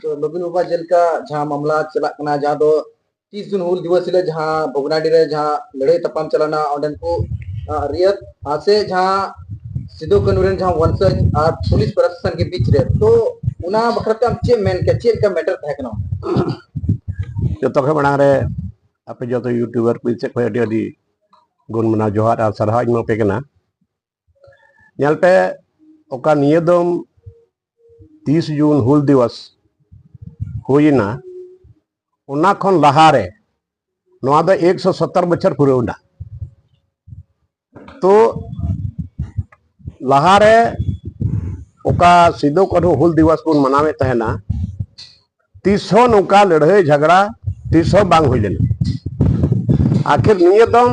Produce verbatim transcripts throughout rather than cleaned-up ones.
ᱛᱚ ᱞᱚᱵᱤᱱ ᱵᱟᱵᱟ, ᱡᱮᱞᱮᱠᱟ ᱡᱟᱦᱟᱸ ᱢᱟᱢᱞᱟ ᱪᱟᱞᱟᱜ ᱠᱟᱱᱟ, ᱡᱟᱦᱟᱸ ᱫᱚ ᱛᱤᱥ ᱡᱩᱱ ᱦᱩᱞ ᱫᱤᱵᱚᱥ ᱦᱤᱞᱳᱜ ᱡᱟᱦᱟᱸ ᱵᱷᱚᱜᱽᱱᱟᱰᱤ ᱨᱮ ᱡᱟᱦᱟᱸ ᱞᱟᱹᱲᱦᱟᱹᱭ ᱛᱟᱯᱟᱢ ᱪᱟᱞᱟᱣᱱᱟ, ᱚᱸᱰᱮᱱ ᱠᱚ ᱨᱤᱭᱟᱹᱛ ᱟᱨ ᱥᱮ ᱡᱟᱦᱟᱸ ᱥᱤᱫᱩ ᱠᱟᱹᱱᱦᱩ ᱨᱮᱱ ᱡᱟᱦᱟᱸ ᱣᱚᱝᱥᱚᱡᱽ ᱟᱨ ᱯᱩᱞᱤᱥ ᱯᱨᱚᱥᱟᱥᱚᱱ ᱜᱮ ᱵᱤᱪ ᱨᱮ, ᱛᱚ ᱚᱱᱟ ᱵᱟᱠᱷᱨᱟ ᱛᱮ ᱟᱢ ᱪᱮᱫ ᱮᱢ ᱢᱮᱱ ᱠᱮᱭᱟ, ᱪᱮᱫ ᱞᱮᱠᱟ ᱢᱮᱴᱟᱨ ᱛᱟᱦᱮᱸ ᱠᱟᱱᱟ? ᱡᱚᱛᱚ ᱠᱷᱚᱱ ᱢᱟᱲᱟᱝ ᱨᱮ ᱟᱯᱮ ᱡᱚᱛᱚ ᱭᱩᱴᱩᱵᱟᱨ ᱠᱚ ᱥᱮᱫ ᱠᱷᱚᱱ ᱟᱹᱰᱤ ᱟᱹᱰᱤ ᱜᱩᱱ ᱢᱟᱱᱟᱣ ᱡᱚᱦᱟᱨ ᱟᱨ ᱥᱟᱨᱦᱟᱣ ᱤᱧ ᱮᱢᱟ ᱯᱮ ᱠᱟᱱᱟ᱾ ᱧᱮᱞ ᱯᱮ, ᱚᱠᱟ ᱱᱤᱭᱟᱹ ᱫᱚᱢ ᱛᱤᱥ ᱡᱩᱱ ᱦᱩᱞ ᱫᱤᱵᱚᱥ ᱦᱩᱭᱮᱱᱟ, ᱚᱱᱟ ᱠᱷᱚᱱ ᱞᱟᱦᱟᱨᱮ ᱱᱚᱣᱟ ᱫᱚ ᱮᱠᱥᱚ ᱥᱚᱛᱛᱚᱨ ᱵᱚᱪᱷᱚᱨ ᱯᱩᱨᱟᱹᱣ ᱮᱱᱟ᱾ ᱛᱚ ᱞᱟᱦᱟᱨᱮ ᱚᱠᱟ ᱥᱤᱫᱩ ᱠᱟᱹᱱᱦᱩ ᱦᱩᱞ ᱫᱤᱵᱚᱥ ᱵᱚᱱ ᱢᱟᱱᱟᱣᱮᱫ ᱛᱟᱦᱮᱱᱟ, ᱛᱤᱥ ᱦᱚᱸ ᱱᱚᱝᱠᱟ ᱞᱟᱹᱲᱦᱟᱹᱭ ᱡᱷᱟᱜᱽᱲᱟ ᱛᱤᱥ ᱦᱚᱸ ᱵᱟᱝ ᱦᱩᱭ ᱞᱮᱱᱟ᱾ ᱟᱠᱷᱤᱨ ᱱᱤᱭᱟᱹ ᱫᱚᱢ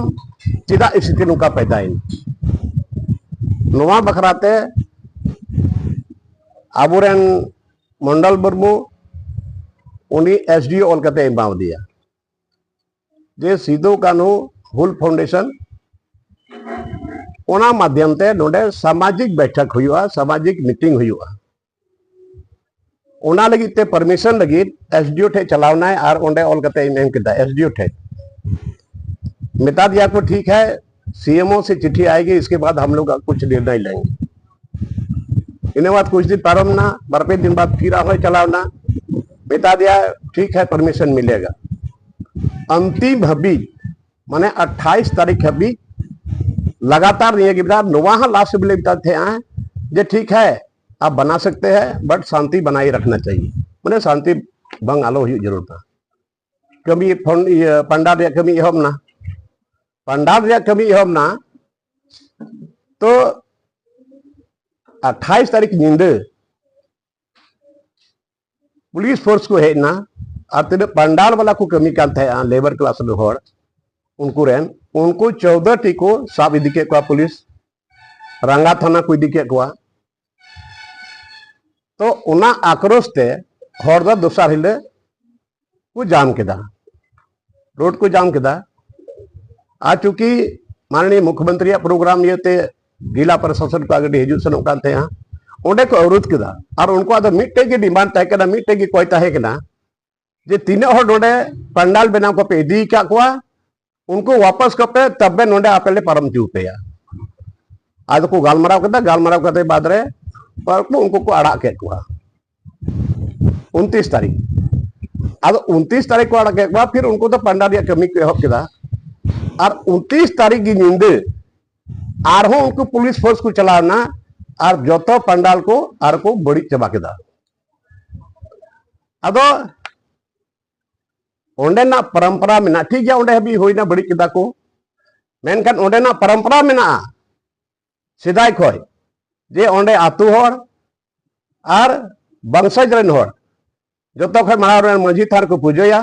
ᱪᱮᱫᱟᱜ ᱥᱛᱷᱤᱛᱤ ᱱᱚᱝᱠᱟ ᱯᱟᱭᱫᱟᱭᱮᱱᱟ? ᱱᱚᱣᱟ ᱵᱟᱠᱷᱨᱟ ᱛᱮ ᱟᱵᱚᱨᱮᱱ ᱢᱚᱱᱰᱚᱞ ᱢᱩᱨᱢᱩ, ᱩᱱᱤ ᱮᱥᱰᱤᱳ ᱚᱞ ᱠᱟᱛᱮ ᱮᱢᱟᱣᱟᱫᱮᱭᱟ ᱡᱮ ᱥᱤᱫᱩ ᱠᱟᱹᱱᱦᱩ ᱦᱩᱞ ᱯᱷᱟᱣᱩᱱᱰᱮᱥᱚᱱ, ᱚᱱᱟ ᱢᱟᱫᱽᱫᱷᱚᱢ ᱛᱮ ᱱᱚᱰᱮ ᱥᱟᱢᱟᱡᱤᱠ ᱵᱮᱴᱷᱚᱠ ᱦᱩᱭᱩᱜᱼᱟ, ᱥᱟᱢᱟᱡᱤᱠ ᱢᱤᱴᱤᱝ ᱦᱩᱭᱩᱜᱼᱟ᱾ ᱚᱱᱟ ᱞᱟᱹᱜᱤᱫ ᱛᱮ ᱯᱟᱨᱢᱤᱥᱚᱱ ᱞᱟᱹᱜᱤᱫ ᱮᱥᱰᱤᱳ ᱴᱷᱮᱡ ᱪᱟᱞᱟᱣ ᱮᱱᱟᱭ ᱟᱨ ᱚᱸᱰᱮ ᱚᱞ ᱠᱟᱛᱮ ᱮᱢ ᱠᱮᱫᱟ ᱮᱥᱰᱤᱳ ᱴᱷᱮᱡ᱾ ᱢᱮᱛᱟ ᱫᱤᱭᱟ ᱠᱚ, ᱴᱷᱤᱠ ᱦᱮ, ᱥᱤᱮᱢᱳ ᱥᱮ ᱪᱤᱴᱷᱤ ᱟᱭᱮᱜᱤ, ᱤᱥᱠᱮ ᱵᱟᱫ ᱦᱟᱢ ᱞᱳᱜ ᱠᱩᱪᱷ ᱱᱤᱨᱱᱚᱭ ᱞᱮᱝᱜᱮ᱾ ᱤᱱᱟᱹ ᱵᱟᱫ ᱠᱩᱪᱷ ᱫᱤᱱ ᱯᱟᱨᱚᱢ ᱮᱱᱟ, ᱵᱟᱨ ᱯᱮ ᱫᱤᱱ ᱵᱟᱫ ᱯᱷᱤᱨ ᱟᱨᱦᱚᱸᱭ ᱪᱟᱞᱟᱣ ᱮᱱᱟ, ᱢᱮᱛᱟ ᱫᱤᱭᱟ, ᱴᱷᱤᱠ ᱦᱮ, ᱯᱟᱨᱢᱤᱥᱚᱱ ᱢᱤᱞᱮᱜᱟ᱾ ᱟᱱᱛᱤᱢ ᱦᱟᱹᱵᱤᱡ, ᱢᱟᱱᱮ ᱟᱴᱷᱟᱭᱤᱥ ᱛᱟᱹᱨᱤᱠᱷ ᱦᱟᱹᱵᱤᱡ ᱞᱟᱜᱟᱛᱟᱨ ᱱᱤᱭᱟᱹ ᱜᱮ ᱢᱮᱛᱟᱜᱼᱟ, ᱱᱚᱣᱟ ᱦᱚᱸ ᱞᱟᱥᱴ ᱵᱚᱞᱮ ᱢᱮᱛᱟᱫ ᱛᱟᱦᱮᱸᱜᱼᱟ ᱡᱮ ᱴᱷᱤᱠ ᱦᱮ, ᱟᱯ ᱵᱟᱱᱟ ᱥᱟᱠᱛᱮ ᱦᱮ, ᱵᱟᱴ ᱥᱟᱱᱛᱤ ᱵᱟᱱᱟᱭᱮ ᱨᱟᱠᱷᱱᱟ ᱪᱟᱦᱤᱭᱮ, ᱢᱟᱱᱮ ᱥᱟᱱᱛᱤ ᱵᱷᱚᱝ ᱟᱞᱚ ᱦᱩᱭᱩᱜ ᱡᱟᱹᱨᱩᱲ ᱠᱟᱱᱟ᱾ ᱠᱟᱹᱢᱤ ᱯᱷᱚᱱ, ᱤᱭᱟᱹ, ᱯᱟᱱᱰᱟᱞ ᱨᱮᱭᱟᱜ ᱠᱟᱹᱢᱤ ᱮᱦᱚᱵ ᱮᱱᱟ, ᱯᱟᱱᱰᱟᱞ ᱨᱮᱭᱟᱜ ᱠᱟᱹᱢᱤ ᱮᱦᱚᱵ ᱮᱱᱟ᱾ ᱛᱚ ᱟᱴᱷᱟᱭᱤᱥ ᱛᱟᱹᱨᱤᱠᱷ ᱧᱤᱫᱟᱹ ᱯᱩᱞᱤᱥ ᱯᱷᱳᱨᱥ ᱠᱚ ᱦᱮᱡ ᱮᱱᱟ ᱟᱨ ᱛᱤᱱᱟᱹᱜ ᱯᱟᱱᱰᱟᱞ ᱵᱟᱞᱟ ᱠᱚ ᱠᱟᱹᱢᱤ ᱠᱟᱱ ᱛᱟᱦᱮᱸᱜᱼᱟ, ᱞᱮᱵᱟᱨ ᱠᱞᱟᱥ ᱨᱮᱱ ᱦᱚᱲ, ᱩᱱᱠᱩ ᱨᱮᱱ, ᱩᱱᱠᱩ ᱪᱳᱫᱽᱫᱚ ᱴᱤ ᱠᱚ ᱥᱟᱵ ᱤᱫᱤ ᱠᱮᱫ ᱠᱚᱣᱟ ᱯᱩᱞᱤᱥ, ᱨᱟᱸᱜᱟ ᱛᱷᱟᱱᱟ ᱠᱚ ᱤᱫᱤ ᱠᱮᱫ ᱠᱚᱣᱟ᱾ ᱛᱚ ᱚᱱᱟ ᱟᱠᱨᱳᱥ ᱛᱮ ᱦᱚᱲ ᱫᱚ ᱫᱚᱥᱟᱨ ᱦᱤᱞᱳᱜ ᱠᱚ ᱡᱟᱢ ᱠᱮᱫᱟ, ᱨᱳᱰ ᱠᱚ ᱡᱟᱢ ᱠᱮᱫᱟ᱾ ᱟᱨ ᱪᱩᱸᱠᱤ ᱢᱟᱱᱱᱤᱭ ᱢᱩᱠᱷᱭᱚᱢᱚᱱᱛᱨᱤᱭᱟᱜ ᱯᱨᱳᱜᱨᱟᱢ ᱤᱭᱟᱹᱛᱮ ᱡᱮᱞᱟ ᱯᱨᱚᱥᱟᱥᱚᱱ ᱠᱚᱣᱟᱜ ᱜᱟᱹᱰᱤ ᱦᱤᱡᱩᱜ ᱥᱮᱱᱚᱜ ᱠᱟᱱ ᱛᱟᱦᱮᱸᱜᱼᱟ, ᱚᱸᱰᱮ ᱠᱚ ᱟᱹᱣᱨᱩᱫ ᱠᱮᱫᱟ᱾ ᱟᱨ ᱩᱱᱠᱩᱣᱟᱜ ᱫᱚ ᱢᱤᱫᱴᱮᱡ ᱜᱮ ᱰᱤᱢᱟᱱᱰ ᱛᱟᱦᱮᱸ ᱠᱟᱱᱟ, ᱢᱤᱫᱴᱮᱡ ᱜᱮ ᱠᱚᱭ ᱛᱟᱦᱮᱸ ᱠᱟᱱᱟ, ᱡᱮ ᱛᱤᱱᱟᱹᱜ ᱦᱚᱲ ᱱᱚᱰᱮ ᱯᱟᱱᱰᱟᱞ ᱵᱮᱱᱟᱣ ᱠᱚᱯᱮ ᱤᱫᱤ ᱟᱠᱟᱫ ᱠᱚᱣᱟ, ᱩᱱᱠᱩ ᱣᱟᱯᱟᱥ ᱠᱚᱯᱮ, ᱛᱚᱵᱮ ᱱᱚᱰᱮ ᱟᱯᱮ ᱞᱮ ᱯᱟᱨᱚᱢ ᱦᱚᱪᱚ ᱯᱮᱭᱟ᱾ ᱟᱫᱚ ᱠᱚ ᱜᱟᱞᱢᱟᱨᱟᱣ ᱠᱮᱫᱟ, ᱜᱟᱞᱢᱟᱨᱟᱣ ᱠᱟᱛᱮ ᱵᱟᱫᱽ ᱨᱮ ᱩᱱᱠᱩ ᱠᱚ ᱟᱲᱟᱜ ᱠᱮᱫ ᱠᱚᱣᱟ ᱩᱱᱛᱤᱥ ᱛᱟᱹᱨᱤᱠᱷ᱾ ᱟᱫᱚ ᱩᱱᱛᱤᱥ ᱛᱟᱹᱨᱤᱠᱷ ᱠᱚ ᱟᱲᱟᱜ ᱠᱮᱫ ᱠᱚᱣᱟ, ᱯᱷᱤᱨ ᱩᱱᱠᱩ ᱫᱚ ᱯᱟᱱᱰᱟᱞ ᱨᱮᱭᱟᱜ ᱠᱟᱹᱢᱤ ᱠᱚ ᱮᱦᱚᱵ ᱠᱮᱫᱟ᱾ ᱟᱨ ᱩᱱᱛᱤᱥ ᱛᱟᱹᱨᱤᱠᱷ ᱜᱮ ᱧᱤᱫᱟᱹ ᱟᱨᱦᱚᱸ ᱩᱱᱠᱩ ᱯᱩᱞᱤᱥ ᱯᱷᱳᱨᱥ ᱠᱚ ᱪᱟᱞᱟᱣ ᱮᱱᱟ ᱟᱨ ᱡᱚᱛᱚ ᱯᱟᱱᱰᱟᱞ ᱠᱚ ᱟᱨ ᱠᱚ ᱵᱟᱹᱲᱤᱡ ᱪᱟᱵᱟ ᱠᱮᱫᱟ᱾ ᱟᱫᱚ ᱚᱸᱰᱮᱱᱟᱜ ᱯᱚᱨᱚᱢᱯᱚᱨᱟ ᱢᱮᱱᱟᱜᱼᱟ, ᱴᱷᱤᱠ ᱜᱮᱭᱟ, ᱚᱸᱰᱮ ᱦᱟᱹᱵᱤᱡ ᱦᱩᱭᱱᱟ, ᱵᱟᱹᱲᱤᱡ ᱠᱮᱫᱟ ᱠᱚ, ᱢᱮᱱᱠᱷᱟᱱ ᱚᱸᱰᱮᱱᱟᱜ ᱯᱚᱨᱚᱢᱯᱚᱨᱟ ᱢᱮᱱᱟᱜᱼᱟ ᱥᱮᱫᱟᱭ ᱠᱷᱚᱱ, ᱡᱮ ᱚᱸᱰᱮ ᱟᱹᱛᱩ ᱦᱚᱲ ᱟᱨ ᱵᱚᱝᱥᱚᱡᱽ ᱨᱮᱱ ᱦᱚᱲ ᱡᱚᱛᱚ ᱠᱷᱚᱱ ᱢᱟᱲᱟᱝ ᱨᱮ ᱢᱟᱹᱡᱷᱤ ᱛᱷᱟᱱ ᱨᱮᱠᱚ ᱯᱩᱡᱟᱹᱭᱟ,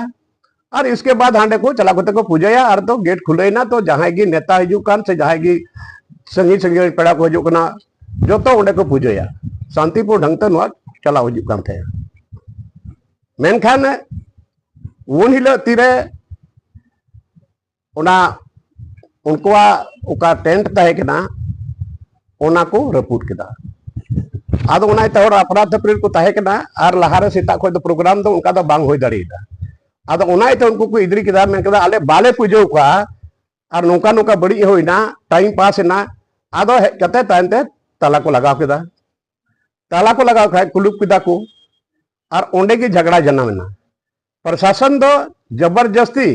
ᱟᱨ ᱤᱥᱠᱮ ᱵᱟᱫ ᱦᱟᱸᱰᱮ ᱠᱚ ᱪᱟᱞᱟᱣ ᱠᱟᱛᱮ ᱠᱚ ᱯᱩᱡᱟᱹᱭᱟ, ᱟᱨ ᱫᱚ ᱜᱮᱴ ᱠᱷᱩᱞᱟᱹᱭ ᱱᱟ, ᱛᱚ ᱡᱟᱦᱟᱸᱭ ᱜᱮ ᱱᱮᱛᱟ ᱦᱤᱡᱩᱜ ᱠᱟᱱ ᱥᱮ ᱡᱟᱦᱟᱸᱭ ᱜᱮ ᱥᱟᱺᱜᱤᱧ ᱥᱟᱺᱜᱤᱧ ᱨᱮᱱ ᱯᱮᱲᱟ ᱠᱚ ᱦᱤᱡᱩᱜ ᱠᱟᱱᱟ, ᱡᱚᱛᱚ ᱚᱸᱰᱮ ᱠᱚ ᱯᱩᱡᱟᱹᱭᱟ᱾ ᱥᱟᱱᱛᱤᱯᱩᱨ ᱰᱷᱟᱝ ᱛᱮ ᱱᱚᱣᱟ ᱪᱟᱞᱟᱣ ᱦᱤᱡᱩᱜ ᱠᱟᱱ ᱛᱟᱦᱮᱸᱫ᱾ ᱢᱮᱱᱠᱷᱟᱱ ᱩᱱ ᱦᱤᱞᱳᱜ ᱛᱤᱨᱮ ᱚᱱᱟ ᱩᱱᱠᱩᱣᱟᱜ ᱚᱠᱟ ᱴᱮᱱᱴ ᱛᱟᱦᱮᱸ ᱠᱟᱱᱟ, ᱚᱱᱟ ᱠᱚ ᱨᱟᱹᱯᱩᱫ ᱠᱮᱫᱟ᱾ ᱟᱫᱚ ᱚᱱᱟ ᱤᱭᱟᱹᱛᱮ ᱦᱚᱲ ᱟᱯᱨᱟ ᱛᱟᱯᱨᱤ ᱨᱮᱠᱚ ᱛᱟᱦᱮᱸ ᱠᱟᱱᱟ, ᱟᱨ ᱞᱟᱦᱟᱨᱮ ᱥᱮᱛᱟᱜ ᱠᱷᱚᱱ ᱫᱚ ᱯᱨᱳᱜᱨᱟᱢ ᱫᱚ ᱚᱱᱠᱟ ᱫᱚ ᱵᱟᱝ ᱦᱩᱭ ᱫᱟᱲᱮᱭᱟᱫᱟ᱾ ᱟᱫᱚ ᱚᱱᱟ ᱤᱭᱟᱹᱛᱮ ᱩᱱᱠᱩ ᱠᱚ ᱮᱜᱽᱨᱤ ᱠᱮᱫᱟ, ᱢᱮᱱ ᱠᱮᱫᱟ, "ᱟᱞᱮ ᱵᱟᱞᱮ ᱯᱩᱡᱟᱹᱣ ᱠᱚᱣᱟ, ᱟᱨ ᱱᱚᱝᱠᱟ ᱱᱚᱝᱠᱟ ᱵᱟᱹᱲᱤᱡ ᱦᱩᱭᱱᱟ, ᱴᱟᱭᱤᱢ ᱯᱟᱥ ᱮᱱᱟ", ᱟᱫᱚ ᱦᱮᱡ ᱠᱟᱛᱮ ᱛᱟᱭᱚᱢ ᱛᱮ ᱛᱟᱞᱟ ᱠᱚ ᱞᱟᱜᱟᱣ ᱠᱮᱫᱟ᱾ ᱛᱟᱞᱟ ᱠᱚ ᱞᱟᱜᱟᱣ ᱠᱷᱟᱡ ᱠᱩᱞᱩᱯ ᱠᱮᱫᱟ ᱠᱚ, ᱟᱨ ᱚᱸᱰᱮ ᱜᱮ ᱡᱷᱟᱜᱽᱲᱟ ᱡᱟᱱᱟᱢ ᱮᱱᱟ᱾ ᱯᱨᱚᱥᱟᱥᱚᱱ ᱫᱚ ᱡᱚᱵᱚᱨᱡᱚᱥᱛᱤ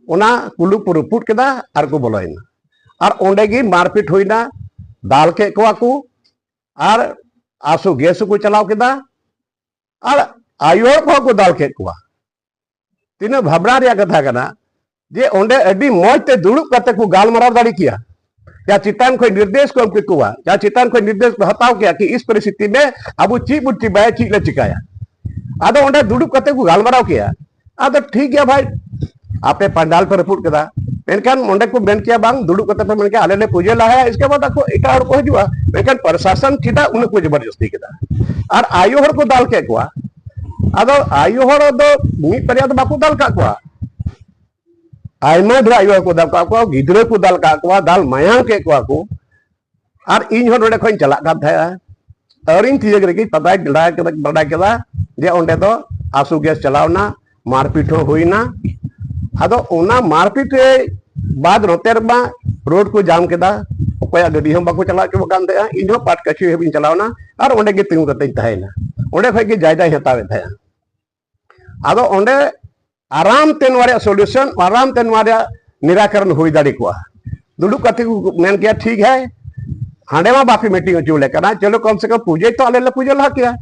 ᱚᱱᱟ ᱠᱩᱞᱩᱯ ᱠᱚ ᱨᱟᱹᱯᱩᱫ ᱠᱮᱫᱟ ᱟᱨ ᱠᱚ ᱵᱚᱞᱚᱭᱮᱱᱟ, ᱟᱨ ᱚᱸᱰᱮ ᱜᱮ ᱢᱟᱨᱯᱤᱴ ᱦᱩᱭᱱᱟ, ᱫᱟᱞ ᱠᱮᱫ ᱠᱚᱣᱟ ᱠᱚ, ᱟᱨ ᱟᱥᱩ ᱜᱮᱥ ᱦᱚᱸᱠᱚ ᱪᱟᱞᱟᱣ ᱠᱮᱫᱟ, ᱟᱨ ᱟᱭᱳ ᱦᱚᱲ ᱠᱚᱦᱚᱸ ᱠᱚ ᱫᱟᱞ ᱠᱮᱫ ᱠᱚᱣᱟ᱾ ᱛᱤᱱᱟᱹᱜ ᱵᱷᱟᱵᱽᱱᱟ ᱨᱮᱭᱟᱜ ᱠᱟᱛᱷᱟ ᱠᱟᱱᱟ ᱡᱮ ᱚᱸᱰᱮ ᱟᱹᱰᱤ ᱢᱚᱡᱽ ᱛᱮ ᱫᱩᱲᱩᱵ ᱠᱟᱛᱮ ᱠᱚ ᱜᱟᱞᱢᱟᱨᱟᱣ ᱫᱟᱲᱮ ᱠᱮᱭᱟ, ᱡᱟ ᱪᱮᱛᱟᱱ ᱠᱷᱚᱱ ᱱᱤᱨᱫᱮᱥ ᱠᱚ ᱮᱢ ᱠᱮᱠᱚᱣᱟ, ᱡᱟ ᱪᱮᱛᱟᱱ ᱠᱷᱚᱱ ᱱᱤᱨᱫᱮᱥ ᱠᱚ ᱦᱟᱛᱟᱣ ᱠᱮᱭᱟ ᱠᱤ ᱤᱥ ᱯᱚᱨᱤᱥᱛᱷᱤᱛᱤ ᱢᱮ ᱟᱵᱚ ᱪᱮᱫ ᱵᱚᱱ ᱪᱤᱠᱟᱹᱭᱟ, ᱪᱮᱫ ᱞᱮ ᱪᱤᱠᱟᱹᱭᱟ᱾ ᱟᱫᱚ ᱚᱸᱰᱮ ᱫᱩᱲᱩᱵ ᱠᱟᱛᱮ ᱠᱚ ᱜᱟᱞᱢᱟᱨᱟᱣ ᱠᱮᱭᱟ᱾ ᱟᱫᱚ ᱴᱷᱤᱠ ᱜᱮᱭᱟ ᱵᱷᱟᱭ, ᱟᱯᱮ ᱯᱟᱱᱰᱟᱞ ᱯᱮ ᱨᱟᱹᱯᱩᱫ ᱠᱮᱫᱟ, ᱢᱮᱱᱠᱷᱟᱱ ᱚᱸᱰᱮ ᱠᱚ ᱢᱮᱱ ᱠᱮᱭᱟ, "ᱵᱟᱝ, ᱫᱩᱲᱩᱵ ᱠᱟᱛᱮ ᱯᱮ ᱢᱮᱱ ᱠᱮᱭᱟ, ᱟᱞᱮ ᱞᱮ ᱯᱩᱡᱟᱹ ᱞᱟᱦᱟᱭᱟ, ᱤᱥᱠᱮ ᱵᱟᱫ ᱟᱠᱚ ᱮᱴᱟᱜ ᱦᱚᱲ ᱠᱚ ᱦᱤᱡᱩᱜᱼᱟ", ᱢᱮᱱᱠᱷᱟᱱ ᱯᱨᱚᱥᱟᱥᱚᱱ ᱪᱮᱫᱟᱜ ᱩᱱᱟᱹᱜ ᱠᱚ ᱡᱚᱵᱚᱨᱡᱚᱥᱛᱤ ᱠᱮᱫᱟ? ᱟᱨ ᱟᱭᱳ ᱦᱚᱲ ᱠᱚ ᱫᱟᱞ ᱠᱮᱫ ᱠᱚᱣᱟ᱾ ᱟᱫᱚ ᱟᱭᱳ ᱦᱚᱲ ᱫᱚ ᱢᱤᱫ ᱵᱟᱨᱭᱟ ᱫᱚ ᱵᱟᱠᱚ ᱫᱟᱞ ᱠᱟᱜ ᱠᱚᱣᱟ, ᱟᱭᱢᱟ ᱰᱷᱮᱨ ᱟᱭᱳ ᱦᱚᱲ ᱠᱚ ᱫᱟᱞ ᱠᱟᱜ ᱠᱚᱣᱟ, ᱜᱤᱫᱽᱨᱟᱹ ᱠᱚ ᱫᱟᱞ ᱠᱟᱜ ᱠᱚᱣᱟ, ᱫᱟᱞ ᱢᱟᱭᱟᱝ ᱠᱮᱫ ᱠᱚᱣᱟ ᱠᱚ᱾ ᱟᱨ ᱤᱧ ᱦᱚᱸ ᱱᱚᱰᱮ ᱠᱷᱚᱱ ᱤᱧ ᱪᱟᱞᱟᱜ ᱠᱟᱱ ᱛᱟᱦᱮᱸᱜᱼᱟ, ᱟᱹᱣᱨᱤᱧ ᱛᱤᱭᱟᱹᱜ ᱨᱮᱜᱮ ᱯᱟᱛᱟᱭ ᱵᱟᱰᱟᱭ ᱠᱮᱫᱟ, ᱵᱟᱰᱟᱭ ᱠᱮᱫᱟ ᱡᱮ ᱚᱸᱰᱮ ᱫᱚ ᱟᱥᱩ ᱜᱮᱥ ᱪᱟᱞᱟᱣᱱᱟ, ᱢᱟᱨᱯᱤᱴ ᱦᱚᱸ ᱦᱩᱭᱱᱟ᱾ ᱟᱫᱚ ᱚᱱᱟ ᱢᱟᱨᱯᱤᱴ ᱨᱮ ᱵᱟᱫ ᱱᱚᱛᱮ ᱨᱮᱢᱟ ᱨᱳᱰ ᱠᱚ ᱡᱟᱢ ᱠᱮᱫᱟ, ᱚᱠᱚᱭᱟᱜ ᱜᱟᱹᱰᱤ ᱦᱚᱸ ᱵᱟᱠᱚ ᱪᱟᱞᱟᱣ ᱦᱚᱪᱚᱣᱟᱜ ᱠᱟᱱ ᱛᱟᱦᱮᱸᱜᱼᱟ᱾ ᱤᱧ ᱦᱚᱸ ᱯᱟᱴᱠᱟᱪᱷᱤ ᱦᱟᱹᱵᱤᱡ ᱤᱧ ᱪᱟᱞᱟᱣᱱᱟ ᱟᱨ ᱚᱸᱰᱮ ᱜᱮ ᱛᱤᱸᱜᱩ ᱠᱟᱛᱮᱧ ᱛᱟᱦᱮᱸᱭᱮᱱᱟ᱾ ᱚᱸᱰᱮ ᱠᱷᱚᱡ ᱜᱮ ᱡᱟᱭᱜᱟᱧ ᱦᱟᱛᱟᱣᱮᱫ ᱛᱟᱦᱮᱸᱜᱼᱟ᱾ ᱟᱫᱚ ᱚᱸᱰᱮ ᱟᱨᱟᱢ ᱛᱮ ᱱᱚᱣᱟ ᱨᱮᱭᱟᱜ ᱥᱚᱞᱩᱥᱚᱱ, ᱟᱨᱟᱢ ᱛᱮ ᱱᱚᱣᱟ ᱨᱮᱭᱟᱜ ᱱᱤᱨᱟᱠᱚᱨᱚᱱ ᱦᱩᱭ ᱫᱟᱲᱮ ᱠᱚᱜᱼᱟ᱾ ᱫᱩᱲᱩᱵ ᱠᱟᱛᱮ ᱠᱚ ᱢᱮᱱ ᱠᱮᱭᱟ, ᱴᱷᱤᱠ ᱦᱮ, ᱦᱟᱸᱰᱮ ᱢᱟ ᱵᱟᱯᱮ ᱢᱤᱴᱤᱝ ᱦᱚᱪᱚ ᱞᱮ ᱠᱟᱱᱟ, ᱪᱚᱞᱚ ᱠᱚᱢ ᱥᱮ ᱠᱚᱢ ᱯᱩᱡᱟᱹ ᱛᱚ ᱟᱞᱮ ᱞᱮ ᱯᱩᱡᱟᱹ ᱞᱟᱦᱟ ᱠᱮᱭᱟ᱾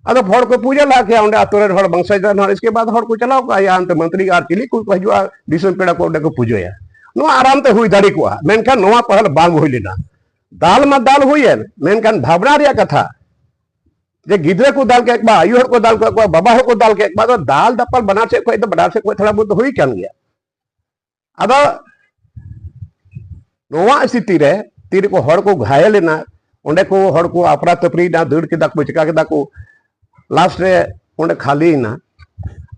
ᱟᱫᱚ ᱦᱚᱲ ᱠᱚ ᱯᱩᱡᱟᱹ ᱞᱟᱦᱟ ᱠᱮᱭᱟ, ᱚᱸᱰᱮ ᱟᱛᱳ ᱨᱮᱱ ᱦᱚᱲ ᱵᱚᱝᱥᱚᱡ ᱨᱮᱱ ᱦᱚᱲ, ᱤᱥᱠᱮ ᱵᱟᱫ ᱦᱚᱲ ᱠᱚ ᱪᱟᱞᱟᱣ ᱠᱚᱜᱼᱟ, ᱭᱟ ᱚᱱᱛᱮ ᱢᱚᱱᱛᱨᱤ ᱟᱨ ᱪᱤᱞᱤ ᱠᱚ ᱦᱤᱡᱩᱜᱼᱟ, ᱫᱤᱥᱚᱢ ᱯᱮᱲᱟ ᱠᱚ ᱚᱸᱰᱮ ᱠᱚ ᱯᱩᱡᱟᱹᱭᱟ᱾ ᱱᱚᱣᱟ ᱟᱨᱟᱢ ᱛᱮ ᱦᱩᱭ ᱫᱟᱲᱮ ᱠᱚᱜᱼᱟ, ᱢᱮᱱᱠᱷᱟᱱ ᱱᱚᱣᱟ ᱯᱟᱦᱟᱞ ᱵᱟᱝ ᱦᱩᱭ ᱞᱮᱱᱟ᱾ ᱫᱟᱞ ᱢᱟ ᱫᱟᱞ ᱦᱩᱭᱮᱱ, ᱢᱮᱱᱠᱷᱟᱱ ᱵᱷᱟᱵᱽᱱᱟ ᱨᱮᱭᱟᱜ ᱠᱟᱛᱷᱟ, ᱡᱮ ᱜᱤᱫᱽᱨᱟᱹ ᱠᱚ ᱫᱟᱞ ᱠᱮᱫ ᱠᱚᱣᱟ, ᱟᱭᱳ ᱦᱚᱲ ᱠᱚ ᱫᱟᱞ ᱠᱮᱫ ᱠᱚᱣᱟ, ᱵᱟᱵᱟ ᱦᱚᱲ ᱠᱚ ᱫᱟᱞ ᱠᱮᱫ ᱠᱚᱣᱟ, ᱟᱫᱚ ᱫᱟᱞ ᱫᱟᱯᱟᱞ ᱵᱟᱱᱟᱨ ᱥᱮᱫ ᱠᱷᱚᱱ ᱫᱚ, ᱵᱟᱱᱟᱨ ᱥᱮᱫ ᱠᱷᱚᱱ ᱛᱷᱚᱲᱟ ᱵᱚᱦᱩᱛ ᱫᱚ ᱦᱩᱭ ᱠᱟᱱ ᱜᱮᱭᱟ᱾ ᱟᱫᱚ ᱱᱚᱣᱟ ᱥᱛᱷᱤᱛᱤ ᱨᱮ ᱛᱤᱨᱮᱠᱚ ᱦᱚᱲ ᱠᱚ ᱜᱷᱟᱭᱮᱞ ᱮᱱᱟ, ᱚᱸᱰᱮ ᱠᱚ ᱦᱚᱲ ᱠᱚ ᱟᱯᱨᱟ ᱛᱟᱯᱨᱤ ᱮᱱᱟ, ᱫᱟᱹᱲ ᱠᱮᱫᱟ ᱠᱚ, ᱪᱤᱠᱟ ᱠᱮᱫᱟ ᱠᱚ, ᱞᱟᱥᱴ ᱨᱮ ᱚᱸᱰᱮ ᱠᱷᱟᱹᱞᱤᱭᱮᱱᱟ᱾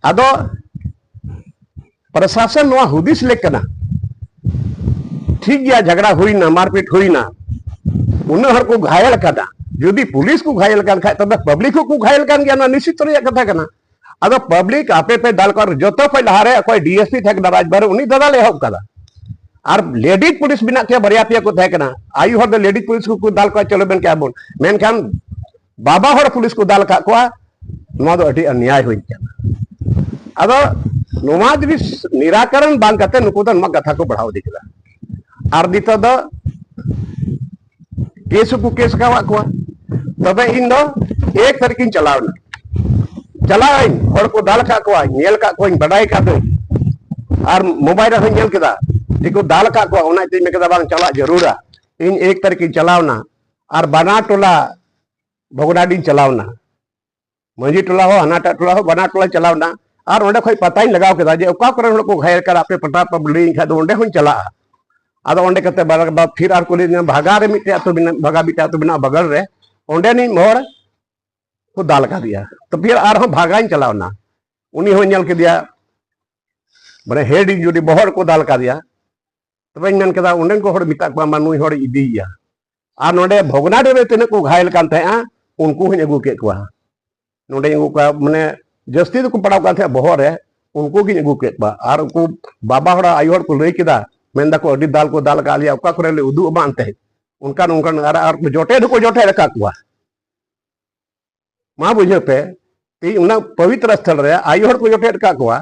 ᱟᱫᱚ ᱯᱨᱚᱥᱟᱥᱚᱱ ᱱᱚᱣᱟ ᱦᱩᱫᱤᱥ ᱞᱮᱫ ᱠᱟᱱᱟ, ᱴᱷᱤᱠ ᱜᱮᱭᱟ, ᱡᱷᱟᱜᱽᱲᱟ ᱦᱩᱭᱱᱟ, ᱢᱟᱨᱯᱤᱴ ᱦᱩᱭᱱᱟ, ᱩᱱᱟᱹᱜ ᱦᱚᱲ ᱠᱚ ᱜᱷᱟᱭᱮᱞ ᱠᱟᱱᱟ, ᱡᱩᱫᱤ ᱯᱩᱞᱤᱥ ᱠᱚ ᱜᱷᱟᱭᱮᱞ ᱠᱟᱱ ᱠᱷᱟᱡ, ᱛᱚᱵᱮ ᱯᱟᱵᱽᱞᱤᱠ ᱦᱚᱸᱠᱚ ᱜᱷᱟᱭᱮᱞ ᱠᱟᱱ ᱜᱮᱭᱟ, ᱱᱚᱣᱟ ᱱᱤᱥᱪᱤᱛ ᱨᱮᱭᱟᱜ ᱠᱟᱛᱷᱟ ᱠᱟᱱᱟ᱾ ᱟᱫᱚ ᱯᱟᱵᱽᱞᱤᱠ ᱟᱯᱮ ᱯᱮ ᱫᱟᱞ ᱠᱚᱣᱟ, ᱡᱚᱛᱚ ᱠᱷᱚᱱ ᱞᱟᱦᱟᱨᱮ ᱚᱠᱚᱭ ᱰᱤ ᱮᱥ ᱯᱤ ᱛᱟᱦᱮᱸ ᱠᱟᱱᱟ ᱨᱟᱡᱽᱵᱷᱚᱨ, ᱩᱱᱤ ᱫᱟᱫᱟᱞ ᱮᱦᱚᱵ ᱠᱟᱫᱟ᱾ ᱟᱨ ᱞᱮᱰᱤᱡ ᱯᱩᱞᱤᱥ ᱢᱮᱱᱟᱜ ᱠᱮᱭᱟ, ᱵᱟᱨᱭᱟ ᱯᱮᱭᱟ ᱠᱚ ᱛᱟᱦᱮᱸ ᱠᱟᱱᱟ, ᱟᱭᱩ ᱦᱚᱲ ᱫᱚ ᱞᱮᱰᱤᱡ ᱯᱩᱞᱤᱥ ᱠᱚᱠᱚ ᱫᱟᱞ ᱠᱚᱣᱟ, ᱪᱚᱞᱚ ᱢᱮᱱ ᱠᱮᱭᱟ ᱵᱚᱱ, ᱢᱮᱱᱠᱷᱟᱱ ᱵᱟᱵᱟ ᱦᱚᱲ ᱯᱩᱞᱤᱥ ᱠᱚ ᱫᱟᱞ ᱟᱠᱟᱫ ᱠᱚᱣᱟ᱾ ᱱᱚᱣᱟ ᱫᱚ ᱟᱹᱰᱤ ᱚᱱᱱᱭᱟᱭ ᱦᱩᱭ ᱠᱟᱱᱟ᱾ ᱟᱫᱚ ᱱᱚᱣᱟ ᱡᱤᱱᱤᱥ ᱱᱤᱨᱟᱠᱚᱨᱚᱱ ᱵᱟᱝ ᱠᱟᱛᱮ ᱱᱩᱠᱩ ᱫᱚ ᱱᱚᱣᱟ ᱠᱟᱛᱷᱟ ᱠᱚ ᱵᱟᱲᱦᱟᱣ ᱤᱫᱤ ᱠᱮᱫᱟ᱾ ᱟᱨ ᱱᱤᱛᱚᱜ ᱫᱚ ᱠᱮᱥ ᱦᱚᱸᱠᱚ ᱠᱮᱥ ᱟᱠᱟᱣᱟᱫ ᱠᱚᱣᱟ᱾ ᱛᱚᱵᱮ ᱤᱧ ᱫᱚ ᱮᱠ ᱛᱟᱹᱨᱤᱠᱷ ᱤᱧ ᱪᱟᱞᱟᱣ ᱮᱱᱟ᱾ ᱪᱟᱞᱟᱜ ᱟᱹᱧ, ᱦᱚᱲ ᱠᱚ ᱫᱟᱞ ᱟᱠᱟᱫ ᱠᱚᱣᱟ, ᱧᱮᱞ ᱟᱠᱟᱫ ᱠᱚᱣᱟᱧ, ᱵᱟᱰᱟᱭ ᱟᱠᱟᱫ ᱫᱚᱧ, ᱟᱨ ᱢᱳᱵᱟᱭᱤᱞ ᱨᱮᱦᱚᱸᱧ ᱧᱮᱞ ᱠᱮᱫᱟ ᱡᱮ ᱠᱚ ᱫᱟᱞ ᱟᱠᱟᱫ ᱠᱚᱣᱟ᱾ ᱚᱱᱟ ᱤᱭᱟᱹᱛᱮᱧ ᱢᱮᱱ ᱠᱮᱫᱟ, ᱵᱟᱝ, ᱪᱟᱞᱟᱜ ᱡᱟᱹᱨᱩᱲᱟ᱾ ᱤᱧ ᱮᱠ ᱛᱟᱹᱨᱤᱠᱷ ᱤᱧ ᱪᱟᱞᱟᱣ ᱮᱱᱟ, ᱟᱨ ᱵᱟᱱᱟᱨ ᱴᱚᱞᱟ, ᱵᱷᱚᱜᱽᱱᱟᱰᱤᱧ ᱪᱟᱞᱟᱣ ᱮᱱᱟ, ᱢᱟᱹᱡᱷᱤ ᱴᱚᱞᱟ ᱦᱚᱸ, ᱦᱟᱱᱟᱴᱟᱜ ᱴᱚᱞᱟ ᱦᱚᱸ, ᱵᱟᱱᱟᱨ ᱴᱚᱞᱟᱧ ᱪᱟᱞᱟᱣ ᱮᱱᱟ᱾ ᱟᱨ ᱚᱸᱰᱮ ᱠᱷᱚᱱ ᱯᱟᱛᱟᱧ ᱞᱟᱜᱟᱣ ᱠᱮᱫᱟ ᱡᱮ ᱚᱠᱟ ᱠᱚᱨᱮᱱ ᱦᱚᱲ ᱠᱚ ᱜᱷᱟᱭᱮᱞ ᱠᱟᱱᱟ, ᱟᱯᱮ ᱯᱟᱛᱟ ᱯᱮ ᱞᱟᱹᱭᱟᱹᱧ ᱠᱷᱟᱡ ᱫᱚ ᱚᱸᱰᱮ ᱦᱚᱸᱧ ᱪᱟᱞᱟᱜᱼᱟ᱾ ᱟᱫᱚ ᱚᱸᱰᱮ ᱠᱟᱛᱮ ᱵᱟᱨ-, ᱵᱟᱨ-, ᱯᱷᱤᱨ ᱟᱨ ᱠᱚ ᱞᱟᱹᱭ ᱫᱤᱧᱟ, ᱵᱷᱟᱜᱟ ᱨᱮ ᱢᱤᱫᱴᱮᱡ ᱟᱹᱛᱩ ᱢᱮᱱᱟᱜ, ᱵᱷᱟᱜᱟ ᱢᱤᱫᱴᱮᱡ ᱟᱹᱛᱩ ᱢᱮᱱᱟᱜᱼᱟ ᱵᱟᱜᱟᱞ ᱨᱮ, ᱚᱸᱰᱮᱱᱤᱡ ᱦᱚᱲ ᱠᱚ ᱫᱟᱞ ᱟᱠᱟᱫᱮᱭᱟ᱾ ᱛᱚ ᱯᱷᱤᱨ ᱟᱨᱦᱚᱸ ᱵᱷᱟᱜᱟᱧ ᱪᱟᱞᱟᱣ ᱮᱱᱟ, ᱩᱱᱤ ᱦᱚᱸ ᱧᱮᱞ ᱠᱮᱫᱮᱭᱟ, ᱢᱟᱱᱮ ᱦᱮᱰ ᱤᱧᱡᱩᱨᱤ, ᱵᱚᱦᱚᱜ ᱨᱮᱠᱚ ᱫᱟᱞ ᱟᱠᱟᱫᱮᱭᱟ᱾ ᱛᱚᱵᱮᱧ ᱢᱮᱱ ᱠᱮᱫᱟ, ᱚᱸᱰᱮᱱ ᱠᱚ ᱦᱚᱲ ᱢᱮᱛᱟᱜ ᱠᱚᱣᱟ, ᱢᱟ ᱱᱩᱭ ᱦᱚᱲ ᱤᱫᱤᱭᱮᱭᱟ᱾ ᱟᱨ ᱱᱚᱰᱮ ᱵᱷᱚᱜᱽᱱᱟᱰᱤ ᱨᱮ ᱛᱤᱱᱟᱹᱜ ᱠᱚ ᱜᱷᱟᱭᱮᱞ ᱠᱟᱱ ᱛᱟᱦᱮᱸᱜᱼᱟ, ᱩᱱᱠᱩ ᱦᱚᱸᱧ ᱟᱹᱜᱩ ᱠᱮᱫ ᱠᱚᱣᱟ᱾ ᱱᱚᱰᱮᱧ ᱟᱹᱜᱩ ᱠᱚᱣᱟ, ᱢᱟᱱᱮ ᱡᱟᱹᱥᱛᱤ ᱫᱚᱠᱚ ᱯᱟᱲᱟᱣ ᱠᱟᱱ ᱛᱟᱦᱮᱸᱫ ᱵᱚᱦᱚᱜ ᱨᱮ, ᱩᱱᱠᱩ ᱜᱤᱧ ᱟᱹᱜᱩ ᱠᱮᱫ ᱠᱚᱣᱟ᱾ ᱟᱨ ᱩᱱᱠᱩ ᱵᱟᱵᱟ ᱦᱚᱲ, ᱟᱭᱳ ᱦᱚᱲ ᱠᱚ ᱞᱟᱹᱭ ᱠᱮᱫᱟ, ᱢᱮᱱ ᱫᱟᱠᱚ, "ᱟᱹᱰᱤ ᱫᱟᱞ ᱠᱚ ᱫᱟᱞ ᱟᱠᱟᱫ ᱞᱮᱭᱟ, ᱚᱠᱟ ᱠᱚᱨᱮ ᱞᱮ ᱩᱫᱩᱜ ᱮᱢᱟᱱ ᱛᱟᱦᱮᱸᱫ?" ᱚᱱᱠᱟᱱ ᱚᱱᱠᱟᱱ ᱟᱨ, ᱟᱨ ᱠᱚ ᱡᱚᱴᱮᱫ ᱦᱚᱸᱠᱚ ᱡᱚᱴᱮᱫ ᱟᱠᱟᱫ ᱠᱚᱣᱟ᱾ ᱢᱟ ᱵᱩᱡᱷᱟᱹᱣ ᱯᱮ, ᱛᱮᱦᱮᱧ ᱚᱱᱟ ᱯᱚᱵᱤᱛᱨᱚ ᱥᱛᱷᱚᱞ ᱨᱮ ᱟᱭᱳ ᱦᱚᱲ ᱠᱚ ᱡᱚᱴᱮᱫ ᱟᱠᱟᱫ ᱠᱚᱣᱟ,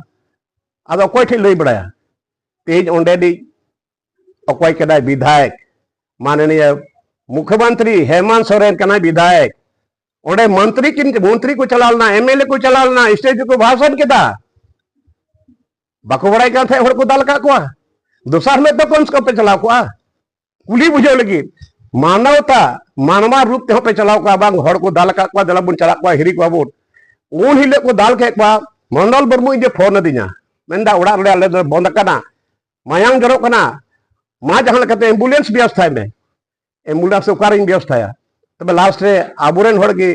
ᱟᱫᱚ ᱚᱠᱚᱭ ᱴᱷᱮᱱ ᱞᱟᱹᱭ ᱵᱟᱲᱟᱭᱟ? ᱛᱮᱦᱮᱧ ᱚᱸᱰᱮᱱᱤᱡ ᱚᱠᱚᱭ ᱠᱟᱱᱟᱭ ᱵᱤᱫᱷᱟᱭᱚᱠ, ᱢᱟᱱᱱᱤᱭᱚ ᱢᱩᱠᱷᱭᱚᱢᱚᱱᱛᱨᱤ ᱦᱮᱢᱚᱱᱛ ᱥᱚᱨᱮᱱ ᱠᱟᱱᱟᱭ ᱵᱤᱫᱷᱟᱭᱚᱠ᱾ ᱚᱸᱰᱮ ᱢᱚᱱᱛᱨᱤ ᱠᱤᱱ, ᱢᱚᱱᱛᱨᱤ ᱠᱚ ᱪᱟᱞᱟᱣ ᱞᱮᱱᱟ, ᱮᱢᱮᱞᱮ ᱠᱚ ᱪᱟᱞᱟᱣ ᱞᱮᱱᱟ, ᱥᱴᱮᱡ ᱨᱮᱠᱚ ᱵᱷᱟᱥᱚᱱ ᱠᱮᱫᱟ᱾ ᱵᱟᱠᱚ ᱵᱟᱲᱟᱭ ᱠᱟᱱ ᱛᱟᱦᱮᱸᱫ ᱦᱚᱲ ᱠᱚ ᱫᱟᱞ ᱟᱠᱟᱫ ᱠᱚᱣᱟ? ᱫᱚᱥᱟᱨ ᱦᱤᱞᱳᱜ ᱫᱚ ᱠᱚᱢ ᱥᱮ ᱠᱚᱢ ᱯᱮ ᱪᱟᱞᱟᱣ ᱠᱚᱜᱼᱟ᱾ ᱠᱩᱞᱤ ᱵᱩᱡᱷᱟᱹᱣ ᱞᱟᱹᱜᱤᱫ, ᱢᱟᱱᱚᱣᱛᱟ, ᱢᱟᱱᱣᱟ ᱨᱩᱯ ᱛᱮᱦᱚᱸ ᱯᱮ ᱪᱟᱞᱟᱣ ᱠᱚᱜᱼᱟ, ᱵᱟᱝ ᱦᱚᱲ ᱠᱚ ᱫᱟᱞ ᱟᱠᱟᱫ ᱠᱚᱣᱟ, ᱫᱮᱞᱟ ᱵᱚᱱ ᱪᱟᱞᱟᱜ ᱠᱚᱣᱟ, ᱦᱤᱨᱤ ᱠᱚᱣᱟ ᱵᱚᱱ᱾ ᱩᱱ ᱦᱤᱞᱳᱜ ᱠᱚ ᱫᱟᱞ ᱠᱮᱫ ᱠᱚᱣᱟ, ᱢᱚᱱᱰᱚᱞ ᱢᱩᱨᱢᱩ ᱤᱧ ᱡᱮ ᱯᱷᱳᱱ ᱟᱹᱫᱤᱧᱟ, ᱢᱮᱱᱫᱟ, "ᱚᱲᱟᱜ ᱨᱮ ᱟᱞᱮ ᱫᱚ ᱵᱚᱱᱫ ᱟᱠᱟᱱᱟ, ᱢᱟᱭᱟᱝ ᱡᱚᱨᱚᱜ ᱠᱟᱱᱟ, ᱢᱟ ᱡᱟᱦᱟᱸ ᱞᱮᱠᱟᱛᱮ ᱮᱢᱵᱩᱞᱮᱱᱥ ᱵᱮᱵᱚᱥᱛᱷᱟᱭ ᱢᱮ᱾" ᱮᱢᱵᱩᱞᱮᱱᱥ ᱚᱠᱟᱨᱤᱧ ᱵᱮᱵᱚᱥᱛᱷᱟᱭᱟ? ᱛᱚᱵᱮ ᱞᱟᱥᱴ ᱨᱮ ᱟᱵᱚᱨᱮᱱ ᱦᱚᱲ ᱜᱮ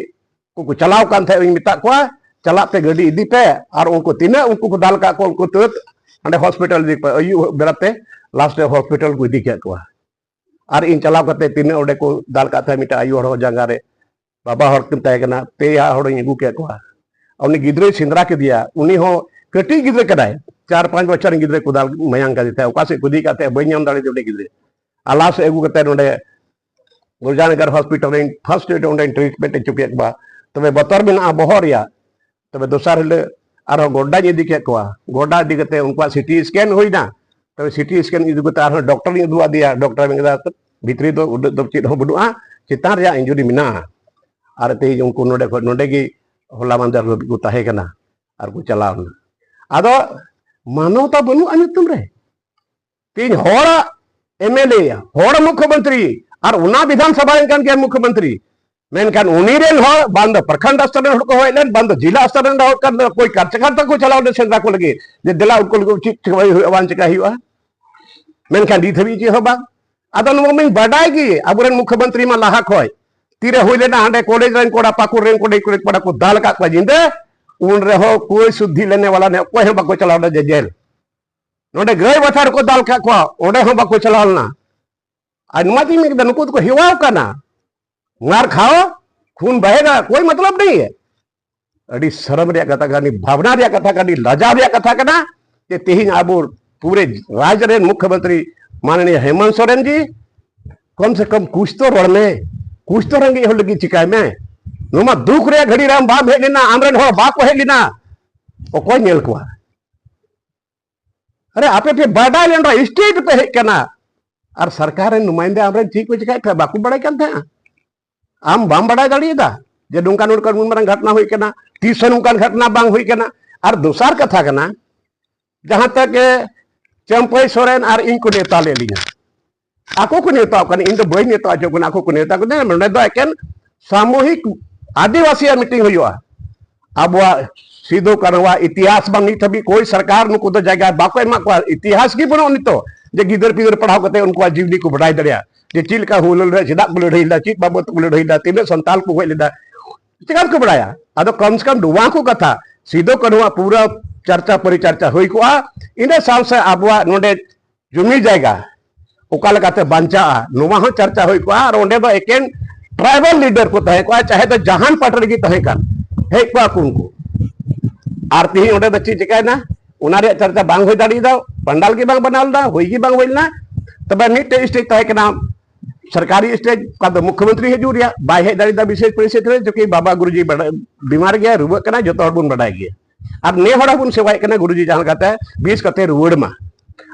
ᱩᱱᱠᱩ ᱪᱟᱞᱟᱣ ᱠᱟᱱ ᱛᱟᱦᱮᱸᱫ, ᱤᱧ ᱢᱮᱛᱟᱫ ᱠᱚᱣᱟ, "ᱪᱟᱞᱟᱜ ᱯᱮ, ᱜᱟᱹᱰᱤ ᱤᱫᱤ ᱯᱮ, ᱟᱨ ᱩᱱᱠᱩ ᱛᱤᱱᱟᱹᱜ ᱩᱱᱠᱩ ᱠᱚ ᱫᱟᱞ ᱠᱟᱜ ᱠᱚ, ᱩᱱᱠᱩ ᱛᱩᱨᱟᱹᱛ ᱦᱟᱸᱰᱮ ᱦᱚᱥᱯᱤᱴᱟᱞ ᱤᱫᱤ ᱠᱚᱯᱮ᱾" ᱟᱹᱭᱩᱵ ᱵᱮᱲᱟ ᱛᱮ ᱞᱟᱥᱴ ᱨᱮ ᱦᱚᱥᱯᱤᱴᱟᱞ ᱠᱚ ᱤᱫᱤ ᱠᱮᱫ ᱠᱚᱣᱟ᱾ ᱟᱨ ᱤᱧ ᱪᱟᱞᱟᱣ ᱠᱟᱛᱮ ᱛᱤᱱᱟᱹᱜ ᱚᱸᱰᱮ ᱠᱚ ᱫᱟᱞ ᱠᱟᱜ ᱛᱟᱦᱮᱸᱫ, ᱢᱤᱫᱴᱟᱝ ᱟᱭᱳ ᱦᱚᱲ ᱡᱟᱸᱜᱟ ᱨᱮ, ᱵᱟᱵᱟ ᱦᱚᱲ ᱠᱤᱱ ᱛᱟᱦᱮᱸ ᱠᱟᱱᱟ, ᱯᱮᱭᱟ ᱦᱚᱲᱤᱧ ᱟᱹᱜᱩ ᱠᱮᱫ ᱠᱚᱣᱟ᱾ ᱩᱱᱤ ᱜᱤᱫᱽᱨᱟᱹᱭ ᱥᱮᱸᱫᱽᱨᱟ ᱠᱮᱫᱮᱭᱟ, ᱩᱱᱤ ᱦᱚᱸ ᱠᱟᱹᱴᱤᱡ ᱜᱤᱫᱽᱨᱟᱹ ᱠᱟᱱᱟᱭ, ᱪᱟᱨ ᱯᱟᱸᱪ ᱵᱚᱪᱷᱚᱨ ᱨᱮᱱ ᱜᱤᱫᱽᱨᱟᱹ ᱠᱚ ᱫᱟᱞ ᱢᱟᱭᱟᱝ ᱠᱟᱫᱮ ᱛᱟᱦᱮᱸᱫ, ᱚᱠᱟ ᱥᱮᱫ ᱠᱚ ᱤᱫᱤ ᱠᱟᱫ ᱛᱟᱦᱮᱸᱫ ᱵᱟᱹᱧ ᱧᱟᱢ ᱫᱟᱲᱮᱭᱟᱫᱟ ᱩᱱᱤ ᱜᱤᱫᱽᱨᱟᱹ᱾ ᱟᱨ ᱞᱟᱥ ᱟᱹᱜᱩ ᱠᱟᱛᱮ ᱱᱚᱰᱮ ᱜᱩᱨᱡᱟᱱᱚᱜᱚᱨ ᱦᱚᱥᱯᱤᱴᱟᱞ ᱨᱮ ᱯᱷᱟᱥᱴ ᱮᱰ ᱚᱸᱰᱮ ᱴᱨᱤᱴᱢᱮᱱᱴ ᱦᱚᱪᱚ ᱠᱮᱫ ᱠᱚᱣᱟ᱾ ᱛᱚᱵᱮ ᱵᱚᱛᱚᱨ ᱢᱮᱱᱟᱜᱼᱟ ᱵᱚᱦᱚᱜ ᱨᱮᱭᱟᱜ᱾ ᱛᱚᱵᱮ ᱫᱚᱥᱟᱨ ᱦᱤᱞᱳᱜ ᱟᱨᱦᱚᱸ ᱜᱚᱰᱰᱟᱧ ᱤᱫᱤ ᱠᱮᱫ ᱠᱚᱣᱟ᱾ ᱜᱚᱰᱰᱟ ᱤᱫᱤ ᱠᱟᱛᱮ ᱩᱱᱠᱩᱣᱟᱜ ᱥᱤᱴᱤ ᱥᱠᱮᱱ ᱦᱩᱭᱱᱟ᱾ ᱛᱚᱵᱮ ᱥᱤᱴᱤ ᱥᱠᱮᱱ ᱤᱫᱤ ᱠᱟᱛᱮ ᱟᱨᱦᱚᱸ ᱰᱚᱠᱴᱚᱨᱤᱧ ᱩᱫᱩᱜ ᱟᱫᱮᱭᱟ᱾ ᱰᱚᱠᱴᱚᱨ ᱢᱮᱱ ᱠᱮᱫᱟ, "ᱵᱷᱤᱛᱨᱤ ᱫᱚ ᱩᱰᱟᱹᱜ ᱫᱚ ᱪᱮᱫ ᱦᱚᱸ ᱵᱟᱹᱱᱩᱜᱼᱟ, ᱪᱮᱛᱟᱱ ᱨᱮᱭᱟᱜ ᱤᱱᱡᱩᱨᱤ ᱢᱮᱱᱟᱜᱼᱟ᱾" ᱟᱨ ᱛᱮᱦᱮᱧ ᱩᱱᱠᱩ ᱱᱚᱰᱮ ᱠᱷᱚᱱ ᱱᱚᱰᱮ ᱜᱮ ᱦᱚᱞᱟ ᱢᱟᱦᱫᱮᱨ ᱦᱟᱹᱵᱤᱡ ᱠᱚ ᱛᱟᱦᱮᱸ ᱠᱟᱱᱟ ᱟᱨ ᱠᱚ ᱪᱟᱞᱟᱣ ᱮᱱᱟ᱾ ᱟᱫᱚ ᱢᱟᱱᱚᱣᱛᱟ ᱵᱟᱹᱱᱩᱜᱼᱟ ᱧᱩᱛᱩᱢ ᱨᱮ᱾ ᱛᱮᱦᱮᱧ ᱦᱚᱲᱟᱜ ᱮᱢᱮᱞᱮ, ᱦᱚᱲ ᱢᱩᱠᱷᱭᱚᱢᱚᱱᱛᱨᱤ, ᱟᱨ ᱚᱱᱟ ᱵᱤᱫᱷᱟᱱ ᱥᱚᱵᱷᱟ ᱨᱮᱱ ᱠᱟᱱ ᱜᱮᱭᱟ ᱢᱩᱠᱷᱭᱚᱢᱚᱱᱛᱨᱤ, ᱢᱮᱱᱠᱷᱟᱱ ᱩᱱᱤ ᱨᱮᱱ ᱦᱚᱲ ᱵᱟᱝ ᱫᱚ ᱯᱨᱚᱠᱷᱚᱱᱰ ᱥᱛᱚᱨ ᱨᱮᱱ ᱦᱚᱲ ᱠᱚ ᱦᱚᱦᱚᱭᱮᱫ ᱞᱮᱱ, ᱵᱟᱝ ᱫᱚ ᱡᱤᱞᱟ ᱥᱛᱚᱨ ᱨᱮᱱ ᱦᱚᱲ ᱠᱟᱱ ᱫᱚ ᱚᱠᱚᱭ ᱠᱟᱨᱪᱟᱠᱟᱨ ᱛᱟᱠᱚ ᱪᱟᱞᱟᱣ ᱞᱮᱱ ᱥᱮᱸᱫᱽᱨᱟ ᱠᱚ ᱞᱟᱹᱜᱤᱫ, ᱡᱮ ᱫᱮᱞᱟ ᱩᱱᱠᱩ ᱞᱟᱹᱜᱤᱫ ᱪᱮᱫ ᱪᱤᱠᱟᱹ ᱦᱩᱭᱩᱜᱼᱟ, ᱵᱟᱝ ᱪᱤᱠᱟᱹ ᱦᱩᱭᱩᱜᱼᱟ᱾ ᱢᱮᱱᱠᱷᱟᱱ ᱱᱤᱛ ᱦᱟᱹᱵᱤᱡ ᱪᱮᱫ ᱦᱚᱸ ᱵᱟᱝ᱾ ᱟᱫᱚ ᱱᱚᱣᱟ ᱢᱟᱧ ᱵᱟᱰᱟᱭ ᱜᱮ, ᱟᱵᱚᱨᱮᱱ ᱢᱩᱠᱷᱭᱚᱢᱚᱱᱛᱨᱤ ᱢᱟ ᱞᱟᱦᱟ ᱠᱷᱚᱡ ᱛᱤᱨᱮ ᱦᱩᱭ ᱞᱮᱱᱟ, ᱦᱟᱸᱰᱮ ᱠᱚᱞᱮᱡᱽ ᱨᱮᱱ ᱠᱚᱲᱟ, ᱯᱟᱹᱠᱩᱲ ᱨᱮᱱ ᱠᱚᱲᱟ, ᱠᱩᱲᱤ ᱠᱚᱲᱟ ᱠᱚ ᱫᱟᱞ ᱟᱠᱟᱫ ᱠᱚᱣᱟ ᱧᱤᱫᱟᱹ, ᱩᱱ ᱨᱮᱦᱚᱸ ᱠᱳᱭ ᱥᱩᱫᱽᱫᱷᱤ ᱞᱮᱱᱮ ᱣᱟᱞᱟ ᱱᱮ ᱚᱠᱚᱭ ᱦᱚᱸ ᱵᱟᱠᱚ ᱪᱟᱞᱟᱣ ᱞᱮᱱᱟ ᱡᱮ ᱡᱮᱞ᱾ ᱱᱚᱰᱮ ᱜᱟᱹᱭ ᱵᱟᱛᱷᱟ ᱨᱮᱠᱚ ᱫᱟᱞ ᱠᱟᱜ ᱠᱚᱣᱟ, ᱚᱸᱰᱮ ᱦᱚᱸ ᱵᱟᱠᱚ ᱪᱟᱞᱟᱣ ᱞᱮᱱᱟ᱾ ᱟᱨ ᱱᱚᱣᱟ ᱛᱤᱧ ᱢᱮᱱ ᱠᱮᱫᱟ, ᱱᱩᱠᱩ ᱫᱚᱠᱚ ᱦᱮᱣᱟᱣ ᱠᱟᱱᱟ ᱢᱟᱨ ᱠᱷᱟᱣ, खून बहेगा, कोई मतलब नहीं है। ᱟᱹᱰᱤ ᱥᱚᱨᱚᱢ ᱨᱮᱭᱟᱜ ᱠᱟᱛᱷᱟ ᱠᱟᱱᱟ, ᱵᱷᱟᱵᱽᱱᱟ ᱨᱮᱭᱟᱜ ᱠᱟᱛᱷᱟ ᱠᱟᱱᱟ, ᱞᱟᱡᱟᱣ ᱨᱮᱭᱟᱜ ᱠᱟᱛᱷᱟ ᱠᱟᱱᱟ ᱡᱮ ᱛᱮᱦᱮᱧ ᱟᱵᱚ ᱯᱩᱨᱮ ᱨᱟᱡᱽ ᱨᱮᱱ ᱢᱩᱠᱷᱭᱚᱢᱚᱱᱛᱨᱤ ᱢᱟᱱᱱᱤᱭᱟ ᱦᱮᱢᱚᱱᱛ ᱥᱚᱨᱮᱱ ᱡᱤ, ᱠᱚᱢ ᱥᱮ ᱠᱚᱢ ᱠᱩᱪ ᱛᱚ ᱨᱚᱲ ᱢᱮ, ᱠᱩᱪ ᱛᱚ ᱨᱮᱸᱜᱮᱡ ᱦᱚᱲ ᱞᱟᱹᱜᱤᱫ ᱪᱤᱠᱟᱭ ᱢᱮ᱾ ᱱᱚᱣᱟ ᱫᱩᱠ ᱨᱮᱭᱟᱜ ᱜᱷᱟᱹᱲᱤ ᱨᱮ ᱟᱢ ᱵᱟᱢ ᱦᱮᱡ ᱞᱮᱱᱟ, ᱟᱢᱨᱮᱱ ᱦᱚᱲ ᱵᱟᱠᱚ ᱦᱮᱡ ᱞᱮᱱᱟ, ᱚᱠᱚᱭ ᱧᱮᱞ ᱠᱚᱣᱟ? ᱟᱨᱮ ᱟᱯᱮ ᱯᱮ ᱵᱟᱰᱟᱭ ᱞᱮᱱ ᱨᱮᱦᱚᱸ, ᱥᱴᱮᱴ ᱯᱮ ᱦᱮᱡ ᱠᱟᱱᱟ ᱟᱨ ᱥᱚᱨᱠᱟᱨ ᱨᱮᱱ ᱱᱩᱢᱟᱭᱤᱱᱫᱟ ᱟᱢᱨᱮᱱ ᱪᱮᱫ ᱠᱚ ᱪᱤᱠᱟᱭᱮᱫ ᱛᱟᱦᱮᱸᱫ ᱵᱟᱠᱚ ᱵᱟᱲᱟᱭ ᱠᱟᱱ ᱛᱟᱦᱮᱸᱫᱼᱟ? ᱟᱢ ᱵᱟᱢ ᱵᱟᱰᱟᱭ ᱫᱟᱲᱮᱭᱟᱫᱟ ᱡᱮ ᱱᱚᱝᱠᱟ ᱱᱚᱝᱠᱟ ᱩᱱ ᱢᱟᱨᱟᱝ ᱜᱷᱚᱴᱱᱟ ᱦᱩᱭ ᱠᱟᱱᱟ, ᱛᱤᱥ ᱦᱚᱸ ᱱᱚᱝᱠᱟᱱ ᱜᱷᱚᱴᱱᱟ ᱵᱟᱝ ᱦᱩᱭ ᱠᱟᱱᱟ? ᱟᱨ ᱫᱚᱥᱟᱨ ᱠᱟᱛᱷᱟ ᱠᱟᱱᱟ, ᱡᱟᱦᱟᱸ ᱛᱟᱠ ᱜᱮ ᱪᱟᱹᱢᱯᱟᱹᱭ ᱥᱚᱨᱮᱱ ᱟᱨ ᱤᱧ ᱠᱚ ᱱᱮᱣᱛᱟ ᱞᱮᱫ ᱞᱤᱧᱟ, ᱟᱠᱚ ᱠᱚ ᱱᱮᱣᱛᱟ ᱠᱟᱱᱟ, ᱤᱧ ᱫᱚ ᱵᱟᱹᱧ ᱱᱮᱣᱛᱟ ᱦᱚᱪᱚ ᱠᱟᱱᱟ, ᱟᱠᱚ ᱠᱚ ᱱᱮᱣᱛᱟ ᱠᱟᱱᱟ᱾ ᱱᱚᱰᱮ ᱫᱚ ᱮᱠᱮᱱ ᱥᱟᱢᱩᱦᱤᱠ ᱟᱹᱫᱤᱵᱟᱹᱥᱤᱭᱟᱜ ᱢᱤᱴᱤᱝ ᱦᱩᱭᱩᱜᱼᱟ᱾ ᱟᱵᱚᱣᱟᱜ ᱥᱤᱫᱩ ᱠᱟᱹᱱᱦᱩᱣᱟᱜ ᱤᱛᱤᱦᱟᱥ ᱵᱟᱝ ᱱᱤᱛ ᱦᱟᱹᱵᱤᱡ ᱠᱳᱭ ᱥᱚᱨᱠᱟᱨ ᱱᱩᱠᱩ ᱫᱚ ᱡᱟᱭᱜᱟ ᱵᱟᱠᱚ ᱮᱢᱟ ᱠᱚᱣᱟ, ᱤᱛᱤᱦᱟᱥ ᱜᱮ ᱵᱟᱹᱱᱩᱜᱼᱟ ᱱᱤᱛᱚᱜ, ᱡᱮ ᱜᱤᱫᱟᱹᱨ ᱯᱤᱫᱟᱹᱨ ᱯᱟᱲᱦᱟᱣ ᱠᱟᱛᱮ ᱩᱱᱠᱩᱣᱟᱜ ᱡᱤᱵᱽᱱᱤ ᱠᱚ ᱵᱟᱰᱟᱭ ᱫᱟᱲᱮᱭᱟᱜᱼᱟ, ᱡᱮ ᱪᱮᱫ ᱞᱮᱠᱟ ᱦᱩᱞ ᱞᱟᱹᱲᱦᱟᱹᱭ, ᱪᱮᱫᱟᱜ ᱠᱚ ᱞᱟᱹᱲᱦᱟᱹᱭ ᱞᱮᱫᱟ, ᱪᱮᱫ ᱵᱟᱵᱚᱫ ᱠᱚ ᱞᱟᱹᱲᱦᱟᱹᱭ ᱞᱮᱫᱟ, ᱛᱤᱱᱟᱹᱜ ᱥᱟᱱᱛᱟᱞ ᱠᱚ ᱜᱚᱡ ᱞᱮᱫᱟ, ᱪᱮᱠᱟ ᱠᱚ ᱵᱟᱲᱟᱭᱟ? ᱟᱫᱚ ᱠᱚᱢ ᱥᱮ ᱠᱚᱢ ᱱᱚᱣᱟ ᱠᱚ ᱠᱟᱛᱷᱟ ᱥᱤᱫᱩ ᱠᱟᱹᱱᱦᱩᱣᱟᱜ ᱯᱩᱨᱟᱹ ᱪᱟᱨᱪᱟ ᱯᱚᱨᱤᱪᱟᱨᱪᱟ ᱦᱩᱭ ᱠᱚᱜᱼᱟ᱾ ᱤᱱᱟᱹ ᱥᱟᱶ ᱥᱮ ᱟᱵᱚᱣᱟᱜ ᱱᱚᱰᱮ ᱡᱩᱢᱤ ᱡᱟᱭᱜᱟ ᱚᱠᱟ ᱞᱮᱠᱟᱛᱮ ᱵᱟᱧᱪᱟᱜᱼᱟ, ᱱᱚᱣᱟ ᱦᱚᱸ ᱪᱟᱨᱪᱟ ᱦᱩᱭ ᱠᱚᱜᱼᱟ᱾ ᱟᱨ ᱚᱸᱰᱮ ᱫᱚ ᱮᱠᱮᱱ ᱴᱨᱟᱭᱵᱟᱞ ᱞᱤᱰᱟᱨ ᱠᱚ ᱛᱟᱦᱮᱸ ᱠᱚᱜᱼᱟ, ᱪᱟᱦᱮ ᱫᱚ ᱡᱟᱦᱟᱱ ᱯᱟᱨᱴᱤ ᱨᱮᱜᱮ ᱛᱟᱦᱮᱸ ᱠᱟᱱ, ᱦᱮᱡ ᱠᱚᱜᱼᱟ ᱠᱚ ᱩᱱᱠᱩ᱾ ᱟᱨ ᱛᱮᱦᱮᱧ ᱚᱸᱰᱮ ᱫᱚ ᱪᱮᱫ ᱪᱤᱠᱟᱭᱮᱱᱟ, ᱚᱱᱟ ᱨᱮᱭᱟᱜ ᱪᱟᱨᱪᱟ ᱵᱟᱝ ᱦᱩᱭ ᱫᱟᱲᱮᱭᱟᱫᱟ, ᱯᱟᱱᱰᱟᱞ ᱜᱮ ᱵᱟᱝ ᱵᱮᱱᱟᱣ ᱞᱮᱫᱟ, ᱦᱩᱭ ᱜᱮ ᱵᱟᱝ ᱦᱩᱭ ᱞᱮᱱᱟ᱾ ᱛᱚᱵᱮ ᱢᱤᱫᱴᱮᱡ ᱥᱴᱮᱡ ᱛᱟᱦᱮᱸ ᱠᱟᱱᱟ, ᱥᱚᱨᱠᱟᱨᱤ ᱥᱴᱮᱡ, ᱚᱠᱟ ᱫᱚ ᱢᱩᱠᱷᱭᱚᱢᱚᱱᱛᱨᱤ ᱦᱤᱡᱩᱜ ᱨᱮᱭᱟᱜ ᱵᱟᱭ ᱦᱮᱡ ᱫᱟᱲᱮᱭᱟᱫᱟ ᱵᱤᱥᱮᱥ ᱯᱚᱨᱤᱥᱛᱷᱤᱛᱤ ᱨᱮ, ᱪᱩᱸᱠᱤ ᱵᱟᱵᱟ ᱜᱩᱨᱩᱡᱤ ᱵᱟᱰᱟᱭ, ᱵᱤᱢᱟᱨ ᱜᱮᱭᱟ, ᱨᱩᱣᱟᱹᱜ ᱠᱟᱱᱟ, ᱡᱚᱛᱚ ᱦᱚᱲ ᱵᱚᱱ ᱵᱟᱰᱟᱭ ᱜᱮᱭᱟ᱾ ᱟᱨ ᱱᱮ ᱦᱚᱲ ᱦᱚᱸᱵᱚᱱ ᱥᱮᱵᱟᱭᱮᱫ ᱠᱟᱱᱟ, ᱜᱩᱨᱩᱡᱤ ᱡᱟᱦᱟᱸ ᱞᱮᱠᱟᱛᱮ ᱵᱮᱥ ᱠᱟᱛᱮ ᱨᱩᱣᱟᱹᱲ ᱢᱟ,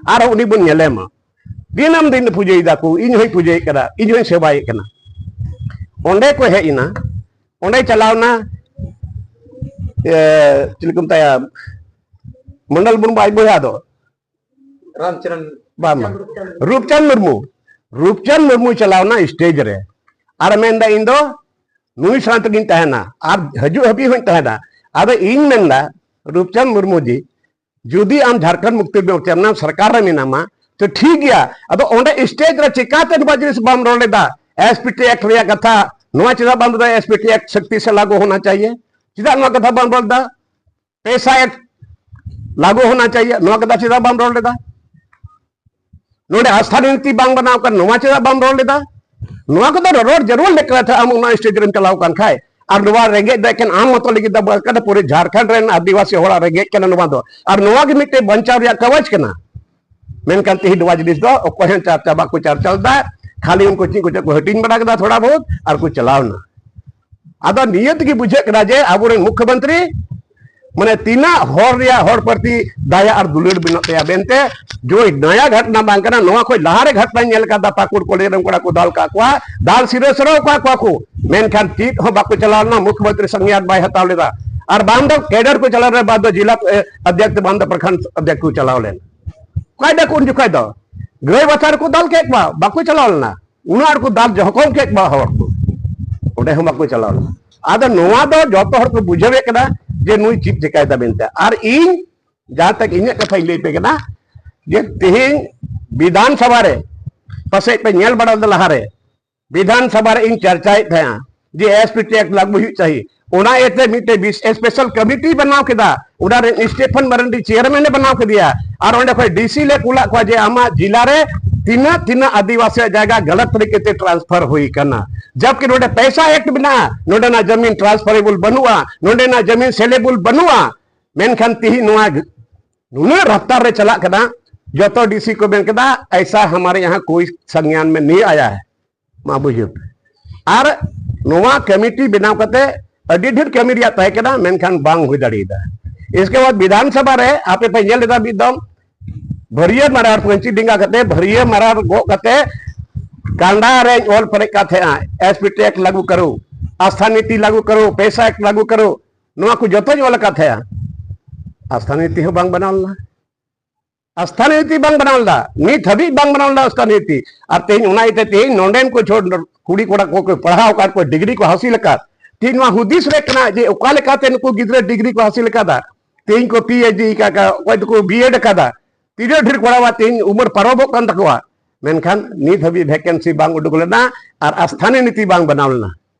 ᱟᱨᱦᱚᱸ ᱩᱱᱤ ᱵᱚᱱ ᱧᱮᱞᱮ ᱢᱟ᱾ ᱫᱤᱱᱟᱹᱢ ᱫᱤᱱ ᱯᱩᱡᱟᱹᱭ ᱫᱟᱠᱚ, ᱤᱧ ᱦᱚᱸᱧ ᱯᱩᱡᱟᱹᱭᱮᱫ ᱠᱟᱱᱟ, ᱤᱧ ᱦᱚᱸᱧ ᱥᱮᱵᱟᱭᱮᱫ ᱠᱟᱱᱟ᱾ ᱚᱸᱰᱮ ᱠᱚ ᱦᱮᱡ ᱮᱱᱟ, ᱚᱸᱰᱮ ᱪᱟᱞᱟᱣ ᱮᱱᱟ, ᱮ, ᱪᱮᱫ ᱠᱚ ᱢᱮᱛᱟᱭᱟ, ᱢᱚᱱᱰᱚᱞ ᱢᱩᱨᱢᱩ ᱟᱡ ᱵᱚᱭᱦᱟ ᱫᱚ, ᱨᱟᱢᱪᱚᱨᱚᱱ ᱵᱟᱝ, ᱵᱟᱝ᱾ ᱨᱩᱯᱪᱟᱸᱫᱽ ᱢᱩᱨᱢᱩ᱾ ᱨᱩᱯᱪᱟᱸᱫᱽ ᱢᱩᱨᱢᱩᱭ ᱪᱟᱞᱟᱣ ᱮᱱᱟ ᱥᱴᱮᱡ ᱨᱮ ᱟᱨ ᱢᱮᱱᱫᱟ, "ᱤᱧ ᱫᱚ ᱱᱩᱭ ᱥᱟᱶ ᱛᱮᱜᱤᱧ ᱛᱟᱦᱮᱱᱟ ᱟᱨ ᱦᱤᱡᱩᱜ ᱦᱟᱹᱵᱤᱡ ᱦᱚᱸᱧ ᱛᱟᱦᱮᱱᱟ᱾" ᱟᱫᱚ ᱤᱧ ᱢᱮᱱᱫᱟ, ᱨᱩᱯᱪᱟᱸᱫᱽ ᱢᱩᱨᱢᱩ ᱡᱤ, ᱡᱩᱫᱤ ᱟᱢ ᱡᱷᱟᱲᱠᱷᱚᱸᱰ ᱢᱩᱠᱛᱤ ᱢᱳᱨᱪᱟ ᱨᱮᱱᱟᱜ ᱥᱚᱨᱠᱟᱨ ᱨᱮ ᱢᱮᱱᱟᱢᱟ, ᱛᱚ ᱴᱷᱤᱠ ᱜᱮᱭᱟ᱾ ᱟᱫᱚ ᱚᱸᱰᱮ ᱥᱴᱮᱡ ᱨᱮ ᱪᱤᱠᱟᱛᱮ ᱱᱚᱣᱟ ᱡᱤᱱᱤᱥ ᱵᱟᱢ ᱨᱚᱲ ᱞᱮᱫᱟ? ᱮᱥᱯᱤᱴᱤ ᱮᱠᱴ ᱨᱮᱭᱟᱜ ᱠᱟᱛᱷᱟ, ᱱᱚᱣᱟ ᱪᱮᱫᱟᱜ ᱵᱟᱢ ᱨᱚᱲ ᱞᱮᱫᱟ? ᱮᱥᱯᱤᱴᱤ ᱮᱠᱴ ᱥᱚᱠᱛᱤ ᱥᱮ ᱞᱟᱜᱩ ᱦᱳᱱᱟ ᱪᱟᱦᱤᱭᱮ, ᱪᱮᱫᱟᱜ ᱱᱚᱣᱟ ᱠᱟᱛᱷᱟ ᱵᱟᱢ ᱨᱚᱲ ᱞᱮᱫᱟ? ᱯᱮᱥᱟ ᱮᱠᱴ ᱞᱟᱜᱩ ᱦᱳᱱᱟ ᱪᱟᱦᱤᱭᱮ, ᱱᱚᱣᱟ ᱠᱟᱛᱷᱟ ᱪᱮᱫᱟᱜ ᱵᱟᱢ ᱨᱚᱲ ᱞᱮᱫᱟ? ᱱᱚᱰᱮ ᱟᱥᱛᱷᱟ ᱱᱤᱭᱩᱠᱛᱤ ᱵᱟᱝ ᱵᱮᱱᱟᱣ ᱠᱟᱱᱟ, ᱱᱚᱣᱟ ᱪᱮᱫᱟᱜ ᱵᱟᱢ ᱨᱚᱲ ᱞᱮᱫᱟ? ᱱᱚᱣᱟ ᱠᱚᱫᱚ ᱨᱚᱲ ᱡᱟᱹᱨᱩᱲ ᱞᱮᱠᱟ ᱛᱮ ᱟᱢ ᱚᱱᱟ ᱥᱴᱮᱡ ᱨᱮᱢ ᱪᱟᱞᱟᱣ ᱠᱟᱱ ᱠᱷᱟᱡ᱾ ᱟᱨ ᱱᱚᱣᱟ ᱨᱮᱸᱜᱮᱡ ᱫᱚ ᱮᱠᱮᱱ ᱟᱢ ᱢᱚᱛᱚ ᱞᱟᱹᱜᱤᱫ ᱫᱚ ᱵᱟᱝ ᱠᱟᱱᱟ, ᱯᱩᱨᱟᱹ ᱡᱷᱟᱲᱠᱷᱚᱸᱰ ᱨᱮᱱ ᱟᱹᱫᱤᱵᱟᱹᱥᱤ ᱦᱚᱲᱟᱜ ᱨᱮᱸᱜᱮᱡ ᱠᱟᱱᱟ ᱱᱚᱣᱟ ᱫᱚ᱾ ᱟᱨ ᱱᱚᱣᱟ ᱜᱮ ᱢᱤᱫᱴᱮᱡ ᱵᱟᱧᱪᱟᱣ ᱨᱮᱭᱟᱜ ᱠᱟᱜᱚᱡᱽ ᱠᱟᱱᱟ᱾ ᱢᱮᱱᱠᱷᱟᱱ ᱛᱮᱦᱮᱧ ᱱᱚᱣᱟ ᱡᱤᱱᱤᱥ ᱫᱚ ᱚᱠᱚᱭ ᱦᱚᱸ ᱪᱟᱨᱪᱟ ᱵᱟᱠᱚ ᱪᱟᱨᱪᱟᱣ ᱮᱫᱟ᱾ ᱠᱷᱟᱹᱞᱤ ᱩᱱᱠᱩ ᱪᱮᱫ ᱠᱚᱪᱚ ᱠᱚ ᱦᱟᱹᱴᱤᱧ ᱵᱟᱲᱟ ᱠᱮᱫᱟ ᱛᱷᱚᱲᱟ ᱵᱚᱦᱩᱛ ᱟᱨ ᱠᱚ ᱪᱟᱞᱟᱣ ᱮᱱᱟ᱾ ᱟᱫᱚ ᱱᱤᱭᱟᱹ ᱛᱮᱜᱮ ᱵᱩᱡᱷᱟᱹᱜ ᱠᱟᱱᱟ ᱡᱮ ᱟᱵᱚᱨᱮᱱ ᱢᱩᱠᱷᱭᱚᱢᱚᱱᱛᱨᱤ ᱢᱟᱱᱮ ᱛᱤᱱᱟᱹᱜ ᱦᱚᱲ ᱨᱮᱭᱟᱜ ᱦᱚᱲ ᱯᱨᱚᱛᱤ ᱫᱟᱭᱟ ᱟᱨ ᱫᱩᱞᱟᱹᱲ ᱢᱮᱱᱟᱜ ᱛᱟᱭᱟ ᱢᱮᱱᱛᱮ᱾ ᱡᱳᱭ ᱱᱟᱭᱟ ᱜᱷᱚᱴᱱᱟ ᱵᱟᱝ ᱠᱟᱱᱟ, ᱱᱚᱣᱟ ᱠᱷᱚᱱ ᱞᱟᱦᱟᱨᱮ ᱜᱷᱚᱴᱱᱟᱧ ᱧᱮᱞ ᱟᱠᱟᱫᱟ, ᱯᱟᱹᱠᱩᱲ ᱠᱚᱞᱮᱡᱽ ᱨᱮᱱ ᱠᱚᱲᱟ ᱠᱚ ᱫᱟᱞ ᱠᱟᱜ ᱠᱚᱣᱟ, ᱫᱟᱞ ᱥᱤᱨᱟᱹ ᱥᱚᱨᱟᱣ ᱠᱟᱜ ᱠᱚᱣᱟ ᱠᱚ, ᱢᱮᱱᱠᱷᱟᱱ ᱪᱮᱫ ᱦᱚᱸ ᱵᱟᱠᱚ ᱪᱟᱞᱟᱣ ᱞᱮᱱᱟ, ᱢᱩᱠᱷᱭᱚᱢᱚᱱᱛᱨᱤ ᱥᱚᱝᱧᱟᱱ ᱵᱟᱭ ᱦᱟᱛᱟᱣ ᱞᱮᱫᱟ᱾ ᱟᱨ ᱵᱟᱝ ᱫᱚ ᱠᱮᱰᱟᱨ ᱠᱚ ᱪᱟᱞᱟᱣ ᱞᱮᱱᱟ, ᱵᱟᱝ ᱫᱚ ᱡᱤᱞᱟ ᱮ, ᱚᱫᱷᱭᱚᱠᱥ, ᱵᱟᱝ ᱫᱚ ᱯᱨᱚᱠᱷᱚᱸᱰ ᱚᱫᱷᱭᱚᱠᱥ ᱠᱚ ᱪᱟᱞᱟᱣ ᱞᱮᱱ᱾ ᱚᱠᱟᱭ ᱫᱟᱠᱚ ᱩᱱ ᱡᱚᱠᱷᱟᱡ ᱫᱚ ᱜᱟᱹᱭ ᱵᱟᱪᱷᱟ ᱨᱮᱠᱚ ᱫᱟᱞ ᱠᱮᱫ ᱠᱚᱣᱟ, ᱵᱟᱠᱚ ᱪᱟᱞᱟᱣ ᱞᱮᱱᱟ᱾ ᱩᱱᱟᱹᱜ ᱟᱸᱴ ᱠᱚ ᱫᱟᱞ ᱡᱚᱠᱷᱚᱢ ᱠᱮᱫ ᱠᱚᱣᱟ ᱦᱚᱲ ᱠᱚ, ᱚᱸᱰᱮ ᱦᱚᱸ ᱵᱟᱠᱚ ᱪᱟᱞᱟᱣ ᱞᱮᱱᱟ᱾ ᱟᱫᱚ ᱱᱚᱣᱟ ᱫᱚ ᱡᱚᱛᱚ ᱦᱚᱲ ᱠᱚ ᱵᱩᱡᱷᱟᱹᱣᱮᱫ ᱠᱟᱱᱟ ᱡᱮ ᱱᱩᱭ ᱪᱮᱫ ᱪᱮᱠᱟᱭᱮᱫᱟ ᱢᱮᱱᱛᱮ᱾ ᱟᱨ ᱤᱧ ᱡᱟᱦᱟᱸ ᱛᱟᱠ ᱤᱧᱟᱹᱜ ᱠᱟᱛᱷᱟᱧ ᱞᱟᱹᱭ ᱯᱮ ᱠᱟᱱᱟ ᱡᱮ ᱛᱮᱦᱮᱧ ᱵᱤᱫᱷᱟᱱ ᱥᱚᱵᱷᱟ ᱨᱮ ᱯᱟᱥᱮᱡ ᱯᱮ ᱧᱮᱞ ᱵᱟᱲᱟ ᱞᱮᱫᱟ ᱞᱟᱦᱟᱨᱮ, ᱵᱤᱫᱷᱟᱱ ᱥᱚᱵᱷᱟ ᱨᱮ ᱤᱧ ᱪᱟᱨᱪᱟᱭᱮᱫ ᱛᱟᱦᱮᱸᱜᱼᱟ ᱡᱮ ᱮᱥᱯᱤᱴᱤ ᱮᱠᱴ ᱞᱟᱹᱜᱩ ᱦᱩᱭᱩᱜ ᱪᱟᱦᱤ᱾ ᱚᱱᱟ ᱤᱭᱟᱹᱛᱮ ᱢᱤᱫᱴᱮᱡ ᱵᱤᱥ-, ᱥᱯᱮᱥᱟᱞ ᱠᱚᱢᱤᱴᱤ ᱵᱮᱱᱟᱣ ᱠᱮᱫᱟ, ᱚᱱᱟ ᱨᱮ ᱥᱴᱤᱯᱷᱮᱱ ᱢᱟᱨᱟᱱᱰᱤ ᱪᱮᱭᱟᱨᱢᱮᱱ ᱮ ᱵᱮᱱᱟᱣ ᱠᱮᱫᱮᱭᱟ᱾ ᱟᱨ ᱚᱸᱰᱮ ᱠᱷᱚᱱ ᱰᱤᱥᱤ ᱞᱮ ᱠᱩᱞᱟᱜ ᱠᱚᱣᱟ ᱡᱮ ᱟᱢᱟᱜ ᱡᱤᱞᱟ ᱨᱮ ᱛᱤᱱᱟᱹᱜ ᱛᱤᱱᱟᱹᱜ ᱟᱹᱫᱤᱵᱟᱹᱥᱤᱭᱟᱜ ᱡᱟᱭᱜᱟ ᱜᱟᱞᱟᱛ ᱛᱟᱹᱨᱤᱠᱟ ᱛᱮ ᱴᱨᱟᱱᱥᱯᱷᱟᱨ ᱦᱩᱭ ᱠᱟᱱᱟ, ᱡᱚᱵᱠᱤ ᱱᱚᱰᱮ ᱯᱮᱭᱥᱟ ᱮᱠᱴ ᱢᱮᱱᱟᱜᱼᱟ, ᱱᱚᱰᱮᱱᱟᱜ ᱡᱟᱢᱤᱱ ᱴᱨᱟᱱᱥᱯᱷᱟᱨᱮᱵᱚᱞ ᱵᱟᱹᱱᱩᱜᱼᱟ, ᱱᱚᱰᱮᱱᱟᱜ ᱡᱟᱢᱤᱱ ᱥᱮᱞᱮᱵᱚᱞ ᱵᱟᱹᱱᱩᱜᱼᱟ᱾ ᱢᱮᱱᱠᱷᱟᱱ ᱛᱤᱦᱤᱧ ᱱᱚᱣᱟ ᱱᱩᱱᱟᱹᱜ ᱨᱟᱯᱛᱟᱨ ᱨᱮ ᱪᱟᱞᱟᱜ ᱠᱟᱱᱟ, ᱡᱚᱛᱚ ᱰᱤᱥᱤ ᱠᱚ ᱢᱮᱱ ᱠᱮᱫᱟ, "ᱮᱭᱥᱟ ᱦᱟᱢᱟᱨᱮ ᱭᱟᱦᱟᱸ ᱠᱳᱭ ᱥᱚᱝᱜᱽᱭᱟᱱ ᱢᱮ ᱱᱤ ᱟᱭᱟ ᱦᱮ, ᱢᱟ ᱵᱩᱡᱷᱟᱹᱣ ᱯᱮ᱾" ᱟᱨ ᱱᱚᱣᱟ ᱠᱚᱢᱤᱴᱤ ᱵᱮᱱᱟᱣ ᱠᱟᱛᱮ ᱟᱹᱰᱤ ᱰᱷᱮᱨ ᱠᱟᱹᱢᱤ ᱨᱮᱭᱟᱜ ᱛᱟᱦᱮᱸ ᱠᱟᱱᱟ, ᱢᱮᱱᱠᱷᱟᱱ ᱵᱟᱝ ᱦᱩᱭ ᱫᱟᱲᱮᱭᱟᱫᱟ᱾ ᱤᱥᱠᱮ ᱵᱟᱫ ᱵᱤᱫᱷᱟᱱ ᱥᱚᱵᱷᱟ ᱨᱮ ᱟᱯᱮ ᱯᱮ ᱧᱮᱞ ᱞᱮᱫᱟ, ᱢᱤᱫ ᱫᱚᱢ ᱵᱷᱟᱹᱨᱤᱭᱟᱹ ᱢᱟᱨᱟᱨ ᱯᱟᱹᱧᱪᱤ ᱰᱮᱸᱜᱟ ᱠᱟᱛᱮ, ᱵᱷᱟᱹᱨᱤᱭᱟᱹ ᱢᱟᱨᱟᱨ ᱜᱚᱜ ᱠᱟᱛᱮ ᱠᱟᱸᱰᱟ ᱨᱮᱧ ᱚᱞ ᱯᱮᱨᱮᱡ ᱠᱟᱱ ᱛᱟᱦᱮᱸᱜᱼᱟ, "ᱮᱥᱯᱤᱴᱤ ᱮᱠᱴ ᱞᱟᱹᱜᱩ ᱠᱟᱨᱳ, ᱟᱥᱛᱷᱟ ᱱᱤᱛᱤ ᱞᱟᱹᱜᱩ ᱠᱟᱨᱳ, ᱯᱮᱭᱥᱟ ᱮᱠᱴ ᱞᱟᱹᱜᱩ ᱠᱟᱨᱳ᱾" ᱱᱚᱣᱟ ᱠᱚ ᱡᱚᱛᱚᱧ ᱚᱞ ᱟᱠᱟᱫ ᱛᱟᱦᱮᱸᱜᱼᱟ᱾ ᱟᱥᱛᱷᱟ ᱱᱤᱛᱤ ᱦᱚᱸ ᱵᱟᱝ ᱵᱮᱱᱟᱣ ᱞᱮᱱᱟ᱾ ᱟᱥᱛᱷᱟ ᱱᱤᱛᱤ ᱵᱟᱝ ᱵᱮᱱᱟᱣ ᱞᱮᱫᱟ, ᱱᱤᱛ ᱦᱟᱹᱵᱤᱡ ᱵᱟᱝ ᱵᱮᱱᱟᱣ ᱞᱮᱫᱟ ᱟᱥᱛᱷᱟ ᱱᱤᱛᱤ᱾ ᱟᱨ ᱛᱮᱦᱮᱧ ᱚᱱᱟ ᱤᱭᱟᱹᱛᱮ ᱛᱮᱦᱮᱧ ᱱᱚᱰᱮᱱ ᱠᱚ ᱪᱷᱚ ᱠᱩᱲᱤ ᱠᱚᱲᱟ ᱠᱚ ᱠᱚ ᱯᱟᱲᱦᱟᱣ ᱟᱠᱟᱫ ᱠᱚ, ᱰᱤᱜᱽᱨᱤ ᱠᱚ ᱦᱟᱹᱥᱤᱞ ᱟᱠᱟᱫ, ᱛᱮᱦᱮᱧ ᱱᱚᱣᱟ ᱦᱩᱫᱤᱥ ᱨᱮ ᱠᱟᱱᱟ ᱡᱮ ᱚᱠᱟ ᱞᱮᱠᱟᱛᱮ ᱱᱩᱠᱩ ᱜᱤᱫᱽᱨᱟᱹ ᱰᱤᱜᱽᱨᱤ ᱠᱚ ᱦᱟᱹᱥᱤᱞ ᱟᱠᱟᱫᱟ, ᱛᱮᱦᱮᱧ ᱠᱚ ᱯᱤ ᱮᱭᱤᱪ ᱰᱤ ᱟᱠᱟᱫ, ᱚᱠᱚᱭ ᱫᱚᱠᱚ ᱵᱤ ᱮᱰ ᱟᱠᱟᱫᱟ, ᱛᱤᱱᱟᱹᱜ ᱰᱷᱮᱨ ᱠᱚᱲᱟᱣᱟᱜ ᱛᱮᱦᱮᱧ ᱩᱢᱮᱨ ᱯᱟᱨᱚᱢᱚᱜ ᱠᱟᱱ ᱛᱟᱠᱚᱣᱟ, ᱢᱮᱱᱠᱷᱟᱱ ᱱᱤᱛ ᱦᱟᱹᱵᱤᱡ ᱵᱷᱮᱠᱮᱱᱥᱤ ᱵᱟᱝ ᱩᱰᱩᱠ ᱞᱮᱱᱟ ᱟᱨ ᱟᱥᱛᱷᱟᱱᱤ ᱱᱤᱛᱤ ᱵᱟᱝ ᱵᱮᱱᱟᱣ ᱞᱮᱱᱟ᱾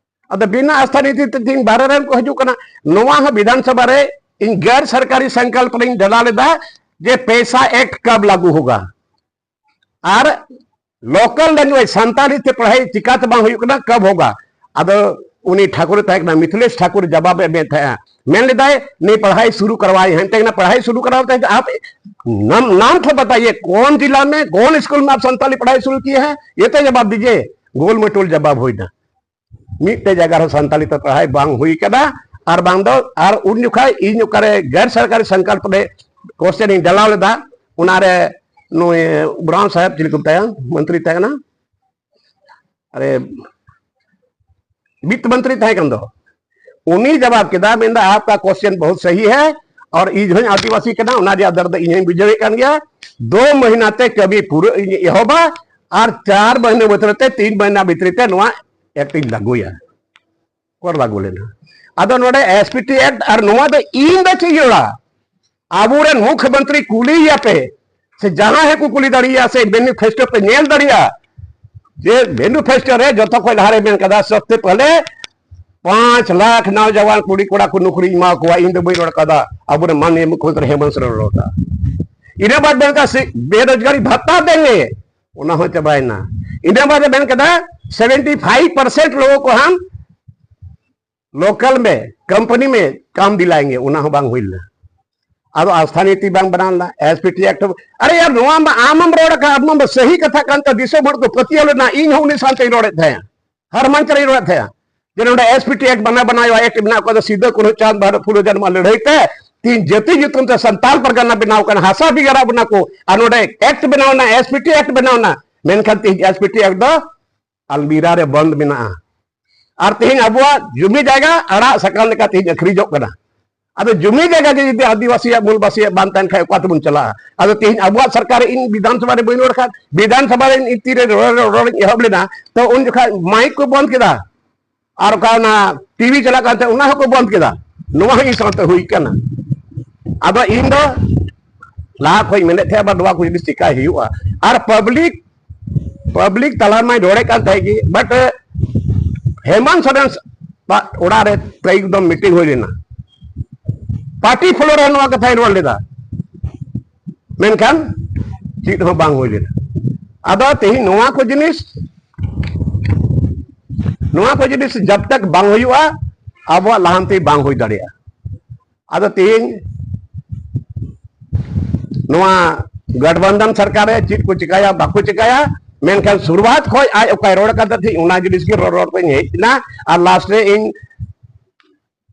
ᱟᱫᱚ ᱵᱤᱱᱟᱹ ᱟᱥᱛᱷᱟ ᱱᱤᱛᱤ ᱛᱮ ᱛᱮᱦᱮᱧ ᱵᱟᱦᱨᱮ ᱨᱮᱱ ᱠᱚ ᱦᱤᱡᱩᱜ ᱠᱟᱱᱟ᱾ ᱱᱚᱣᱟ ᱦᱚᱸ ᱵᱤᱫᱷᱟᱱ ᱥᱚᱵᱷᱟ ᱨᱮ ᱤᱧ ᱜᱮᱨ ᱥᱚᱨᱠᱟᱨᱤ ᱥᱚᱝᱠᱚᱞᱯ ᱨᱮᱧ ᱰᱟᱞᱟ ᱞᱮᱫᱟ ᱡᱮ ᱯᱮᱭᱥᱟ ᱮᱠᱴ ᱠᱟᱵ ᱞᱟᱜᱩ ᱦᱳᱜᱟ᱾ ᱟᱨ लोकल लैंग्वेज संताली से पढ़ाई चिकाते बांग हुई कना, कब होगा? ᱟᱫᱚ ᱩᱱᱤ ᱴᱷᱟᱹᱠᱩᱨ ᱛᱟᱦᱮᱸ ᱠᱟᱱᱟ, ᱢᱤᱛᱷᱤᱞᱮᱥ ᱴᱷᱟᱹᱠᱩᱨ ᱡᱟᱵᱟᱵ ᱮ ᱮᱢᱮᱫ ᱛᱟᱦᱮᱸᱜᱼᱟ, ᱢᱮᱱ ᱞᱮᱫᱟᱭ, ᱱᱤ ᱯᱟᱲᱦᱟᱭ ᱥᱩᱨᱩ ᱠᱟᱨᱣᱟᱭ ᱦᱮᱸ, ᱢᱮᱛᱟᱭ ᱠᱟᱱᱟ, ᱯᱟᱲᱦᱟᱭ ᱥᱩᱨᱩ ᱠᱟᱨᱣᱟ ᱛᱟᱦᱮᱸ, ᱟᱯ ᱱᱟᱢ ᱱᱟᱢ ᱛᱷᱚ ᱵᱟᱛᱟᱭᱮ, ᱠᱚᱱ ᱡᱤᱞᱟ ᱢᱮ, ᱠᱚᱱ ᱥᱠᱩᱞ ᱢᱮ ᱟᱯ ᱥᱟᱱᱛᱟᱞᱤ ᱯᱟᱲᱦᱟᱭ ᱥᱩᱨᱩ ᱠᱤᱭᱮ ᱦᱮᱸ, ᱭᱮ ᱛᱚ ᱡᱟᱵᱟᱵ ᱫᱤᱡᱮ᱾ ᱜᱳᱞ ᱢᱚᱴᱳᱞ ᱡᱟᱵᱟᱵ ᱦᱩᱭᱱᱟ᱾ ᱢᱤᱫᱴᱮᱡ ᱡᱟᱭᱜᱟ ᱨᱮᱦᱚᱸ ᱥᱟᱱᱛᱟᱞᱤ ᱛᱮ ᱯᱟᱲᱦᱟᱭ ᱵᱟᱝ ᱦᱩᱭ ᱠᱟᱱᱟ᱾ ᱟᱨ ᱵᱟᱝ ᱫᱚ, ᱟᱨ ᱩᱱ ᱡᱚᱠᱷᱟᱡ ᱤᱧ ᱚᱠᱟᱨᱮ ᱜᱮᱨ ᱥᱚᱨᱠᱟᱨᱤ ᱥᱚᱝᱠᱚᱞᱯ ᱨᱮ ᱠᱚᱥᱪᱮᱱ ᱤᱧ ᱰᱟᱞᱟᱣ ᱞᱮᱫᱟ, ᱚᱱᱟᱨᱮ ᱱᱩᱭ ᱵᱨᱟᱣᱩᱱ ᱥᱟᱦᱮᱵᱽ, ᱪᱤᱞᱤ ᱠᱚ ᱢᱮᱛᱟᱭᱟ, ᱢᱚᱱᱛᱨᱤ ᱛᱟᱦᱮᱸ ᱠᱟᱱᱟ, ᱟᱨᱮ, ᱵᱤᱛᱛ ᱢᱚᱱᱛᱨᱤ ᱛᱟᱦᱮᱸ ᱠᱟᱱ ᱫᱚ, ᱩᱱᱤ ᱡᱟᱵᱟᱵ ᱠᱮᱫᱟ, ᱢᱮᱱᱫᱟ, "ᱟᱯᱠᱟ ᱠᱚᱥᱪᱮᱱ ᱵᱚᱦᱩᱛ ᱥᱟᱦᱤ ᱦᱮ, ᱟᱨ ᱤᱧ ᱦᱚᱸᱧ ᱟᱹᱫᱤᱵᱟᱹᱥᱤ ᱠᱟᱱᱟ, ᱚᱱᱟ ᱨᱮᱭᱟᱜ ᱫᱚᱨᱫ ᱤᱧ ᱦᱚᱸᱧ ᱵᱩᱡᱷᱟᱹᱣᱮᱫ ᱠᱟᱱ ᱜᱮᱭᱟ᱾ ᱫᱳ ᱢᱟᱹᱦᱤᱱᱟ ᱛᱮ ᱠᱟᱹᱢᱤ ᱯᱩᱨᱟᱹ ᱤᱧ ᱮᱦᱚᱵᱟ, ᱟᱨ ᱪᱟᱨ ᱢᱟᱹᱦᱤᱱᱟ ᱵᱷᱤᱛᱨᱤ ᱛᱮ, ᱛᱤᱱ ᱢᱟᱹᱦᱤᱱᱟ ᱵᱷᱤᱛᱨᱤ ᱛᱮ ᱱᱚᱣᱟ ᱮᱠᱴ ᱤᱧ ᱞᱟᱹᱜᱩᱭᱟ, ᱠᱚᱨ ᱞᱟᱹᱜᱩ ᱞᱮᱱᱟ᱾" ᱟᱫᱚ ᱱᱚᱰᱮ ᱮᱥᱯᱤᱴᱤ ᱮᱠᱴ ᱟᱨ ᱱᱚᱣᱟ ᱫᱚ ᱤᱧ ᱫᱚ ᱪᱮᱫ ᱤᱧ ᱨᱚᱲᱟ? ᱟᱵᱚᱨᱮᱱ ᱢᱩᱠᱷᱭᱚᱢᱚᱱᱛᱨᱤ ᱠᱩᱞᱤᱭᱮᱭᱟ ᱯᱮ, ᱥᱮ ᱡᱟᱦᱟᱸᱭ ᱦᱚᱸᱠᱚ ᱠᱩᱞᱤ ᱫᱟᱲᱮᱭᱟᱜᱼᱟ, ᱥᱮ ᱢᱮᱱᱤᱯᱷᱮᱥᱴᱳ ᱯᱮ ᱧᱮᱞ ᱫᱟᱲᱮᱭᱟᱜᱼᱟ, ᱡᱮ ᱢᱮᱱᱤᱯᱷᱮᱥᱴᱳ ᱨᱮ ᱡᱚᱛᱚ ᱠᱷᱚᱱ ᱞᱟᱦᱟᱨᱮ ᱢᱮᱱ ᱠᱟᱫᱟ, ᱥᱚᱵᱥᱮ ᱯᱮᱦᱞᱮ ᱯᱟᱸᱪ ᱞᱟᱠᱷ ᱱᱚᱣᱡᱟᱣᱟᱱ ᱠᱩᱲᱤ ᱠᱚᱲᱟ ᱠᱚ ᱱᱚᱠᱨᱤ ᱮᱢᱟ ᱠᱚᱣᱟ᱾ ᱤᱧ ᱫᱚ ᱵᱟᱹᱧ ᱨᱚᱲ ᱠᱟᱫᱟ, ᱟᱵᱚᱨᱮᱱ ᱢᱟᱱᱱᱤᱭᱚ ᱢᱩᱠᱷᱭᱚᱢᱚᱱᱛᱨᱤ ᱦᱮᱢᱚᱱᱛ ᱥᱚᱨᱮᱱ ᱨᱚᱲ ᱠᱟᱫᱟ᱾ ᱤᱱᱟᱹ ᱵᱟᱫ ᱢᱮᱱ ᱠᱟᱫᱟ, ᱥᱤ-, ᱵᱮᱨᱳᱡᱽᱜᱟᱨᱤ ᱵᱷᱟᱛᱟ ᱫᱮᱝᱜᱮ, ᱚᱱᱟ ᱦᱚᱸ ᱪᱟᱵᱟᱭᱮᱱᱟ᱾ ᱤᱱᱟᱹ ᱵᱟᱫ ᱢᱮᱱ ᱠᱟᱫᱟ, ᱥᱮᱵᱷᱮᱱᱴᱤ ᱯᱷᱟᱭᱤᱵᱷ ᱯᱟᱨᱥᱮᱱᱴ ᱞᱳᱜᱳ ᱠᱚ ᱦᱟᱢ ᱞᱳᱠᱟᱞ ᱢᱮ, ᱠᱳᱢᱯᱟᱱᱤ ᱢᱮ ᱠᱟᱢ ᱫᱤᱞᱟᱭᱮᱸᱜᱮ, ᱚᱱᱟ ᱦᱚᱸ ᱵᱟᱝ ᱦᱩᱭ ᱞᱮᱱᱟ᱾ ᱟᱫᱚ ᱟᱥᱛᱷᱟᱱᱤᱭᱚ ᱛᱤ ᱵᱟᱝ ᱵᱮᱱᱟᱣ ᱞᱮᱱᱟ, ᱮᱥᱯᱤᱴᱤ ᱮᱠᱴ᱾ ᱟᱨᱮ ᱭᱟᱨ, ᱱᱚᱣᱟ ᱢᱟ ᱟᱢᱮᱢ ᱨᱚᱲ ᱟᱠᱟᱫ, ᱟᱢ ᱢᱟ ᱥᱟᱹᱦᱤ ᱠᱟᱛᱷᱟ ᱠᱟᱱ ᱛᱟᱭᱟ, ᱫᱤᱥᱚᱢ ᱦᱚᱲ ᱠᱚ ᱯᱟᱹᱛᱭᱟᱹᱣ ᱞᱮᱱᱟ, ᱤᱧ ᱦᱚᱸ ᱩᱱᱤ ᱥᱟᱶᱛᱮᱧ ᱨᱚᱲᱮᱫ ᱛᱟᱦᱮᱸᱫ, ᱦᱟᱨ ᱢᱟᱧᱪ ᱨᱮᱧ ᱨᱚᱲᱮᱫ ᱛᱟᱦᱮᱸᱫ, ᱡᱮ ᱱᱚᱰᱮ ᱮᱥᱯᱤᱴᱤ ᱮᱠᱴ ᱵᱟᱱᱟ ᱵᱟᱱᱟᱣ ᱮᱠᱴ ᱢᱮᱱᱟᱜ ᱠᱚᱣᱟ, ᱥᱤᱫᱩ ᱠᱟᱹᱱᱦᱩ ᱪᱟᱸᱫ ᱵᱷᱟᱭᱨᱚ ᱯᱷᱩᱞᱳ ᱡᱷᱟᱱᱚ ᱢᱟ ᱞᱟᱹᱲᱦᱟᱹᱭ ᱛᱮ ᱛᱤᱦᱤᱧ ᱡᱟᱹᱛᱤ ᱧᱩᱛᱩᱢ ᱛᱮ ᱥᱟᱱᱛᱟᱲ ᱯᱟᱨᱜᱟᱱᱟ ᱵᱮᱱᱟᱣ ᱠᱟᱱᱟ, ᱦᱟᱥᱟ ᱵᱷᱮᱜᱟᱨᱟᱜ ᱵᱚᱱᱟ ᱠᱚ, ᱟᱨ ᱱᱚᱰᱮ ᱮᱠᱴ ᱵᱮᱱᱟᱣ ᱮᱱᱟ, ᱮᱥᱯᱤᱴᱤ ᱮᱠᱴ ᱵᱮᱱᱟᱣ ᱮᱱᱟ, ᱢᱮᱱᱠᱷᱟᱱ ᱛᱤᱦᱤᱧ ᱮᱥᱯᱤᱴᱤ ᱮᱠᱴ ᱫᱚ ᱟᱞᱢᱤᱨᱟ ᱨᱮ ᱵᱚᱱᱫ ᱢᱮᱱᱟᱜᱼᱟ᱾ ᱟᱨ ᱛᱮᱦᱮᱧ ᱟᱵᱚᱣᱟᱜ ᱡᱩᱢᱤ ᱡᱟᱭᱜᱟ ᱟᱲᱟᱜ ᱥᱟᱠᱟᱢ ᱞᱮᱠᱟ ᱛᱮᱦᱮᱧ ᱟᱹᱠᱷᱨᱤᱧᱚᱜ ᱠᱟᱱᱟ᱾ ᱟᱫᱚ ᱡᱩᱢᱤ ᱡᱟᱭᱜᱟ ᱜᱮ ᱡᱩᱫᱤ ᱟᱹᱫᱤᱵᱟᱹᱥᱤᱭᱟᱜ, ᱢᱩᱞᱵᱟᱹᱥᱤᱭᱟᱜ ᱵᱟᱝ ᱛᱟᱦᱮᱱ ᱠᱷᱟᱡ, ᱚᱠᱟ ᱛᱮᱵᱚᱱ ᱪᱟᱞᱟᱜᱼᱟ? ᱟᱫᱚ ᱛᱮᱦᱮᱧ ᱟᱵᱚᱣᱟᱜ ᱥᱚᱨᱠᱟᱨ ᱨᱮ ᱤᱧ ᱵᱤᱫᱷᱟᱱ ᱥᱚᱵᱷᱟ ᱨᱮ ᱵᱟᱹᱧ ᱨᱚᱲ ᱠᱷᱟᱱ, ᱵᱤᱫᱷᱟᱱ ᱥᱚᱵᱷᱟ ᱨᱮ ᱤᱧ ᱛᱤᱨᱮ ᱨᱚᱲ, ᱨᱚᱲ, ᱨᱚᱲᱤᱧ ᱮᱦᱚᱵ ᱞᱮᱱᱟ, ᱛᱚ ᱩᱱ ᱡᱚᱠᱷᱟᱡ ᱢᱟᱭᱤᱠ ᱠᱚ ᱵᱚᱱᱫ ᱠᱮᱫᱟ, ᱟᱨ ᱚᱠᱟ ᱚᱱᱟ ᱴᱤᱵᱷᱤ ᱪᱟᱞᱟᱜ ᱠᱟᱱ ᱛᱟᱦᱮᱸ, ᱚᱱᱟ ᱦᱚᱸᱠᱚ ᱵᱚᱱᱫ ᱠᱮᱫᱟ᱾ ᱱᱚᱣᱟ ᱦᱚᱸ ᱤᱧ ᱥᱟᱶᱛᱮ ᱦᱩᱭ ᱠᱟᱱᱟ᱾ ᱟᱫᱚ ᱤᱧ ᱫᱚ ᱞᱟᱦᱟ ᱠᱷᱚᱡ ᱢᱮᱱᱮᱫ ᱛᱟᱦᱮᱸ, ᱵᱟ ᱱᱚᱣᱟ ᱠᱚ ᱡᱤᱱᱤᱥ ᱪᱤᱠᱟᱭ ᱦᱩᱭᱩᱜᱼᱟ, ᱟᱨ ᱯᱟᱵᱽᱞᱤᱠ, ᱯᱟᱵᱽᱞᱤᱠ ᱛᱟᱞᱟ ᱨᱮᱢᱟᱭ ᱨᱚᱲᱮᱫ ᱠᱟᱱ ᱛᱟᱦᱮᱸ ᱜᱮ, ᱵᱟᱴ ᱦᱮᱢᱚᱱᱛ ᱥᱚᱨᱮᱱ ᱚᱲᱟᱜ ᱨᱮ ᱯᱨᱟᱭ ᱮᱠᱫᱚᱢ ᱢᱤᱴᱤᱝ ᱦᱩᱭ ᱞᱮᱱᱟ, ᱯᱟᱨᱴᱤ ᱯᱷᱞᱳᱨ ᱨᱮ ᱱᱚᱣᱟ ᱠᱟᱛᱷᱟᱭ ᱨᱚᱲ ᱞᱮᱫᱟ, ᱢᱮᱱᱠᱷᱟᱱ ᱪᱮᱫ ᱦᱚᱸ ᱵᱟᱝ ᱦᱩᱭ ᱞᱮᱱᱟ᱾ ᱟᱫᱚ ᱛᱮᱦᱮᱧ ᱱᱚᱣᱟ ᱠᱚ ᱡᱤᱱᱤᱥ, ᱱᱚᱣᱟ ᱠᱚ ᱡᱤᱱᱤᱥ ᱡᱟᱵ ᱛᱟᱠ ᱵᱟᱝ ᱦᱩᱭᱩᱜᱼᱟ, ᱟᱵᱚᱣᱟᱜ ᱞᱟᱦᱟᱱᱛᱤ ᱵᱟᱝ ᱦᱩᱭ ᱫᱟᱲᱮᱭᱟᱜᱼᱟ᱾ ᱟᱫᱚ ᱛᱮᱦᱮᱧ ᱱᱚᱣᱟ ᱜᱟᱴᱵᱟᱱᱫᱷᱟᱱ ᱥᱚᱨᱠᱟᱨ ᱨᱮ ᱪᱮᱫ ᱠᱚ ᱪᱤᱠᱟᱭᱟ, ᱵᱟᱠᱚ ᱪᱤᱠᱟᱭᱟ, ᱢᱮᱱᱠᱷᱟᱱ ᱥᱩᱨᱩᱣᱟᱛ ᱠᱷᱚᱱ ᱟᱡ ᱚᱠᱟᱭ ᱨᱚᱲ ᱠᱟᱫᱟ, ᱴᱷᱤᱠ ᱚᱱᱟ ᱡᱤᱱᱤᱥ ᱜᱮ ᱨᱚᱲ, ᱨᱚᱲ ᱛᱮᱧ ᱦᱮᱡ ᱮᱱᱟ᱾ ᱟᱨ ᱞᱟᱥᱴ ᱨᱮ ᱤᱧ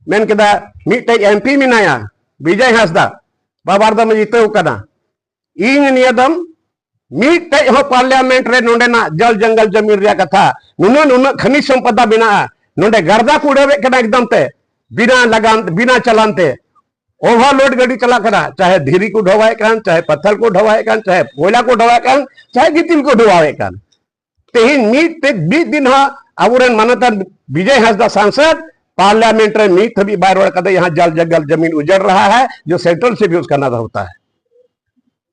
ᱢᱮᱱ ᱠᱮᱫᱟ, ᱢᱤᱫᱴᱮᱡ ᱮᱢᱯᱤ ᱢᱮᱱᱟᱭᱟ, ᱵᱤᱡᱚᱭ ᱦᱟᱸᱥᱫᱟ, ᱵᱟᱵᱟᱨ ᱫᱚᱢᱮ ᱡᱤᱛᱟᱹᱣ ᱠᱟᱱᱟ, ᱤᱧ ᱱᱤᱭᱟᱹ ᱫᱚᱢ ᱢᱤᱫᱴᱮᱡ ᱦᱚᱸ ᱯᱟᱨᱞᱤᱭᱟᱢᱮᱱᱴ ᱨᱮ ᱱᱚᱰᱮᱱᱟᱜ ᱡᱚᱞ ᱡᱚᱝᱜᱚᱞ ᱡᱚᱢᱤᱱ ᱨᱮᱭᱟᱜ ᱠᱟᱛᱷᱟ, ᱱᱩᱱᱟᱹᱜ ᱱᱩᱱᱟᱹᱜ ᱠᱷᱟᱱᱤᱡ ᱥᱚᱢᱯᱚᱫᱟ ᱢᱮᱱᱟᱜᱼᱟ, ᱱᱚᱰᱮ ᱜᱟᱨᱫᱟ ᱠᱚ ᱩᱰᱟᱹᱣᱮᱫ ᱠᱟᱱᱟ ᱮᱠᱫᱚᱢ ᱛᱮ, ᱵᱤᱱᱟ ᱞᱟᱜᱟᱱ, ᱵᱤᱱᱟ ᱪᱟᱞᱟᱱ ᱛᱮ, ᱳᱵᱷᱟᱨᱞᱳᱰ ᱜᱟᱹᱰᱤ ᱪᱟᱞᱟᱜ ᱠᱟᱱᱟ, ᱪᱟᱦᱮ ᱫᱷᱤᱨᱤ ᱠᱚ ᱰᱷᱚᱣᱟᱭᱮᱫ ᱠᱟᱱ, ᱪᱟᱦᱮ ᱯᱟᱛᱷᱟᱞ ᱠᱚ ᱰᱷᱚᱣᱟᱭᱮᱫ ᱠᱟᱱ, ᱪᱟᱦᱮ ᱠᱚᱭᱞᱟ ᱠᱚ ᱰᱷᱚᱣᱟᱭᱮᱫ ᱠᱟᱱ, ᱪᱟᱦᱮ ᱜᱤᱛᱤᱞ ᱠᱚ ᱰᱷᱚᱣᱟᱭᱮᱫ ᱠᱟᱱ᱾ ᱛᱮᱦᱮᱧ ᱢᱤᱫ ᱛᱮ ᱢᱤᱫ ᱫᱤᱱ ᱦᱚᱸ ᱟᱵᱚᱨᱮᱱ ᱢᱟᱱᱚᱛᱟᱱ ᱵᱤᱡᱚᱭ ᱦᱟᱸᱥᱫᱟ ᱥᱟᱝᱥᱚᱫ ᱯᱟᱨᱞᱤᱭᱟᱢᱮᱱᱴ ᱨᱮ ᱢᱤᱫ ᱫᱷᱟᱹᱵᱤᱡ ᱵᱟᱭ ᱨᱚᱲ ᱠᱟᱫᱟ, ᱡᱟᱦᱟᱸ ᱡᱟᱞ ᱡᱚᱝᱜᱚᱞ ᱡᱚᱢᱤᱱ ᱩᱡᱟᱹᱲ ᱨᱟᱦᱟ ᱦᱟᱭ, ᱡᱚ ᱥᱮᱱᱴᱨᱟᱞ ᱥᱮ ᱵᱷᱤᱭᱩᱡᱽ ᱠᱟᱨᱱᱟ ᱨᱟᱦᱟ ᱦᱳᱛᱟ ᱦᱟᱭ᱾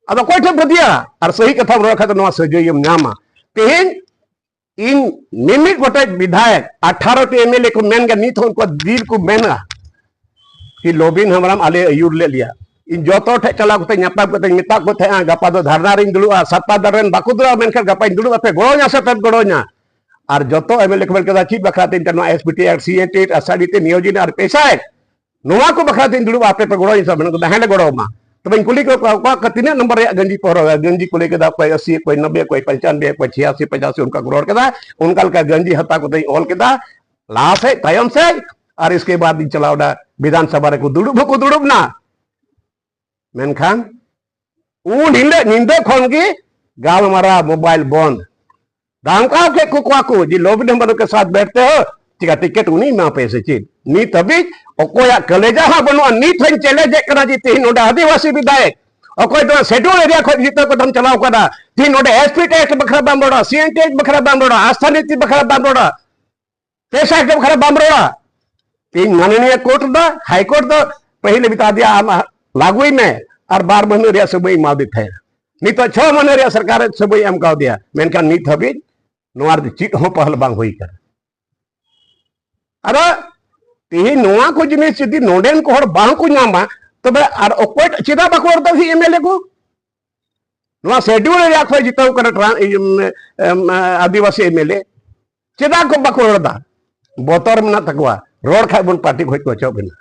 ᱟᱫᱚ ᱚᱠᱚᱭ ᱴᱷᱮᱱ ᱯᱟᱹᱛᱭᱟᱹᱜᱼᱟ? ᱟᱨ ᱥᱟᱹᱦᱤ ᱠᱟᱛᱷᱟᱢ ᱨᱚᱲ ᱠᱷᱟᱡ ᱫᱚ ᱱᱚᱣᱟ ᱥᱟᱹᱡᱟᱹᱭᱮᱢ ᱧᱟᱢᱟ᱾ ᱛᱮᱦᱮᱧ ᱤᱧ ᱢᱤᱢᱤᱫ ᱜᱚᱴᱮᱡ ᱵᱤᱫᱷᱟᱭᱚᱠ, ᱟᱴᱷᱟᱨᱚ ᱴᱤ ᱮᱢ ᱮᱞ ᱮ ᱠᱚ ᱢᱮᱱ ᱜᱮ, ᱱᱤᱛ ᱦᱚᱸ ᱩᱱᱠᱩᱣᱟᱜ ᱫᱤᱞ ᱠᱚ ᱢᱮᱱᱟ ᱠᱤ ᱞᱚᱵᱤᱱ ᱦᱮᱢᱵᱨᱚᱢ ᱟᱞᱮ ᱟᱹᱭᱩᱨ ᱞᱮᱫ ᱞᱮᱭᱟ᱾ ᱤᱧ ᱡᱚᱛᱚ ᱴᱷᱮᱡ ᱪᱟᱞᱟᱣ ᱠᱟᱛᱮ ᱧᱟᱯᱟᱢ ᱠᱟᱛᱮ ᱢᱮᱛᱟᱜ ᱠᱚ ᱛᱟᱦᱮᱸᱜᱼᱟ, ᱜᱟᱯᱟ ᱫᱚ ᱫᱷᱟᱨᱱᱟ ᱨᱤᱧ ᱫᱩᱲᱩᱵᱼᱟ, ᱥᱟᱯᱟ ᱫᱟᱨ ᱨᱮᱱ ᱵᱟᱠᱚ ᱫᱩᱲᱩᱵᱼᱟ, ᱢᱮᱱᱠᱷᱟᱱ ᱜᱟᱯᱟᱧ ᱫᱩᱲᱩᱵᱼᱟ, ᱯᱮ ᱜᱚᱲᱚᱧᱟ ᱥᱮ ᱯᱮ ᱜᱚᱲᱚᱧᱟ᱾ ᱟᱨ ᱡᱚᱛᱚ ᱮᱢ ᱮᱞ ᱮ ᱠᱚ ᱢᱮᱱ ᱠᱮᱫᱟ, ᱪᱮᱫ ᱵᱟᱠᱷᱨᱟ ᱛᱮ ᱮᱱᱛᱮ ᱱᱚᱣᱟ S P T R C E T R ᱟᱥᱟ ᱰᱤ ᱛᱮ ᱱᱤᱭᱳᱡᱤᱱ ᱟᱨ ᱯᱮᱥᱟᱭ ᱱᱚᱣᱟ ᱠᱚ ᱵᱟᱠᱷᱨᱟ ᱛᱤᱧ ᱫᱩᱲᱩᱵᱼᱟ, ᱟᱯᱮ ᱯᱮ ᱜᱚᱲᱚᱧ ᱥᱮ? ᱢᱮᱱ ᱠᱮᱫᱟ, ᱦᱮᱸ ᱞᱮ ᱜᱚᱲᱚ ᱟᱢᱟ᱾ ᱛᱚᱵᱮᱧ ᱠᱩᱞᱤ ᱠᱮᱫ ᱠᱚᱣᱟ, ᱚᱠᱟ, ᱚᱠᱟ ᱛᱤᱱᱟᱹᱜ ᱱᱚᱢᱵᱚᱨ ᱨᱮᱭᱟᱜ ᱜᱟᱸᱡᱤ ᱯᱮ ᱦᱚᱨᱚᱜᱟ? ᱜᱟᱸᱡᱤ ᱠᱚ ᱞᱟᱹᱭ ᱠᱮᱫᱟ, ᱚᱠᱚᱭ ᱟᱥᱤ, ᱚᱠᱚᱭ ᱱᱚᱵᱵᱮ, ᱚᱠᱚᱭ ᱯᱚᱧᱪᱟᱱᱵᱮ, ᱚᱠᱚᱭ ᱪᱷᱤᱭᱟᱥᱤ, ᱯᱚᱸᱪᱟᱥᱤ, ᱚᱱᱠᱟ ᱠᱚ ᱨᱚᱲ ᱠᱮᱫᱟ᱾ ᱚᱱᱠᱟ ᱞᱮᱠᱟ ᱜᱟᱸᱡᱤ ᱦᱟᱛᱟᱣ ᱠᱟᱛᱮᱧ ᱚᱞ ᱠᱮᱫᱟ ᱞᱟᱦᱟ ᱥᱮᱫ, ᱛᱟᱭᱚᱢ ᱥᱮᱫ, ᱟᱨ ᱤᱥᱠᱮ ᱵᱟᱫ ᱤᱧ ᱪᱟᱞᱟᱣ ᱮᱱᱟ ᱵᱤᱫᱷᱟᱱ ᱥᱚᱵᱷᱟ ᱨᱮᱠᱚ ᱫᱩᱲᱩᱵ ᱦᱚᱸᱠᱚ ᱫᱩᱲᱩᱵ ᱮᱱᱟ᱾ ᱢᱮᱱᱠᱷᱟᱱ ᱩᱱ ᱦᱤᱞᱳᱜ ᱧᱤᱫᱟᱹ ᱠᱷᱚᱱ ᱜᱮ ᱜᱟᱞᱢᱟᱨᱟᱣ, ᱢᱳᱵᱟᱭᱤᱞ ᱵᱚᱱᱫ᱾ ᱫᱷᱟᱢᱠᱟᱣ ᱠᱮᱫ ᱠᱚ ᱠᱚᱣᱟ ᱠᱚ ᱡᱮ ᱞᱚᱵᱤᱱ ᱦᱮᱢᱵᱨᱚᱢ ᱠᱮ ᱥᱟᱛᱷ ᱵᱮᱴᱷᱛᱮ ᱦᱳ, ᱪᱤᱠᱟ ᱴᱤᱠᱤᱴ ᱩᱱᱤ ᱮᱢᱟ ᱯᱮ ᱥᱮ ᱪᱮᱫ? ᱱᱤᱛ ᱦᱟᱹᱵᱤᱡ ᱚᱠᱚᱭᱟᱜ ᱠᱟᱞᱮᱡᱟ ᱦᱚᱸ ᱵᱟᱹᱱᱩᱜᱼᱟ᱾ ᱱᱤᱛ ᱦᱚᱧ ᱪᱮᱞᱮᱧᱡᱮᱫ ᱠᱟᱱᱟ ᱡᱮ ᱛᱮᱦᱮᱧ ᱱᱚᱰᱮ ᱟᱹᱫᱤᱵᱟᱹᱥᱤ ᱵᱤᱫᱷᱟᱭᱚᱠ, ᱚᱠᱚᱭ ᱫᱚ ᱥᱮᱰᱩᱞ ᱮᱨᱤᱭᱟ ᱠᱷᱚᱱ ᱡᱤᱛᱟᱹᱣ ᱠᱟᱛᱮᱢ ᱪᱟᱞᱟᱣ ᱠᱟᱱᱟ, ᱛᱮᱦᱮᱧ ᱱᱚᱰᱮ ᱮᱥ ᱯᱤ ᱴᱮᱠᱥ ᱵᱟᱠᱷᱨᱟ ᱵᱟᱢ ᱨᱚᱲᱟ, ᱥᱤ ᱮᱱ ᱴᱮᱠᱥ ᱵᱟᱠᱷᱨᱟ ᱵᱟᱢ ᱨᱚᱲᱟ, ᱟᱥᱛᱷᱟ ᱱᱤᱛᱤ ᱵᱟᱠᱷᱨᱟ ᱵᱟᱢ ᱨᱚᱲᱟ, ᱯᱮᱥᱟ ᱠᱚ ᱵᱟᱠᱷᱨᱟ ᱵᱟᱢ ᱨᱚᱲᱟ᱾ ᱛᱮᱦᱮᱧ ᱢᱟᱱᱚᱱᱤᱭᱟ ᱠᱳᱨᱴ ᱫᱚ, ᱦᱟᱭ ᱠᱳᱨᱴ ᱫᱚ ᱯᱟᱹᱦᱤᱞ ᱢᱮᱛᱟ ᱫᱮᱭᱟ, ᱟᱢ ᱞᱟᱹᱜᱩᱭ ᱢᱮ, ᱟᱨ ᱵᱟᱨ ᱢᱟᱹᱦᱱᱟᱹ ᱨᱮᱭᱟᱜ ᱥᱚᱢᱚᱭ ᱮᱢᱟᱣᱫᱮ ᱛᱟᱦᱮᱸᱫ᱾ ᱱᱤᱛᱚᱜ ᱪᱷᱚ ᱢᱟᱹᱦᱱᱟᱹ ᱨᱮᱭᱟᱜ ᱥᱚᱨᱠᱟᱨ ᱥᱚᱢᱚᱭ ᱮᱢ ᱠᱟᱣᱫᱮᱭᱟ, ᱢᱮᱱᱠᱷᱟᱱ ᱱᱤᱛ ᱦᱟᱹᱵᱤᱡ ᱱᱚᱣᱟ ᱨᱮᱫᱚ ᱪᱮᱫ ᱦᱚᱸ ᱯᱟᱦᱞ ᱵᱟᱝ ᱦᱩᱭ ᱠᱟᱱᱟ᱾ ᱟᱫᱚ ᱛᱮᱦᱮᱧ ᱱᱚᱣᱟ ᱠᱚ ᱡᱤᱱᱤᱥ ᱡᱩᱫᱤ ᱱᱚᱰᱮᱱ ᱠᱚ ᱦᱚᱲ ᱵᱟᱝ ᱠᱚ ᱧᱟᱢᱟ, ᱛᱚᱵᱮ ᱟᱨ ᱚᱠᱚᱭ, ᱪᱮᱫᱟᱜ ᱵᱟᱠᱚ ᱨᱚᱲ ᱮᱫᱟ ᱛᱮᱦᱮᱧ ᱮᱢ ᱮᱞ ᱮ ᱠᱚ? ᱱᱚᱣᱟ ᱥᱮᱰᱤᱭᱩᱞ ᱮᱨᱤᱭᱟ ᱠᱷᱚᱱ ᱡᱤᱛᱟᱹᱣ ᱠᱟᱱᱟ ᱴᱨᱟᱱ-, ᱤᱭᱟᱹ, ᱮᱢ, ᱟᱹᱫᱤᱵᱟᱹᱥᱤ ᱮᱢᱮᱞᱮ᱾ ᱪᱮᱫᱟᱜ ᱠᱚ ᱵᱟᱠᱚ ᱨᱚᱲ ᱮᱫᱟ? ᱵᱚᱛᱚᱨ ᱢᱮᱱᱟᱜ ᱛᱟᱠᱚᱣᱟ, ᱨᱚᱲ ᱠᱷᱟᱡ ᱵᱚᱱ ᱯᱟᱨᱴᱤ ᱠᱷᱚᱡ ᱠᱚ ᱚᱪᱚᱜ ᱵᱮᱱᱟ᱾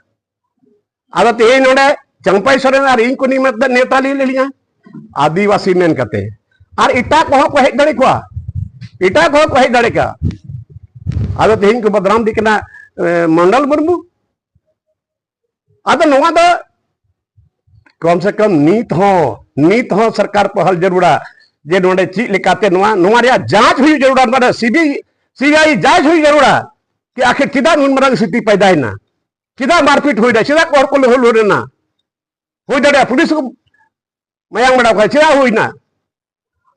ᱟᱫᱚ ᱛᱮᱦᱮᱧ ᱱᱚᱰᱮ ᱪᱟᱢᱯᱟᱭ ᱥᱚᱨᱮᱱ ᱟᱨ ᱤᱧ ᱠᱚ ᱱᱤᱭᱟᱹ ᱱᱮᱣᱛᱟ ᱞᱮᱫ ᱞᱤᱧᱟ ᱟᱹᱫᱤᱵᱟᱹᱥᱤ ᱢᱮᱱ ᱠᱟᱛᱮ, ᱟᱨ ᱮᱴᱟᱜ ᱠᱚᱦᱚᱸ ᱠᱚ ᱦᱮᱡ ᱫᱟᱲᱮ ᱠᱚᱣᱟ, ᱮᱴᱟᱜ ᱠᱚᱦᱚᱸ ᱠᱚ ᱦᱮᱡ ᱫᱟᱲᱮ ᱠᱚᱣᱟ᱾ ᱟᱫᱚ ᱛᱮᱦᱮᱧ ᱠᱚ ᱵᱚᱫᱱᱟᱢ ᱫᱤ ᱠᱟᱱᱟ, ᱮ, ᱢᱚᱱᱰᱚᱞ ᱢᱩᱨᱢᱩ᱾ ᱟᱫᱚ ᱱᱚᱣᱟ ᱫᱚ ᱠᱚᱢ ᱥᱮ ᱠᱚᱢ ᱱᱤᱛ ᱦᱚᱸ, ᱱᱤᱛ ᱦᱚᱸ ᱥᱚᱨᱠᱟᱨ ᱯᱟᱦᱟᱞ ᱡᱟᱹᱨᱩᱲᱟ ᱡᱮ ᱱᱚᱰᱮ ᱪᱮᱫ ᱞᱮᱠᱟᱛᱮ ᱱᱚᱣᱟ, ᱱᱚᱣᱟ ᱨᱮᱭᱟᱜ ᱡᱟᱸᱪ ᱦᱩᱭᱩᱜ ᱡᱟᱹᱨᱩᱲᱟ, ᱢᱟᱱᱮ ᱥᱤᱵᱤ-, ᱥᱤᱵᱤᱟᱭ ᱡᱟᱸᱪ ᱦᱩᱭᱩᱜ ᱡᱟᱹᱨᱩᱲᱟ ᱠᱤ ᱟᱠᱷᱤᱨ ᱪᱮᱫᱟᱜ ᱱᱩᱱ ᱢᱟᱨᱟᱝ ᱥᱛᱷᱤᱛᱤ ᱯᱟᱭᱫᱟᱭᱮᱱᱟ, ᱪᱮᱫᱟᱜ ᱢᱟᱨᱯᱤᱴ ᱦᱩᱭᱱᱟ, ᱪᱮᱫᱟᱜ ᱦᱚᱲ ᱠᱚ ᱞᱟᱹᱦᱩᱞ ᱞᱮᱱᱟ? ᱦᱩᱭ ᱫᱟᱲᱮᱭᱟᱜᱼᱟ ᱯᱩᱞᱤᱥ ᱠᱚ ᱢᱟᱭᱟᱝ ᱵᱟᱲᱟ ᱠᱷᱟᱱ ᱪᱮᱫᱟᱜ ᱦᱩᱭᱱᱟ?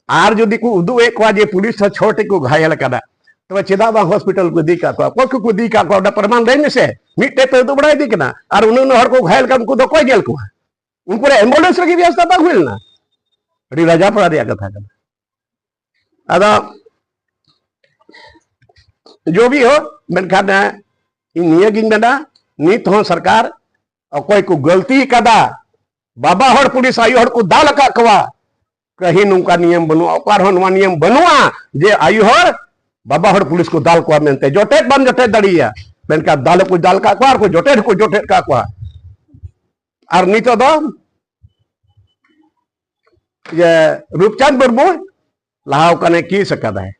ᱟᱨ ᱡᱩᱫᱤ ᱠᱚ ᱩᱫᱩᱜ ᱮᱫ ᱠᱚᱣᱟ ᱡᱮ ᱯᱩᱞᱤᱥ ᱦᱚᱸ ᱪᱷᱚ ᱴᱤ ᱠᱚ ᱜᱷᱟᱭᱮᱞ ᱟᱠᱟᱫᱟ, ᱛᱚᱵᱮ ᱪᱮᱫᱟᱜ ᱵᱟᱝ ᱦᱚᱥᱯᱤᱴᱟᱞ ᱠᱚ ᱤᱫᱤ ᱠᱟᱜ ᱠᱚᱣᱟ? ᱚᱠᱚᱭ ᱠᱚᱠᱚ ᱤᱫᱤ ᱠᱟᱜ ᱠᱚᱣᱟ? ᱚᱸᱰᱮ ᱯᱨᱚᱢᱟᱱ ᱞᱟᱹᱭ ᱢᱮᱥᱮ᱾ ᱢᱤᱫᱴᱮᱡ ᱯᱮ ᱩᱫᱩᱜ ᱵᱟᱲᱟᱭ ᱤᱫᱤ ᱠᱟᱱᱟ, ᱟᱨ ᱩᱱᱟᱹᱜ ᱩᱱᱟᱹᱜ ᱦᱚᱲ ᱠᱚ ᱜᱷᱟᱭᱮᱞ ᱠᱟᱱ, ᱩᱱᱠᱩ ᱫᱚ ᱚᱠᱚᱭ ᱧᱮᱞ ᱠᱚᱣᱟ? ᱩᱱᱠᱩ ᱨᱮ ᱮᱢᱵᱩᱞᱮᱱᱥ ᱞᱟᱹᱜᱤᱫ ᱵᱮᱵᱚᱥᱛᱷᱟ ᱵᱟᱝ ᱦᱩᱭ ᱞᱮᱱᱟ᱾ ᱟᱹᱰᱤ ᱞᱟᱡᱟᱯᱟᱲᱟ ᱨᱮᱭᱟᱜ ᱠᱟᱛᱷᱟ ᱠᱟᱱᱟ᱾ ᱟᱫᱚ ᱡᱚ ᱵᱷᱤ ᱦᱳ, ᱢᱮᱱᱠᱷᱟᱱ, ᱮ, ᱤᱧ ᱱᱤᱭᱟᱹ ᱜᱤᱧ ᱢᱮᱱᱟ, ᱱᱤᱛ ᱦᱚᱸ ᱥᱚᱨᱠᱟᱨ ᱚᱠᱚᱭ ᱠᱚ ᱜᱟᱹᱞᱛᱤ ᱠᱟᱫᱟ, ᱵᱟᱵᱟ ᱦᱚᱲ ᱯᱩᱞᱤᱥ ᱟᱭᱳ ᱦᱚᱲ ᱠᱚ ᱫᱟᱞ ᱟᱠᱟᱫ ᱠᱚᱣᱟ, ᱠᱟᱹᱦᱤ ᱱᱚᱝᱠᱟ ᱱᱤᱭᱚᱢ ᱵᱟᱹᱱᱩᱜᱼᱟ, ᱚᱠᱟ ᱨᱮᱦᱚᱸ ᱱᱚᱣᱟ ᱱᱤᱭᱚᱢ ᱵᱟᱹᱱᱩᱜᱼᱟ ᱡᱮ ᱟᱭᱳ ᱦᱚᱲ ᱵᱟᱵᱟ ᱦᱚᱲ ᱯᱩᱞᱤᱥ ᱠᱚ ᱫᱟᱞ ᱠᱚᱣᱟ ᱢᱮᱱᱛᱮ᱾ ᱡᱚᱴᱮᱫ ᱵᱟᱢ ᱡᱚᱴᱮᱫ ᱫᱟᱲᱮᱭᱟᱭᱟ, ᱢᱮᱱᱠᱷᱟᱱ ᱫᱟᱞ ᱦᱚᱸᱠᱚ ᱫᱟᱞ ᱠᱟᱜ ᱠᱚᱣᱟ ᱟᱨ ᱠᱚ ᱡᱚᱴᱮᱫ ᱦᱚᱸᱠᱚ ᱡᱚᱴᱮᱫ ᱠᱟᱜ ᱠᱚᱣᱟ᱾ ᱟᱨ ᱱᱤᱛᱚᱜ ᱫᱚ ᱤᱭᱟᱹ ᱨᱩᱯᱪᱟᱸᱫᱽ ᱢᱩᱨᱢᱩ ᱞᱟᱦᱟᱣ ᱠᱟᱱᱮ, ᱠᱮᱥ ᱟᱠᱟᱫᱟᱭ,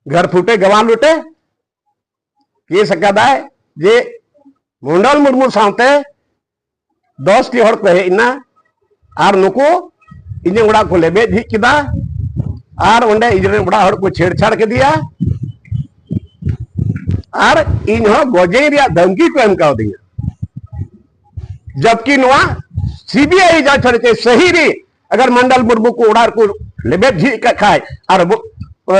ᱜᱷᱟᱨ ᱯᱷᱩᱴᱮ ᱜᱟᱣᱟᱞ ᱞᱩᱴᱮ ᱠᱮᱥ ᱟᱠᱟᱫᱟᱭ ᱡᱮ ᱢᱚᱱᱰᱚᱞ ᱢᱩᱨᱢᱩ ᱥᱟᱶᱛᱮ ᱫᱚᱥ ᱴᱤ ᱦᱚᱲ ᱠᱚ ᱦᱮᱡ ᱮᱱᱟ ᱟᱨ ᱱᱩᱠᱩ ᱤᱧᱟᱹᱜ ᱚᱲᱟᱜ ᱠᱚ ᱞᱮᱵᱮᱫ ᱡᱷᱤᱡ ᱠᱮᱫᱟ ᱟᱨ ᱚᱸᱰᱮ ᱤᱧ ᱨᱮᱱ ᱚᱲᱟᱜ ᱦᱚᱲ ᱠᱚ ᱪᱷᱮᱲᱪᱷᱟᱲ ᱠᱮᱫᱮᱭᱟ ᱟᱨ ᱤᱧ ᱦᱚᱸ ᱜᱚᱡᱮ ᱨᱮᱭᱟᱜ ᱫᱷᱟᱢᱠᱤ ᱠᱚ ᱮᱢ ᱠᱟᱣᱫᱤᱧᱟ᱾ ᱡᱚᱵᱠᱤ ᱱᱚᱣᱟ ᱥᱤᱵᱤᱟᱭ ᱡᱟᱸᱪ ᱦᱚᱪᱚᱭ ᱥᱟᱹᱦᱤ ᱨᱮ ᱟᱜᱟᱨ ᱢᱚᱱᱰᱚᱞ ᱢᱩᱨᱢᱩ ᱠᱚ ᱚᱲᱟᱜ ᱨᱮᱠᱚ ᱞᱮᱵᱮᱫ ᱡᱷᱤᱡ ᱟᱠᱟᱫ ᱠᱷᱟᱡ ᱟᱨ ᱵᱚ-, ᱮ,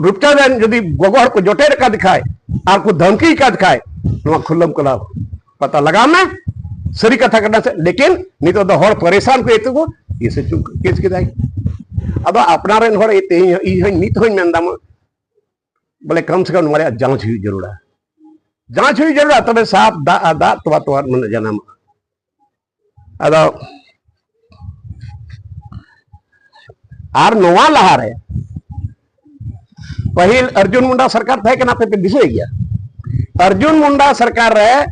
ᱨᱩᱯᱪᱟᱸᱫᱽ ᱨᱮᱱ ᱡᱩᱫᱤ ᱜᱚᱜᱚ ᱦᱚᱲ ᱠᱚ ᱡᱚᱴᱮᱫ ᱟᱠᱟᱫ ᱠᱷᱟᱡ ᱟᱨ ᱠᱚ ᱫᱷᱟᱢᱠᱤ ᱟᱠᱟᱫ ᱠᱷᱟᱡ, ᱱᱚᱣᱟ ᱠᱷᱩᱞᱟᱹᱢ ᱠᱷᱩᱞᱟ ᱯᱟᱛᱟ ᱞᱟᱜᱟᱣ ᱢᱮ᱾ ᱥᱟᱹᱨᱤ ᱠᱟᱛᱷᱟ ᱠᱟᱱᱟ ᱥᱮ? ᱞᱮᱠᱤᱱ ᱱᱤᱛᱚᱜ ᱫᱚ ᱦᱚᱲ ᱯᱟᱨᱮᱥᱟᱱ ᱠᱚ ᱤᱭᱟᱹᱛᱮ ᱠᱚ ᱠᱮᱥ ᱦᱚᱪᱚ, ᱠᱮᱥ ᱠᱮᱫᱟᱭ᱾ ᱟᱫᱚ ᱟᱯᱱᱟᱨ ᱨᱮᱱ ᱦᱚᱲ ᱤᱭᱟᱹᱛᱮ ᱤᱧ, ᱤᱧ ᱦᱚᱸ ᱱᱤᱛ ᱦᱚᱸᱧ ᱢᱮᱱᱫᱟ, ᱵᱚᱞᱮ ᱠᱚᱢ ᱥᱮ ᱠᱚᱢ ᱱᱚᱣᱟ ᱨᱮᱭᱟᱜ ᱡᱟᱸᱪ ᱦᱩᱭᱩᱜ ᱡᱟᱹᱨᱩᱲᱟ, ᱡᱟᱸᱪ ᱦᱩᱭᱩᱜ ᱡᱟᱹᱨᱩᱲᱟ, ᱛᱚᱵᱮ ᱥᱟᱯ ᱫᱟᱜ ᱟᱨ ᱫᱟᱜ ᱛᱚᱣᱟ, ᱛᱚᱣᱟ ᱢᱟᱱᱮ ᱡᱟᱱᱟᱢᱚᱜᱼᱟ᱾ ᱟᱫᱚ ᱟᱨ ᱱᱚᱣᱟ ᱞᱟᱦᱟᱨᱮ ᱯᱟᱹᱦᱤᱞ ᱚᱨᱡᱩᱱ ᱢᱩᱱᱰᱟ ᱥᱚᱨᱠᱟᱨ ᱛᱟᱦᱮᱸ ᱠᱟᱱᱟ, ᱟᱯᱮ ᱯᱮ ᱫᱤᱥᱟᱹᱭ ᱜᱮᱭᱟ᱾ ᱚᱨᱡᱩᱱ ᱢᱩᱱᱰᱟ ᱥᱚᱨᱠᱟᱨ ᱨᱮ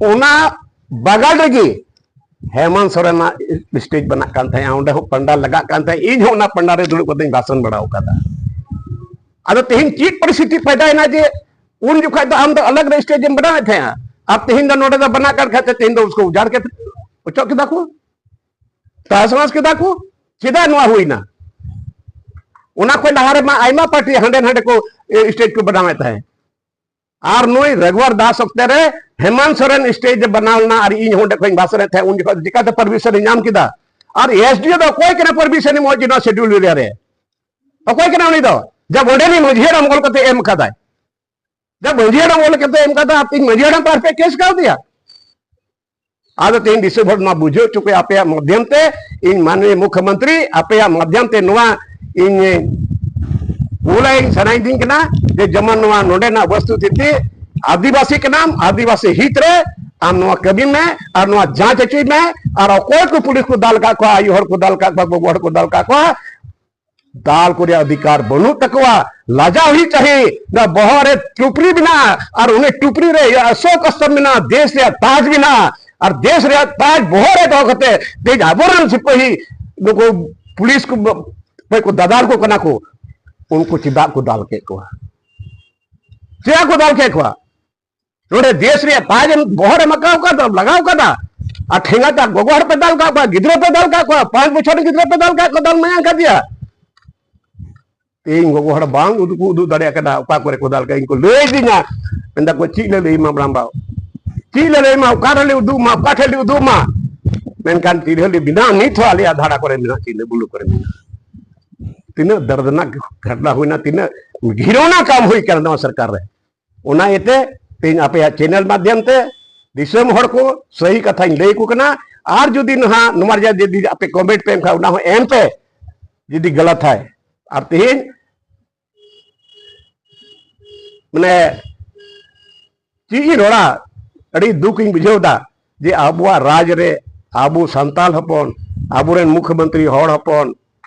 ᱚᱱᱟ ᱵᱟᱜᱟᱱ ᱨᱮᱜᱮ ᱦᱮᱢᱟᱱᱛ ᱥᱚᱨᱮᱱᱟᱜ ᱥᱴᱮᱡᱽ ᱵᱮᱱᱟᱜ ᱠᱟᱱ ᱛᱟᱦᱮᱸᱜᱼᱟ, ᱚᱸᱰᱮ ᱦᱚᱸ ᱯᱟᱱᱰᱟᱞ ᱞᱟᱜᱟᱜ ᱠᱟᱱ ᱛᱟᱦᱮᱸᱜᱼᱟ, ᱤᱧ ᱦᱚᱸ ᱚᱱᱟ ᱯᱟᱱᱰᱟᱞ ᱨᱮ ᱫᱩᱲᱩᱵ ᱠᱟᱛᱮᱧ ᱵᱷᱟᱥᱚᱱ ᱵᱟᱲᱟ ᱟᱠᱟᱫᱟ᱾ ᱟᱫᱚ ᱛᱮᱦᱮᱧ ᱪᱮᱫ ᱯᱚᱨᱤᱥᱛᱷᱤᱛᱤ ᱯᱷᱟᱭᱫᱟᱭᱮᱱᱟ ᱡᱮ ᱩᱱ ᱡᱚᱠᱷᱟᱡ ᱫᱚ ᱟᱢ ᱫᱚ ᱟᱞᱟᱜᱽ ᱨᱮ ᱥᱴᱮᱡᱽ ᱮᱢ ᱵᱮᱱᱟᱣᱮᱫ ᱛᱟᱦᱮᱸᱜᱼᱟ, ᱟᱨ ᱛᱮᱦᱮᱧ ᱫᱚ ᱱᱚᱰᱮ ᱫᱚ ᱵᱮᱱᱟᱜ ᱠᱟᱱ ᱠᱷᱟᱡ ᱛᱮᱦᱮᱧ ᱫᱚ ᱩᱥᱠᱩ ᱩᱡᱟᱲ ᱠᱮᱫ, ᱚᱪᱚᱜ ᱠᱮᱫᱟ ᱠᱚ, ᱛᱟᱥ ᱢᱟᱥ ᱠᱮᱫᱟ ᱠᱚ᱾ ᱪᱮᱫᱟᱜ ᱱᱚᱣᱟ ᱦᱩᱭᱱᱟ? ᱚᱱᱟ ᱠᱷᱚᱱ ᱞᱟᱦᱟ ᱨᱮᱢᱟ ᱟᱭᱢᱟ ᱯᱟᱨᱴᱤ ᱦᱟᱸᱰᱮ ᱱᱟᱰᱮ ᱠᱚ ᱥᱴᱮᱡᱽ ᱠᱚ ᱵᱮᱱᱟᱣᱮᱫ ᱛᱟᱦᱮᱸᱫ᱾ ᱟᱨ ᱱᱩᱭ ᱨᱟᱜᱷᱩᱣᱟᱨ ᱫᱟᱥ ᱚᱠᱛᱮ ᱨᱮ ᱦᱮᱢᱟᱱᱛ ᱥᱚᱨᱮᱱ ᱥᱴᱮᱡᱽ ᱨᱮ ᱵᱮᱱᱟᱣ ᱞᱮᱱᱟ ᱟᱨ ᱤᱧ ᱦᱚᱸ ᱚᱸᱰᱮ ᱠᱷᱚᱱ ᱵᱷᱟᱥᱚᱱᱮᱫ ᱛᱟᱦᱮᱸᱫ, ᱩᱱ ᱡᱚᱠᱷᱚᱱ ᱪᱤᱠᱟᱛᱮ ᱯᱟᱨᱢᱤᱥᱚᱱ ᱮ ᱧᱟᱢ ᱠᱮᱫᱟ? ᱟᱨ ᱮᱥᱰᱤᱳ ᱫᱚ ᱚᱠᱚᱭ ᱠᱟᱱᱟ ᱯᱟᱨᱢᱤᱥᱚᱱ ᱮᱢᱚᱜ ᱡᱮ ᱱᱚᱣᱟ ᱥᱮᱰᱩᱞ ᱮᱨᱤᱭᱟ ᱨᱮ? ᱚᱠᱚᱭ ᱠᱟᱱᱟ ᱩᱱᱤ ᱫᱚ? ᱡᱟᱵ ᱚᱸᱰᱮᱱᱤᱡ ᱢᱟᱹᱡᱷᱤ ᱦᱟᱲᱟᱢ ᱚᱞ ᱠᱟᱛᱮ ᱮᱢ ᱠᱟᱫᱟᱭ᱾ ᱡᱟᱵ ᱢᱟᱹᱡᱷᱤ ᱦᱟᱲᱟᱢ ᱚᱞ ᱠᱟᱛᱮ ᱮᱢ ᱠᱟᱫᱟ, ᱟᱯᱮ ᱢᱟᱹᱡᱷᱤ ᱦᱟᱲᱟᱢ ᱯᱟᱨ ᱯᱮ ᱠᱮᱥ ᱠᱟᱣᱫᱮᱭᱟ᱾ ᱟᱫᱚ ᱛᱮᱦᱮᱧ ᱫᱤᱥᱚᱢ ᱦᱚᱲ ᱱᱚᱣᱟ ᱵᱩᱡᱷᱟᱹᱣ ᱦᱚᱪᱚ ᱠᱚ ᱟᱯᱮᱭᱟᱜ ᱢᱟᱫᱽᱫᱷᱚᱢ ᱛᱮ, ᱤᱧ ᱢᱟᱱᱱᱤᱭᱚ ᱢᱩᱠᱷᱭᱚᱢᱚᱱᱛᱨᱤ ᱟᱯᱮᱭᱟᱜ ᱢᱟᱫᱽᱫᱷᱚᱢ ᱛᱮ ᱱᱚᱣᱟ ᱤᱧ ᱠᱩᱞᱟᱹᱧ ᱥᱟᱱᱟᱧ ᱫᱤᱧ ᱠᱟᱱᱟ ᱡᱮ ᱡᱮᱢᱚᱱ ᱱᱚᱣᱟ ᱱᱚᱰᱮᱱᱟᱜ ᱵᱚᱥᱛᱩ ᱥᱛᱷᱤᱛᱤ ᱟᱹᱫᱤᱵᱟᱹᱥᱤ ᱠᱟᱱᱟᱢ, ᱟᱹᱫᱤᱵᱟᱹᱥᱤ ᱦᱤᱛ ᱨᱮ ᱟᱢ ᱱᱚᱣᱟ ᱠᱟᱹᱢᱤ ᱢᱮ ᱟᱨ ᱱᱚᱣᱟ ᱡᱟᱸᱪ ᱦᱚᱪᱚᱭ ᱢᱮ᱾ ᱟᱨ ᱚᱠᱚᱭ ᱠᱚ ᱯᱩᱞᱤᱥ ᱠᱚ ᱫᱟᱞ ᱠᱟᱜ ᱠᱚᱣᱟ, ᱟᱭᱳ ᱦᱚᱲ ᱠᱚ ᱫᱟᱞ ᱠᱟᱜ ᱠᱚᱣᱟ, ᱜᱚᱜᱚ ᱦᱚᱲ ᱠᱚ ᱫᱟᱞ ᱠᱟᱜ ᱠᱚᱣᱟ, ᱫᱟᱞ ᱠᱚ ᱨᱮᱭᱟᱜ ᱚᱫᱷᱤᱠᱟᱨ ᱵᱟᱹᱱᱩᱜ ᱛᱟᱠᱚᱣᱟ᱾ ᱞᱟᱡᱟᱣ ᱦᱩᱭᱩᱜ ᱪᱟᱹᱦᱤ᱾ ᱱᱚᱣᱟ ᱵᱚᱦᱚᱜ ᱨᱮ ᱴᱩᱯᱨᱤ ᱢᱮᱱᱟᱜᱼᱟ ᱟᱨ ᱩᱱᱤ ᱴᱩᱯᱨᱤ ᱨᱮ ᱚᱥᱳᱠ ᱥᱛᱚᱢᱵᱷ ᱢᱮᱱᱟᱜᱼᱟ, ᱫᱮᱥ ᱨᱮᱭᱟᱜ ᱛᱟᱡᱽ ᱢᱮᱱᱟᱜᱼᱟ᱾ ᱟᱨ ᱫᱮᱥ ᱨᱮᱭᱟᱜ ᱛᱟᱡᱽ ᱵᱚᱦᱚᱜ ᱨᱮ ᱫᱚᱦᱚ ᱠᱟᱛᱮ ᱛᱮᱦᱮᱧ ᱟᱵᱚᱨᱮᱱ ᱥᱤᱯᱟᱹᱦᱤ ᱱᱩᱠᱩ ᱯᱩᱞᱤᱥ ᱠᱚ ᱚᱠᱚᱭ ᱠᱚ ᱫᱟᱫᱟᱞ ᱠᱚ ᱠᱟᱱᱟ ᱠᱚ, ᱩᱱᱠᱩ ᱪᱮᱫᱟᱜ ᱠᱚ ᱫᱟᱞ ᱠᱮᱫ ᱠᱚᱣᱟ? ᱪᱮᱫᱟᱜ ᱠᱚ ᱫᱟᱞ ᱠᱮᱫ ᱠᱚᱣᱟ? ᱱᱚᱰᱮ ᱫᱮᱥ ᱨᱮᱭᱟᱜ ᱛᱟᱡᱽ ᱮᱢ ᱵᱚᱦᱚᱜ ᱨᱮᱢ ᱟᱠᱟᱣ ᱠᱟᱫᱟ, ᱞᱟᱜᱟᱣ ᱠᱟᱫᱟ, ᱟᱨ ᱴᱷᱮᱸᱜᱟ ᱛᱮ ᱜᱚᱜᱚ ᱦᱚᱲ ᱯᱮ ᱫᱟᱞ ᱠᱟᱜ ᱠᱚᱣᱟ, ᱜᱤᱫᱽᱨᱟᱹ ᱯᱮ ᱫᱟᱞ ᱠᱟᱜ ᱠᱚᱣᱟ, ᱯᱟᱸᱪ ᱵᱚᱪᱷᱚᱨ ᱨᱮᱱ ᱜᱤᱫᱽᱨᱟᱹ ᱯᱮ ᱫᱟᱞ ᱠᱟᱜ ᱠᱚᱣᱟ, ᱫᱟᱞ ᱢᱟᱭᱟᱝ ᱠᱟᱫᱮᱭᱟ᱾ ᱛᱮᱦᱮᱧ ᱜᱚᱜᱚ ᱦᱚᱲ ᱵᱟᱝ ᱩᱫᱩᱜ ᱠᱚ ᱩᱫᱩᱜ ᱫᱟᱲᱮᱭᱟᱜ ᱠᱟᱱᱟ ᱚᱠᱟ ᱠᱚᱨᱮ ᱠᱚ ᱫᱟᱞ ᱠᱟᱜ, ᱤᱧ ᱠᱚ ᱞᱟᱹᱭ ᱫᱤᱧᱟ, ᱢᱮᱱᱫᱟ ᱠᱚ ᱪᱮᱫ ᱞᱮ ᱞᱟᱹᱭ ᱢᱟ ᱵᱨᱟᱢᱵᱟᱣ, ᱪᱮᱫ ᱞᱮ ᱞᱟᱹᱭ ᱢᱟ, ᱚᱠᱟ ᱨᱮᱞᱮ ᱩᱫᱩᱜ ᱢᱟ, ᱚᱠᱟ ᱴᱷᱮᱱ ᱞᱮ ᱩᱫᱩᱜ ᱢᱟ? ᱢᱮᱱᱠᱷᱟᱱ ᱪᱤᱞᱦᱟᱹᱞᱤ ᱢᱮᱱᱟᱜᱼᱟ, ᱱᱤᱛ ᱦᱚᱸ ᱟᱞᱮᱭᱟᱜ ᱫᱷᱟᱨᱟ ᱠᱚᱨᱮ ᱢᱮᱱᱟᱜᱼᱟ, ᱪᱤᱞᱦᱟᱹ ᱵᱩᱞᱩ ᱠᱚᱨᱮ ᱢᱮᱱᱟᱜᱼᱟ᱾ ᱛᱤᱱᱟᱹᱜ ᱫᱟᱨᱫᱽᱱᱟᱠ ᱜᱷᱚᱴᱱᱟ ᱦᱩᱭᱱᱟ, ᱛᱤᱱᱟᱹᱜ ᱜᱷᱤᱱᱚᱱᱟ ᱠᱟᱢ ᱦᱩᱭ ᱠᱟᱱᱟ ᱱᱚᱣᱟ ᱥᱚᱨᱠᱟᱨ ᱨᱮ᱾ ᱚᱱᱟ ᱤᱭᱟᱹᱛᱮ ᱛᱮᱦᱮᱧ ᱟᱯᱮᱭᱟᱜ ᱪᱮᱱᱮᱞ ᱢᱟᱫᱽᱫᱷᱚᱢ ᱛᱮ ᱫᱤᱥᱚᱢ ᱦᱚᱲ ᱠᱚ ᱥᱟᱹᱦᱤ ᱠᱟᱛᱷᱟᱧ ᱞᱟᱹᱭ ᱟᱠᱚ ᱠᱟᱱᱟ᱾ ᱟᱨ ᱡᱩᱫᱤ ᱱᱟᱦᱟᱜ ᱱᱚᱣᱟ ᱨᱮᱭᱟᱜ ᱡᱩᱫᱤ ᱟᱯᱮ ᱠᱚᱢᱮᱱᱴ ᱯᱮ ᱮᱢ ᱠᱷᱟᱱ ᱚᱱᱟ ᱦᱚᱸ ᱮᱢ ᱯᱮ, ᱡᱩᱫᱤ ᱜᱟᱞᱟᱛ ᱦᱟᱭ᱾ ᱟᱨ ᱛᱮᱦᱮᱧ ᱢᱟᱱᱮ ᱪᱮᱫ ᱤᱧ ᱨᱚᱲᱟ, ᱟᱹᱰᱤ ᱫᱩᱠ ᱤᱧ ᱵᱩᱡᱷᱟᱹᱣ ᱮᱫᱟ ᱡᱮ ᱟᱵᱚᱣᱟᱜ ᱨᱟᱡᱽ ᱨᱮ ᱟᱵᱚ ᱥᱟᱱᱛᱟᱞ ᱦᱚᱯᱚᱱ, ᱟᱵᱚᱨᱮᱱ ᱢᱩᱠᱷᱭᱚᱢᱚᱱᱛᱨᱤ ᱦᱚᱲ ᱦᱚᱯᱚᱱ,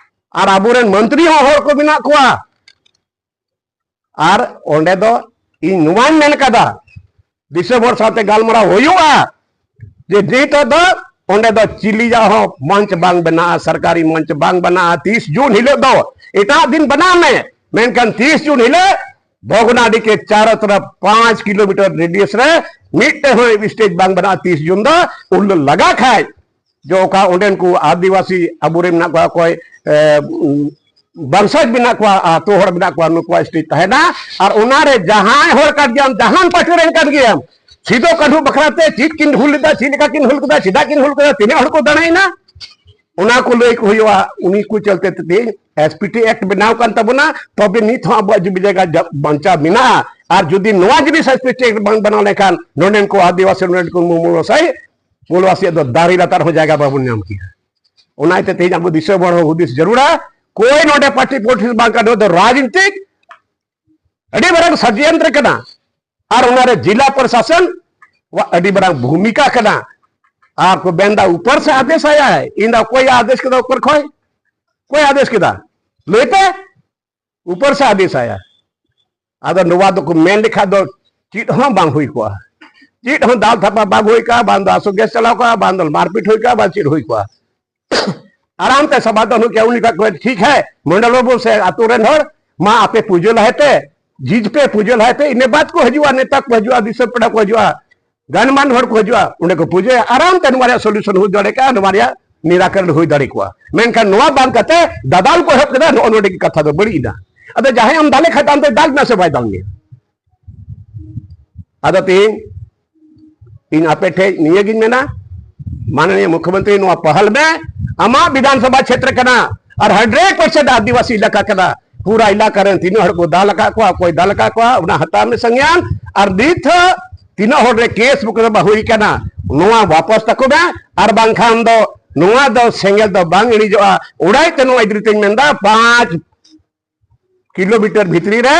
ᱟᱨ ᱟᱵᱚᱨᱮᱱ ᱢᱚᱱᱛᱨᱤ ᱦᱚᱸ ᱦᱚᱲ ᱠᱚ ᱢᱮᱱᱟᱜ ᱠᱚᱣᱟ᱾ ᱟᱨ ᱚᱸᱰᱮ ᱫᱚ ᱤᱧ ᱱᱚᱣᱟᱧ ᱢᱮᱱ ᱠᱟᱫᱟ, ᱫᱤᱥᱚᱢ ᱦᱚᱲ ᱥᱟᱶᱛᱮ ᱜᱟᱞᱢᱟᱨᱟᱣ ᱦᱩᱭᱩᱜᱼᱟ ᱡᱮ ᱱᱤᱛᱚᱜ ᱫᱚ ᱚᱸᱰᱮ ᱫᱚ ᱪᱤᱞᱤᱭᱟᱜ ᱦᱚᱸ ᱢᱚᱧᱪ ᱵᱟᱝ ᱵᱮᱱᱟᱜᱼᱟ, ᱥᱚᱨᱠᱟᱨᱤ ᱢᱚᱧᱪ ᱵᱟᱝ ᱵᱮᱱᱟᱜᱼᱟ᱾ ᱛᱤᱥ ᱡᱩᱱ ᱦᱤᱞᱳᱜ ᱫᱚ ᱮᱴᱟᱜ ᱫᱤᱱ ᱵᱮᱱᱟᱣ ᱢᱮ, ᱢᱮᱱᱠᱷᱟᱱ ᱛᱤᱥ ᱡᱩᱱ ᱦᱤᱞᱳᱜ ᱵᱷᱚᱜᱽᱱᱟᱰᱤ ᱠᱮ ᱪᱟᱨᱚ ᱛᱚᱨᱚᱯ ᱯᱟᱸᱪ ᱠᱤᱞᱳᱢᱤᱴᱟᱨ ᱨᱮᱰᱤᱭᱟᱥ ᱨᱮ ᱢᱤᱫᱴᱮᱱ ᱦᱚᱸ ᱥᱴᱮᱡᱽ ᱵᱟᱝ ᱵᱮᱱᱟᱜᱼᱟ ᱛᱤᱥ ᱡᱩᱱ ᱫᱚ᱾ ᱩᱱ ᱦᱤᱞᱳᱜ ᱞᱟᱜᱟ ᱠᱷᱟᱡ ᱡᱮ ᱚᱠᱟ ᱚᱸᱰᱮᱱ ᱠᱚ ᱟᱹᱫᱤᱵᱟᱹᱥᱤ ᱟᱵᱚᱨᱮᱱ ᱢᱮᱱᱟᱜ ᱠᱚᱣᱟ, ᱚᱠᱚᱭ, ᱮ, ᱩᱸ, ᱵᱚᱝᱥᱚᱡᱽ ᱢᱮᱱᱟᱜ ᱠᱚᱣᱟ, ᱟᱛᱳ ᱦᱚᱲ ᱢᱮᱱᱟᱜ ᱠᱚᱣᱟ, ᱱᱩᱠᱩᱣᱟᱜ ᱥᱴᱮᱡᱽ ᱛᱟᱦᱮᱱᱟ᱾ ᱟᱨ ᱚᱱᱟᱨᱮ ᱡᱟᱦᱟᱸᱭ ᱦᱚᱲ ᱠᱟᱱ ᱜᱮᱭᱟᱢ, ᱡᱟᱦᱟᱱ ᱯᱟᱹᱴᱤ ᱨᱮᱱ ᱠᱟᱱ ᱜᱮᱭᱟᱢ, ᱥᱤᱫᱩ ᱠᱟᱹᱱᱦᱩ ᱵᱟᱠᱷᱨᱟ ᱛᱮ ᱪᱮᱫ ᱠᱤᱱ ᱦᱩᱞ ᱞᱮᱫᱟ, ᱪᱮᱫ ᱞᱮᱠᱟ ᱠᱤᱱ ᱦᱩᱞ ᱠᱮᱫᱟ, ᱪᱮᱫᱟᱜ ᱠᱤᱱ ᱦᱩᱞ ᱠᱮᱫᱟ, ᱛᱤᱱᱟᱹᱜ ᱦᱚᱲ ᱠᱚ ᱫᱟᱲᱮᱭᱮᱱᱟ, ᱚᱱᱟ ᱠᱚ ᱞᱟᱹᱭ ᱠᱚ ᱦᱩᱭᱩᱜᱼᱟ᱾ ᱩᱱᱤ ᱠᱚ ᱪᱟᱞᱛᱮ ᱛᱮ ᱛᱮᱦᱮᱧ ᱮᱥ ᱯᱤ ᱴᱤ ᱮᱠᱴ ᱵᱮᱱᱟᱣ ᱠᱟᱱ ᱛᱟᱵᱚᱱᱟ, ᱛᱚᱵᱮ ᱱᱤᱛ ᱦᱚᱸ ᱟᱵᱚᱣᱟᱜ ᱡᱩᱢᱤ ᱡᱟᱭᱜᱟ ᱡᱟ-, ᱵᱟᱧᱪᱟᱣ ᱢᱮᱱᱟᱜᱼᱟ᱾ ᱟᱨ ᱡᱩᱫᱤ ᱱᱚᱣᱟ ᱡᱤᱱᱤᱥ ᱮᱥ ᱯᱤ ᱴᱤ ᱮᱠᱴ ᱵᱟᱝ ᱵᱮᱱᱟᱣ ᱞᱮᱱᱠᱷᱟᱱ ᱱᱚᱰᱮᱱ ᱠᱚ ᱟᱹᱫᱤᱵᱟᱹᱥᱤ, ᱱᱚᱰᱮᱱ ᱠᱚ ᱢᱩᱞ ᱱᱤᱵᱟᱥᱤ, ᱢᱩᱞ ᱱᱤᱵᱟᱥᱤᱭᱟᱜ ᱫᱚ ᱫᱟᱨᱮ ᱞᱟᱛᱟᱨ ᱦᱚᱸ ᱡᱟᱭᱜᱟ ᱵᱟᱵᱚᱱ ᱧᱟᱢ ᱠᱮᱭᱟ᱾ ᱚᱱᱟ ᱤᱭᱟᱹᱛᱮ ᱛᱮᱦᱮᱧ ᱟᱵᱚ ᱫᱤᱥᱚᱢ ᱦᱚᱲ ᱦᱚᱸ ᱦᱩᱫᱤᱥ ᱡᱟᱹᱨᱩᱲᱟ᱾ ᱠᱚᱭ ᱱᱚᱰᱮ ᱯᱟᱨᱴᱤ ᱯᱚᱞᱤᱴᱤᱠᱥ ᱵᱟᱝ ᱠᱟᱱᱟ, ᱱᱚᱣᱟ ᱫᱚ ᱨᱟᱡᱽᱱᱤᱛᱤᱠ ᱟᱹᱰᱤ ᱢᱟᱨᱟᱝ ᱥᱚᱰᱭᱚᱱᱛᱨᱚ ᱠᱟᱱᱟ᱾ ᱟᱨ ᱚᱱᱟᱨᱮ ᱡᱤᱞᱟ ᱯᱨᱚᱥᱟᱥᱚᱱ ᱣᱟᱜ ᱟᱹᱰᱤ ᱢᱟᱨᱟᱝ ᱵᱷᱩᱢᱤᱠᱟ ᱠᱟᱱᱟ᱾ ᱟᱨ ᱠᱚ ᱢᱮᱱᱫᱟ ᱩᱯᱚᱨ ᱥᱮ ᱟᱫᱮᱥ ᱟᱭᱟᱭ᱾ ᱤᱧ ᱫᱚ ᱚᱠᱚᱭ ᱟᱫᱮᱥ ᱠᱮᱫᱟ ᱩᱯᱚᱨ ᱠᱷᱚᱱ? ᱚᱠᱚᱭ ᱟᱫᱮᱥ ᱠᱮᱫᱟ? ᱞᱟᱹᱭ ᱯᱮ᱾ ᱩᱯᱚᱨ ᱥᱮ ᱟᱫᱮᱥ ᱟᱭᱟ᱾ ᱟᱫᱚ ᱱᱚᱣᱟ ᱫᱚᱠᱚ ᱢᱮᱱ ᱞᱮᱠᱷᱟᱱ ᱫᱚ ᱪᱮᱫ ᱦᱚᱸ ᱵᱟᱝ ᱦᱩᱭ ᱠᱚᱜᱼᱟ᱾ ᱪᱮᱫ ᱦᱚᱸ ᱫᱟᱞ ᱛᱷᱟᱯᱟ ᱵᱟᱝ ᱦᱩᱭ ᱠᱚᱜᱼᱟ, ᱵᱟᱝ ᱫᱚ ᱟᱥᱚ ᱜᱮᱥ ᱪᱟᱞᱟᱣ ᱠᱚᱜᱼᱟ, ᱵᱟᱝ ᱫᱚ ᱢᱟᱨᱯᱤᱴ ᱦᱩᱭ ᱠᱚᱜᱼᱟ, ᱵᱟᱝ ᱪᱮᱫ ᱦᱩᱭ ᱠᱚᱜᱼᱟ᱾ ᱟᱨᱟᱢ ᱛᱮ ᱥᱚᱵᱷᱟ ᱫᱚ ᱱᱩᱠᱩ ᱩᱱᱤ ᱠᱚ ᱴᱷᱤᱠ ᱦᱮ ᱢᱚᱱᱰᱚᱞ ᱵᱟᱹᱵᱩ ᱥᱮ ᱟᱛᱳ ᱨᱮᱱ ᱦᱚᱲ ᱢᱟ ᱟᱯᱮ ᱯᱩᱡᱟᱹ ᱞᱟᱦᱟᱭ ᱯᱮ, ᱡᱤᱡ ᱯᱮ ᱯᱩᱡᱟᱹ ᱞᱟᱦᱟᱭ ᱯᱮ, ᱤᱱᱟᱹ ᱵᱟᱫ ᱠᱚ ᱦᱤᱡᱩᱜᱼᱟ, ᱱᱮᱛᱟ ᱠᱚ ᱦᱤᱡᱩᱜᱼᱟ, ᱫᱤᱥᱚᱢ ᱯᱮᱲᱟ ᱠᱚ ᱦᱤᱡᱩᱜᱼᱟ, ᱜᱟᱱᱢᱟᱱ ᱦᱚᱲ ᱠᱚ ᱦᱤᱡᱩᱜᱼᱟ, ᱚᱸᱰᱮ ᱠᱚ ᱯᱩᱡᱟᱹᱭᱟ᱾ ᱟᱨᱟᱢ ᱛᱮ ᱱᱚᱣᱟ ᱨᱮᱭᱟᱜ ᱥᱚᱞᱩᱥᱚᱱ ᱦᱩᱭ ᱫᱟᱲᱮ ᱠᱟᱜᱼᱟ, ᱱᱚᱣᱟ ᱨᱮᱭᱟᱜ ᱱᱤᱨᱟᱠᱚᱨᱚᱱ ᱦᱩᱭ ᱫᱟᱲᱮ ᱠᱚᱜᱼᱟ᱾ ᱢᱮᱱᱠᱷᱟᱱ ᱱᱚᱣᱟ ᱵᱟᱝ ᱠᱟᱛᱮ ᱫᱟᱫᱟᱞ ᱠᱚ ᱮᱦᱚᱵ ᱠᱮᱫᱟ, ᱱᱚᱜᱼᱚ ᱱᱚᱰᱮ ᱜᱮ ᱠᱟᱛᱷᱟ ᱫᱚ ᱵᱟᱹᱲᱤᱡ ᱮᱱᱟ᱾ ᱟᱫᱚ ᱡᱟᱦᱟᱸᱭ ᱟᱢ ᱫᱟᱞᱮ ᱠᱷᱟᱡ ᱫᱚ ᱟᱢ ᱫᱚᱭ ᱫᱟᱞ ᱢᱮᱭᱟ ᱥᱮ ᱵᱟᱭ ᱫᱟᱞ ᱢᱮᱭᱟ? ᱟᱫᱚ ᱛᱮᱦᱮᱧ ᱤᱧ ᱟᱯᱮ ᱴᱷᱮᱡ ᱱᱤᱭᱟᱹ ᱜᱤᱧ ᱢᱮᱱᱟ, ᱢᱟᱱᱱᱤᱭᱚ ᱢᱩᱠᱷᱭᱚᱢᱚᱱᱛᱨᱤ, ᱱᱚᱣᱟ ᱯᱟᱦᱟᱞ ᱢᱮ, ᱟᱢᱟᱜ ᱵᱤᱫᱷᱟᱱ ᱥᱚᱵᱷᱟ ᱪᱷᱮᱛᱨᱚ ᱠᱟᱱᱟ, ᱟᱨ ᱦᱟᱱᱰᱨᱮᱰ ᱯᱟᱨᱥᱮᱱᱴ ᱟᱹᱫᱤᱵᱟᱹᱥᱤ ᱮᱞᱟᱠᱟ ᱠᱟᱱᱟ᱾ ᱯᱩᱨᱟ ᱮᱞᱟᱠᱟ ᱨᱮᱱ ᱛᱤᱱᱟᱹᱜ ᱦᱚᱲ ᱠᱚ ᱫᱟᱞ ᱟᱠᱟᱫ ᱠᱚᱣᱟ, ᱚᱠᱚᱭ ᱫᱟᱞ ᱟᱠᱟᱫ ᱠᱚᱣᱟ, ᱚᱱᱟ ᱦᱟᱛᱟᱣ ᱢᱮ ᱥᱟᱝᱭᱟᱱ᱾ ᱟᱨ ᱱᱤᱛ ᱦᱚᱸ ᱛᱤᱱᱟᱹᱜ ᱦᱚᱲ ᱨᱮ ᱠᱮᱥ ᱢᱩᱠᱫᱚᱢᱟ ᱦᱩᱭ ᱠᱟᱱᱟ, ᱱᱚᱣᱟ ᱣᱟᱯᱚᱥ ᱛᱟᱠᱚ ᱢᱮ, ᱟᱨ ᱵᱟᱝᱠᱷᱟᱱ ᱫᱚ ᱱᱚᱣᱟ ᱫᱚ ᱥᱮᱸᱜᱮᱞ ᱫᱚ ᱵᱟᱝ ᱤᱬᱤᱡᱚᱜᱼᱟ᱾ ᱚᱱᱟ ᱤᱭᱟᱹᱛᱮ ᱱᱚᱣᱟ ᱤᱫᱤ ᱠᱟᱛᱮᱧ ᱢᱮᱱᱫᱟ, ᱯᱟᱸᱪ ᱠᱤᱞᱳᱢᱤᱴᱟᱨ ᱵᱷᱤᱛᱨᱤ ᱨᱮ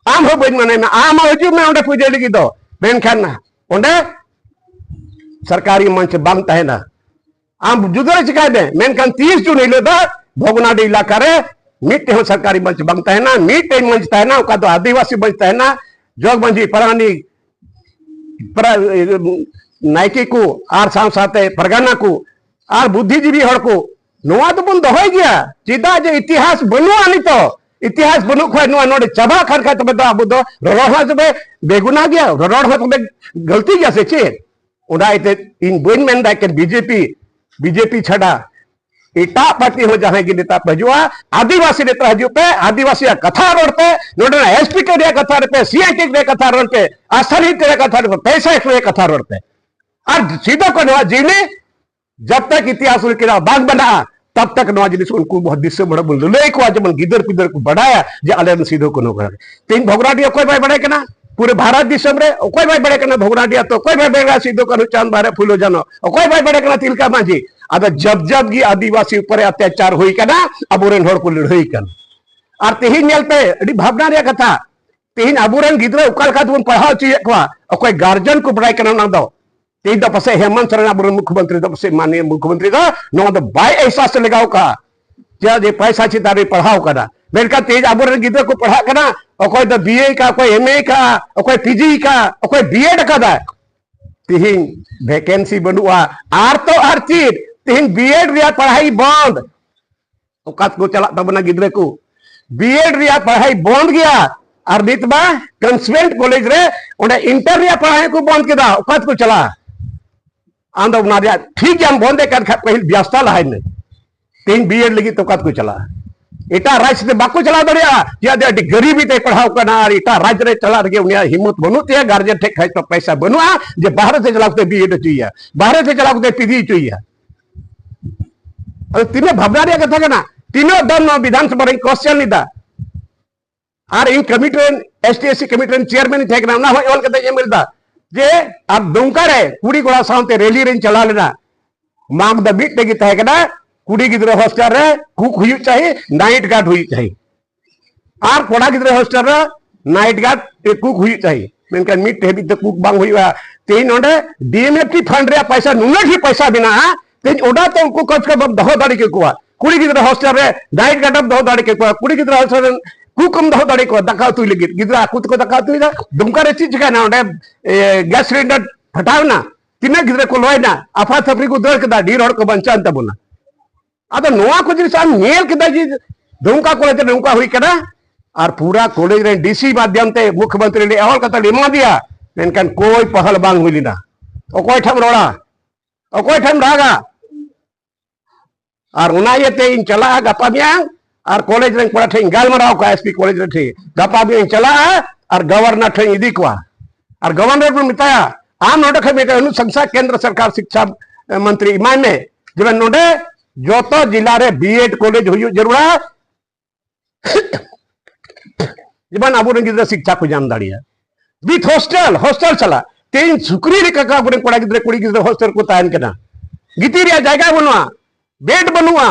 ᱟᱢ ᱦᱚᱸ ᱵᱟᱹᱧ ᱢᱟᱱᱟᱭ ᱢᱮ, ᱟᱢ ᱦᱚᱸ ᱦᱤᱡᱩᱜ ᱢᱮ ᱚᱸᱰᱮ ᱯᱩᱡᱟᱹ ᱞᱟᱹᱜᱤᱫ ᱫᱚ, ᱢᱮᱱᱠᱷᱟᱱ ᱚᱸᱰᱮ ᱥᱚᱨᱠᱟᱨᱤ ᱢᱚᱧᱪ ᱵᱟᱝ ᱛᱟᱦᱮᱱᱟ᱾ ᱟᱢ ᱡᱩᱫᱟᱹ ᱨᱮ ᱪᱤᱠᱟᱭ ᱢᱮ, ᱢᱮᱱᱠᱷᱟᱱ ᱛᱤᱥ ᱡᱩᱱ ᱦᱤᱞᱳᱜ ᱫᱚ ᱵᱷᱚᱜᱽᱱᱟᱰᱤ ᱮᱞᱟᱠᱟ ᱨᱮ ᱢᱤᱫᱴᱮᱱ ᱦᱚᱸ ᱥᱚᱨᱠᱟᱨᱤ ᱢᱚᱧᱪ ᱵᱟᱝ ᱛᱟᱦᱮᱱᱟ, ᱢᱤᱫᱴᱮᱱ ᱢᱚᱧᱪ ᱛᱟᱦᱮᱱᱟ, ᱚᱠᱟ ᱫᱚ ᱟᱹᱫᱤᱵᱟᱹᱥᱤ ᱢᱚᱧᱪ ᱛᱟᱦᱮᱱᱟ, ᱡᱚᱜᱽ ᱢᱟᱹᱡᱷᱤ, ᱯᱟᱨᱟᱱᱤᱠ, ᱯᱨᱟ-, ᱱᱟᱭᱠᱮ ᱠᱚ ᱟᱨ ᱥᱟᱶ ᱥᱟᱶᱛᱮ ᱯᱟᱨᱜᱟᱱᱟ ᱠᱚ ᱟᱨ ᱵᱩᱫᱽᱫᱷᱤᱡᱤᱵᱤ ᱦᱚᱲ ᱠᱚ, ᱱᱚᱣᱟ ᱫᱚᱵᱚᱱ ᱫᱚᱦᱚᱭ ᱜᱮᱭᱟ᱾ ᱪᱮᱫᱟᱜ ᱡᱮ ᱤᱛᱤᱦᱟᱥ ᱵᱟᱹᱱᱩᱜᱼᱟ ᱱᱤᱛᱚᱜ᱾ ᱤᱛᱤᱦᱟᱥ ᱵᱟᱹᱱᱩᱜ ᱠᱷᱟᱱ, ᱱᱚᱣᱟ ᱱᱚᱰᱮ ᱪᱟᱵᱟᱜ ᱠᱷᱟᱱ, ᱠᱷᱟᱱ ᱛᱚᱵᱮ ᱫᱚ ᱟᱵᱚ ᱫᱚ ᱨᱚᱨᱚᱲ ᱦᱚᱸ ᱛᱚᱵᱮ ᱵᱮᱜᱩᱱᱟ ᱜᱮᱭᱟ, ᱨᱚᱨᱚᱲ ᱦᱚᱸ ᱛᱚᱵᱮ ᱜᱟᱹᱞᱛᱤ ᱜᱮᱭᱟ ᱥᱮ ᱪᱮᱫ? ᱚᱱᱟ ᱤᱭᱟᱹᱛᱮ ᱤᱧ ᱵᱟᱹᱧ ᱢᱮᱱᱫᱟ ᱮᱠᱮᱱ ᱵᱤᱡᱮᱯᱤ, ᱵᱤᱡᱮᱯᱤ ᱪᱷᱟᱰᱟ ᱮᱴᱟᱜ ᱯᱟᱨᱴᱤ ᱦᱚᱸ ᱡᱟᱦᱟᱸᱭ ᱜᱮ ᱱᱮᱛᱟ ᱯᱮ ᱦᱤᱡᱩᱜᱼᱟ, ᱟᱹᱫᱤᱵᱟᱹᱥᱤ ᱱᱮᱛᱟ ᱦᱤᱡᱩᱜ ᱯᱮ, ᱟᱹᱫᱤᱵᱟᱹᱥᱤᱭᱟᱜ ᱠᱟᱛᱷᱟ ᱨᱚᱲ ᱯᱮ, ᱱᱚᱰᱮᱱᱟᱜ ᱮᱥᱯᱤᱠᱟᱨ ᱨᱮᱭᱟᱜ ᱠᱟᱛᱷᱟ ᱨᱚᱲ ᱯᱮ, ᱥᱤᱟᱭᱴᱤ ᱨᱮᱭᱟᱜ ᱠᱟᱛᱷᱟ ᱨᱚᱲ ᱯᱮ, ᱟᱥᱟᱱᱤ ᱨᱮᱭᱟᱜ ᱠᱟᱛᱷᱟ ᱨᱚᱲ ᱯᱮ, ᱯᱚᱭᱥᱟ ᱨᱮᱭᱟᱜ ᱠᱟᱛᱷᱟ ᱨᱚᱲ ᱯᱮ᱾ ᱟᱨ ᱥᱤᱫᱩ ᱠᱟᱹᱱᱦᱩ ᱡᱤᱣᱤ ᱡᱟᱵ ᱛᱟᱠ ᱤᱛᱤᱦᱟᱥ ᱨᱮ ᱠᱤᱨᱟ ᱵᱟᱝ ᱵᱮᱱᱟᱜᱼᱟ, ᱛᱟᱵ ᱛᱟᱠ ᱱᱚᱣᱟ ᱡᱤᱱᱤᱥ ᱩᱱᱠᱩ ᱵᱚᱦᱩᱛ ᱫᱤᱥᱚᱢ ᱦᱚᱲ ᱵᱚᱱ ᱞᱟᱹᱞᱟᱹᱭ ᱠᱚᱣᱟ, ᱡᱮᱢᱚᱱ ᱜᱤᱫᱟᱹᱨ ᱯᱤᱫᱟᱹᱨ ᱠᱚ ᱵᱟᱰᱟᱭᱟ ᱡᱮ ᱟᱞᱮ ᱨᱮᱱ ᱥᱤᱫᱩ ᱠᱟᱹᱱᱦᱩ ᱠᱟᱱᱟ᱾ ᱛᱮᱦᱮᱧ ᱵᱷᱚᱜᱽᱱᱟᱰᱤ ᱚᱠᱚᱭ ᱵᱟᱭ ᱵᱟᱲᱟᱭ ᱠᱟᱱᱟ? ᱯᱩᱨᱟᱹ ᱵᱷᱟᱨᱚᱛ ᱫᱤᱥᱚᱢ ᱨᱮ ᱚᱠᱚᱭ ᱵᱟᱭ ᱵᱟᱲᱟᱭ ᱠᱟᱱᱟ ᱵᱷᱚᱜᱽᱱᱟᱰᱤ ᱟᱛᱳ? ᱚᱠᱚᱭ ᱵᱟᱭ ᱵᱟᱲᱟᱭ ᱠᱟᱱᱟ ᱥᱤᱫᱩ ᱠᱟᱹᱱᱦᱩ ᱪᱟᱸᱫ ᱵᱟᱭᱨᱟ ᱯᱷᱩᱞᱳ ᱡᱷᱟᱱᱚ? ᱚᱠᱚᱭ ᱵᱟᱭ ᱵᱟᱲᱟᱭ ᱠᱟᱱᱟ ᱛᱤᱞᱠᱟ ᱢᱟᱹᱡᱷᱤ? ᱟᱫᱚ ᱡᱟᱵ ᱡᱟᱵ ᱜᱮ ᱟᱹᱫᱤᱵᱟᱹᱥᱤ ᱩᱯᱚᱨᱮ ᱚᱛᱛᱟᱪᱟᱨ ᱦᱩᱭ ᱠᱟᱱᱟ, ᱟᱵᱚᱨᱮᱱ ᱦᱚᱲ ᱠᱚ ᱞᱟᱹᱲᱦᱟᱹᱭ ᱠᱟᱱᱟ᱾ ᱟᱨ ᱛᱮᱦᱮᱧ ᱧᱮᱞ ᱯᱮ, ᱟᱹᱰᱤ ᱵᱷᱟᱵᱽᱱᱟ ᱨᱮᱭᱟᱜ ᱠᱟᱛᱷᱟ, ᱛᱮᱦᱮᱧ ᱟᱵᱚᱨᱮᱱ ᱜᱤᱫᱽᱨᱟᱹ ᱚᱠᱟ ᱞᱮᱠᱟ ᱛᱮᱵᱚᱱ ᱯᱟᱲᱦᱟᱣ ᱦᱚᱪᱚᱭᱮᱫ ᱠᱚᱣᱟ, ᱚᱠᱚᱭ ᱜᱟᱨᱡᱮᱱ ᱠᱚ ᱵᱟᱲᱟᱭ ᱠᱟᱱᱟ ᱚᱱᱟ ᱫᱚ? ᱛᱮᱦᱮᱧ ᱫᱚ ᱯᱟᱥᱮᱡ ᱦᱮᱢᱚᱱᱛ ᱥᱚᱨᱮᱱ ᱟᱵᱚᱨᱮᱱ ᱢᱩᱠᱷᱭᱚᱢᱚᱱᱛᱨᱤ ᱫᱚ ᱯᱟᱥᱮᱡ ᱢᱟᱱᱱᱤᱭᱚ ᱢᱩᱠᱷᱭᱚᱢᱚᱱᱛᱨᱤ ᱫᱚ ᱱᱚᱣᱟ ᱫᱚ ᱵᱟᱭ ᱮᱦᱥᱟᱥ ᱞᱮᱜᱟᱣ ᱠᱟᱜᱼᱟ᱾ ᱪᱮᱫᱟᱜ ᱡᱮ ᱯᱚᱭᱥᱟ ᱪᱮᱛᱟᱱ ᱨᱮ ᱯᱟᱲᱦᱟᱣ ᱠᱟᱱᱟ, ᱢᱮᱱᱠᱷᱟᱱ ᱛᱮᱦᱮᱧ ᱟᱵᱚᱨᱮᱱ ᱜᱤᱫᱽᱨᱟᱹ ᱠᱚ ᱯᱟᱲᱦᱟᱜ ᱠᱟᱱᱟ, ᱚᱠᱚᱭ ᱫᱚ ᱵᱤ ᱮ ᱠᱟᱜᱼᱟ, ᱚᱠᱚᱭ ᱮᱢ ᱮ ᱠᱟᱜᱼᱟ, ᱚᱠᱚᱭ ᱯᱤ ᱡᱤ ᱠᱟᱜᱼᱟ, ᱚᱠᱚᱭ ᱵᱤ ᱮᱰ ᱠᱟᱫᱟᱭ᱾ ᱛᱮᱦᱮᱧ ᱵᱷᱮᱠᱮᱱᱥᱤ ᱵᱟᱹᱱᱩᱜᱼᱟ, ᱟᱨ ᱛᱚ ᱟᱨ ᱪᱮᱫ, ᱛᱮᱦᱮᱧ ᱵᱤ ᱮᱰ ᱨᱮᱭᱟᱜ ᱯᱟᱲᱦᱟᱭ ᱵᱚᱱᱫ᱾ ᱚᱠᱟ ᱛᱮᱠᱚ ᱪᱟᱞᱟᱜ ᱛᱟᱵᱚᱱᱟ ᱜᱤᱫᱽᱨᱟᱹ ᱠᱚ? ᱵᱤ ᱮᱰ ᱨᱮᱭᱟᱜ ᱯᱟᱲᱦᱟᱭ ᱵᱚᱱᱫ ᱜᱮᱭᱟ, ᱟᱨ ᱱᱤᱛ ᱢᱟ ᱠᱚᱱᱥᱮᱱᱴ ᱠᱚᱞᱮᱡᱽ ᱨᱮ ᱚᱸᱰᱮ ᱤᱱᱴᱟᱨ ᱨᱮᱭᱟᱜ ᱯᱟᱲᱦᱟᱭ ᱠᱚ ᱵᱚᱱᱫ ᱠᱮᱫᱟ᱾ ᱚᱠᱟ ᱛᱮᱠᱚ ᱪᱟᱞᱟᱜᱼᱟ? ᱟᱢ ᱫᱚ ᱚᱱᱟ ᱨᱮᱭᱟᱜ ᱴᱷᱤᱠ ᱜᱮᱭᱟᱢ ᱵᱚᱱᱫ ᱮᱫ ᱠᱟᱱ ᱠᱷᱟᱡ ᱯᱟᱹᱦᱤᱞ ᱵᱮᱵᱚᱥᱛᱷᱟ ᱞᱟᱦᱟᱭ ᱢᱮ᱾ ᱛᱮᱦᱮᱧ ᱵᱤ ᱮᱰ ᱞᱟᱹᱜᱤᱫ ᱛᱮ ᱚᱠᱟ ᱛᱮᱠᱚ ᱪᱟᱞᱟᱜᱼᱟ? ᱮᱴᱟᱜ ᱨᱟᱡᱽ ᱛᱮ ᱵᱟᱠᱚ ᱪᱟᱞᱟᱣ ᱫᱟᱲᱮᱭᱟᱜᱼᱟ, ᱪᱮᱫᱟᱜ ᱡᱮ ᱟᱹᱰᱤ ᱜᱟᱹᱨᱤᱵᱤ ᱛᱮᱭ ᱯᱟᱲᱦᱟᱣ ᱠᱟᱱᱟ ᱟᱨ ᱮᱴᱟᱜ ᱨᱟᱡᱽ ᱨᱮ ᱪᱟᱞᱟᱜ ᱨᱮᱜᱮ ᱩᱱᱤᱭᱟᱜ ᱦᱤᱢᱢᱚᱛ ᱵᱟᱹᱱᱩᱜ ᱛᱟᱭᱟ, ᱜᱟᱨᱡᱮᱱ ᱴᱷᱮᱡ ᱠᱷᱚᱡ ᱛᱚ ᱯᱚᱭᱥᱟ ᱵᱟᱹᱱᱩᱜᱼᱟ ᱡᱮ ᱵᱟᱦᱨᱮ ᱛᱮ ᱪᱟᱞᱟᱣ ᱠᱟᱛᱮ ᱵᱤ ᱮᱰ ᱦᱚᱪᱚᱭᱮᱭᱟ, ᱵᱟᱦᱨᱮ ᱛᱮ ᱪᱟᱞᱟᱣ ᱠᱟᱛᱮ ᱯᱤ ᱡᱤ ᱦᱚᱪᱚᱭᱮᱭᱟ᱾ ᱟᱫᱚ ᱛᱤᱱᱟᱹᱜ ᱵᱷᱟᱵᱽᱱᱟ ᱨᱮᱭᱟᱜ ᱠᱟᱛᱷᱟ ᱠᱟᱱᱟ᱾ ᱛᱤᱱᱟᱹᱜ ᱫᱚᱢ ᱱᱚᱣᱟ ᱵᱤᱫᱷᱟᱱ ᱥᱚᱵᱷᱟ ᱨᱮᱧ ᱠᱚᱥᱪᱮᱱ ᱞᱮᱫᱟ, ᱟᱨ ᱤᱧ ᱠᱚᱢᱤᱴᱤ ᱨᱮᱱ, S T S C committee ᱨᱮᱱ ᱪᱮᱭᱟᱨᱢᱮᱱ ᱤᱧ ᱛᱟᱦᱮᱸ ᱠᱟᱱᱟ, ᱚᱱᱟ ᱦᱚᱸᱧ ᱚᱞ ᱠᱟᱛᱮ ᱤᱧ ᱮᱢ ᱞᱮᱫᱟ ᱡᱮ ᱟᱨ ᱫᱩᱢᱠᱟ ᱨᱮ ᱠᱩᱲᱤ ᱠᱚᱲᱟ ᱥᱟᱶᱛᱮ ᱨᱮᱞᱤ ᱨᱮᱧ ᱪᱟᱞᱟᱣ ᱞᱮᱱᱟ᱾ ᱢᱟᱜᱽ ᱫᱚ ᱢᱤᱫᱴᱮᱡ ᱜᱮ ᱛᱟᱦᱮᱸ ᱠᱟᱱᱟ, ᱠᱩᱲᱤ ᱜᱤᱫᱽᱨᱟᱹ ᱦᱳᱥᱴᱮᱞ ᱨᱮ ᱠᱩᱠ ᱦᱩᱭᱩᱜ ᱪᱟᱹᱦᱤ, ᱱᱟᱭᱤᱴ ᱜᱟᱨᱰ ᱦᱩᱭᱩᱜ ᱪᱟᱹᱦᱤ, ᱟᱨ ᱠᱚᱲᱟ ᱜᱤᱫᱽᱨᱟᱹ ᱦᱳᱥᱴᱮᱞ ᱨᱮ ᱱᱟᱭᱤᱴ ᱜᱟᱨᱰ ᱠᱩᱠ ᱦᱩᱭᱩᱜ ᱪᱟᱹᱦᱤ, ᱢᱮᱱᱠᱷᱟᱱ ᱢᱤᱫ ᱦᱟᱹᱵᱤᱡ ᱛᱮ ᱠᱩᱠ ᱵᱟᱝ ᱦᱩᱭᱩᱜᱼᱟ᱾ ᱛᱮᱦᱮᱧ ᱱᱚᱰᱮ ᱰᱤ ᱮᱢ ᱮᱯ ᱴᱤ ᱯᱷᱟᱱᱰ ᱨᱮᱭᱟᱜ ᱯᱚᱭᱥᱟ ᱱᱩᱱᱟᱹᱜ ᱰᱷᱮᱨ ᱯᱚᱭᱥᱟ ᱢᱮᱱᱟᱜᱼᱟ, ᱛᱮᱦᱮᱧ ᱚᱱᱟ ᱛᱮ ᱩᱱᱠᱩ ᱠᱚᱢ ᱥᱮ ᱠᱚᱢ ᱫᱚᱦᱚ ᱫᱟᱲᱮ ᱠᱮᱠᱚᱣᱟ᱾ ᱠᱩᱲᱤ ᱜᱤᱫᱽᱨᱟᱹ ᱦᱳᱥᱴᱮᱞ ᱨᱮ ᱱᱟᱭᱤᱴ ᱜᱟᱨᱰ ᱮᱢ ᱫᱚᱦᱚ ᱫᱟᱲᱮ ᱠᱮᱠᱚᱣᱟ, ᱠᱩᱲᱤ ᱜᱤᱫᱽᱨᱟᱹ ᱦᱳᱥᱴᱮᱞ ᱨᱮᱱ ᱠᱩᱠ ᱮᱢ ᱫᱚᱦᱚ ᱫᱟᱲᱮ ᱠᱚᱣᱟ ᱫᱟᱠᱟ ᱩᱛᱩᱭ ᱞᱟᱹᱜᱤᱫ᱾ ᱜᱤᱫᱽᱨᱟᱹ ᱟᱠᱚ ᱛᱮᱠᱚ ᱫᱟᱠᱟ ᱩᱛᱩᱭᱮᱫᱟ, ᱫᱩᱢᱠᱟ ᱨᱮ ᱪᱮᱫ ᱪᱤᱠᱟᱭᱱᱟ? ᱚᱸᱰᱮ ᱜᱮᱥ ᱥᱤᱞᱤᱱᱰᱟᱨ ᱯᱷᱟᱴᱟᱣ ᱮᱱᱟ, ᱛᱤᱱᱟᱹᱜ ᱜᱤᱫᱽᱨᱟᱹ ᱠᱚ ᱞᱚᱭᱮᱱᱟ, ᱟᱯᱷᱟ ᱛᱷᱟᱯᱲᱤ ᱠᱚ ᱫᱟᱹᱲ ᱠᱮᱫᱟ, ᱰᱷᱮᱨ ᱦᱚᱲ ᱠᱚ ᱵᱟᱧᱪᱟᱣ ᱮᱱ ᱛᱟᱵᱚᱱᱟ᱾ ᱟᱫᱚ ᱱᱚᱣᱟ ᱠᱚ ᱡᱤᱱᱤᱥ ᱟᱢ ᱧᱮᱞ ᱠᱮᱫᱟ ᱡᱮ ᱫᱩᱢᱠᱟ ᱠᱚᱞᱮᱡᱽ ᱨᱮ ᱱᱚᱝᱠᱟ ᱦᱩᱭ ᱠᱟᱱᱟ, ᱟᱨ ᱯᱩᱨᱟ ᱠᱚᱞᱮᱡᱽ ᱨᱮᱱ ᱰᱤ ᱥᱤ ᱢᱟᱫᱽᱫᱷᱚᱢ ᱛᱮ ᱢᱩᱠᱷᱭᱚᱢᱚᱱᱛᱨᱤ ᱞᱮ ᱮᱦᱚᱞ ᱠᱟᱛᱮ ᱞᱮ ᱮᱢᱟ ᱫᱮᱭᱟ, ᱢᱮᱱᱠᱷᱟᱱ ᱠᱳᱭ ᱯᱟᱦᱟᱞ ᱵᱟᱝ ᱦᱩᱭ ᱞᱮᱱᱟ᱾ ᱚᱠᱚᱭ ᱴᱷᱮᱱ ᱨᱚᱲᱟ, ᱚᱠᱚᱭ ᱴᱷᱮᱱ ᱨᱟᱜᱟ? ᱟᱨ ᱚᱱᱟ ᱤᱭᱟᱹᱛᱮ ᱤᱧ ᱪᱟᱞᱟᱜᱼᱟ ᱜᱟᱯᱟ ᱢᱮᱭᱟᱝ, ᱟᱨ ᱠᱚᱞᱮᱡᱽ ᱨᱮᱱ ᱠᱚᱲᱟ ᱴᱷᱮᱱ ᱤᱧ ᱜᱟᱞᱢᱟᱨᱟᱣ ᱠᱚᱣᱟ, ᱮᱥ ᱯᱤ ᱠᱚᱞᱮᱡᱽ ᱨᱮ ᱴᱷᱮᱱ ᱜᱟᱯᱟ ᱢᱮᱭᱟᱝ ᱤᱧ ᱪᱟᱞᱟᱜᱼᱟ ᱟᱨ ᱜᱚᱵᱷᱚᱨᱱᱚᱨ ᱴᱷᱮᱱ ᱤᱧ ᱤᱫᱤ ᱠᱚᱣᱟ᱾ ᱟᱨ ᱜᱚᱵᱷᱚᱨᱱᱚᱨ ᱵᱚᱱ ᱢᱮᱛᱟᱭᱟ, ᱟᱢ ᱱᱚᱰᱮ ᱠᱷᱚᱱ ᱢᱤᱫᱴᱮᱱ ᱚᱱᱩᱥᱚᱝᱥᱟ ᱠᱮᱱᱫᱨᱚ ᱥᱚᱨᱠᱟᱨ ᱥᱤᱠᱪᱷᱟ ᱢᱚᱱᱛᱨᱤ ᱮᱢᱟᱭ ᱢᱮ, ᱡᱮᱢᱚᱱ ᱱᱚᱰᱮ ᱡᱚᱛᱚ ᱡᱮᱞᱟ ᱨᱮ ᱵᱤ ᱮᱰ ᱠᱚᱞᱮᱡᱽ ᱦᱩᱭᱩᱜ ᱡᱟᱹᱨᱩᱲᱟ, ᱡᱮᱢᱚᱱ ᱟᱵᱚᱨᱮᱱ ᱜᱤᱫᱽᱨᱟᱹ ᱥᱤᱠᱪᱷᱟ ᱠᱚ ᱧᱟᱢ ᱫᱟᱲᱮᱭᱟᱜ᱾ ᱵᱤᱛ ᱦᱳᱥᱴᱮᱞ, ᱦᱳᱥᱴᱮᱞ ᱪᱟᱞᱟᱜ, ᱛᱮᱦᱮᱧ ᱥᱩᱠᱨᱤ ᱞᱮᱠᱟ ᱠᱚ ᱟᱵᱚᱨᱮᱱ ᱠᱚᱲᱟ ᱜᱤᱫᱽᱨᱟᱹ ᱠᱩᱲᱤ ᱜᱤᱫᱽᱨᱟᱹ ᱦᱳᱥᱴᱮᱞ ᱠᱚ ᱛᱟᱦᱮᱱ ᱠᱟᱱᱟ᱾ ᱜᱤᱛᱤᱡ ᱨᱮᱭᱟᱜ ᱡᱟᱭᱜᱟ ᱵᱟᱹᱱᱩᱜᱼᱟ, ᱵᱮᱰ ᱵᱟᱹᱱᱩᱜᱼᱟ᱾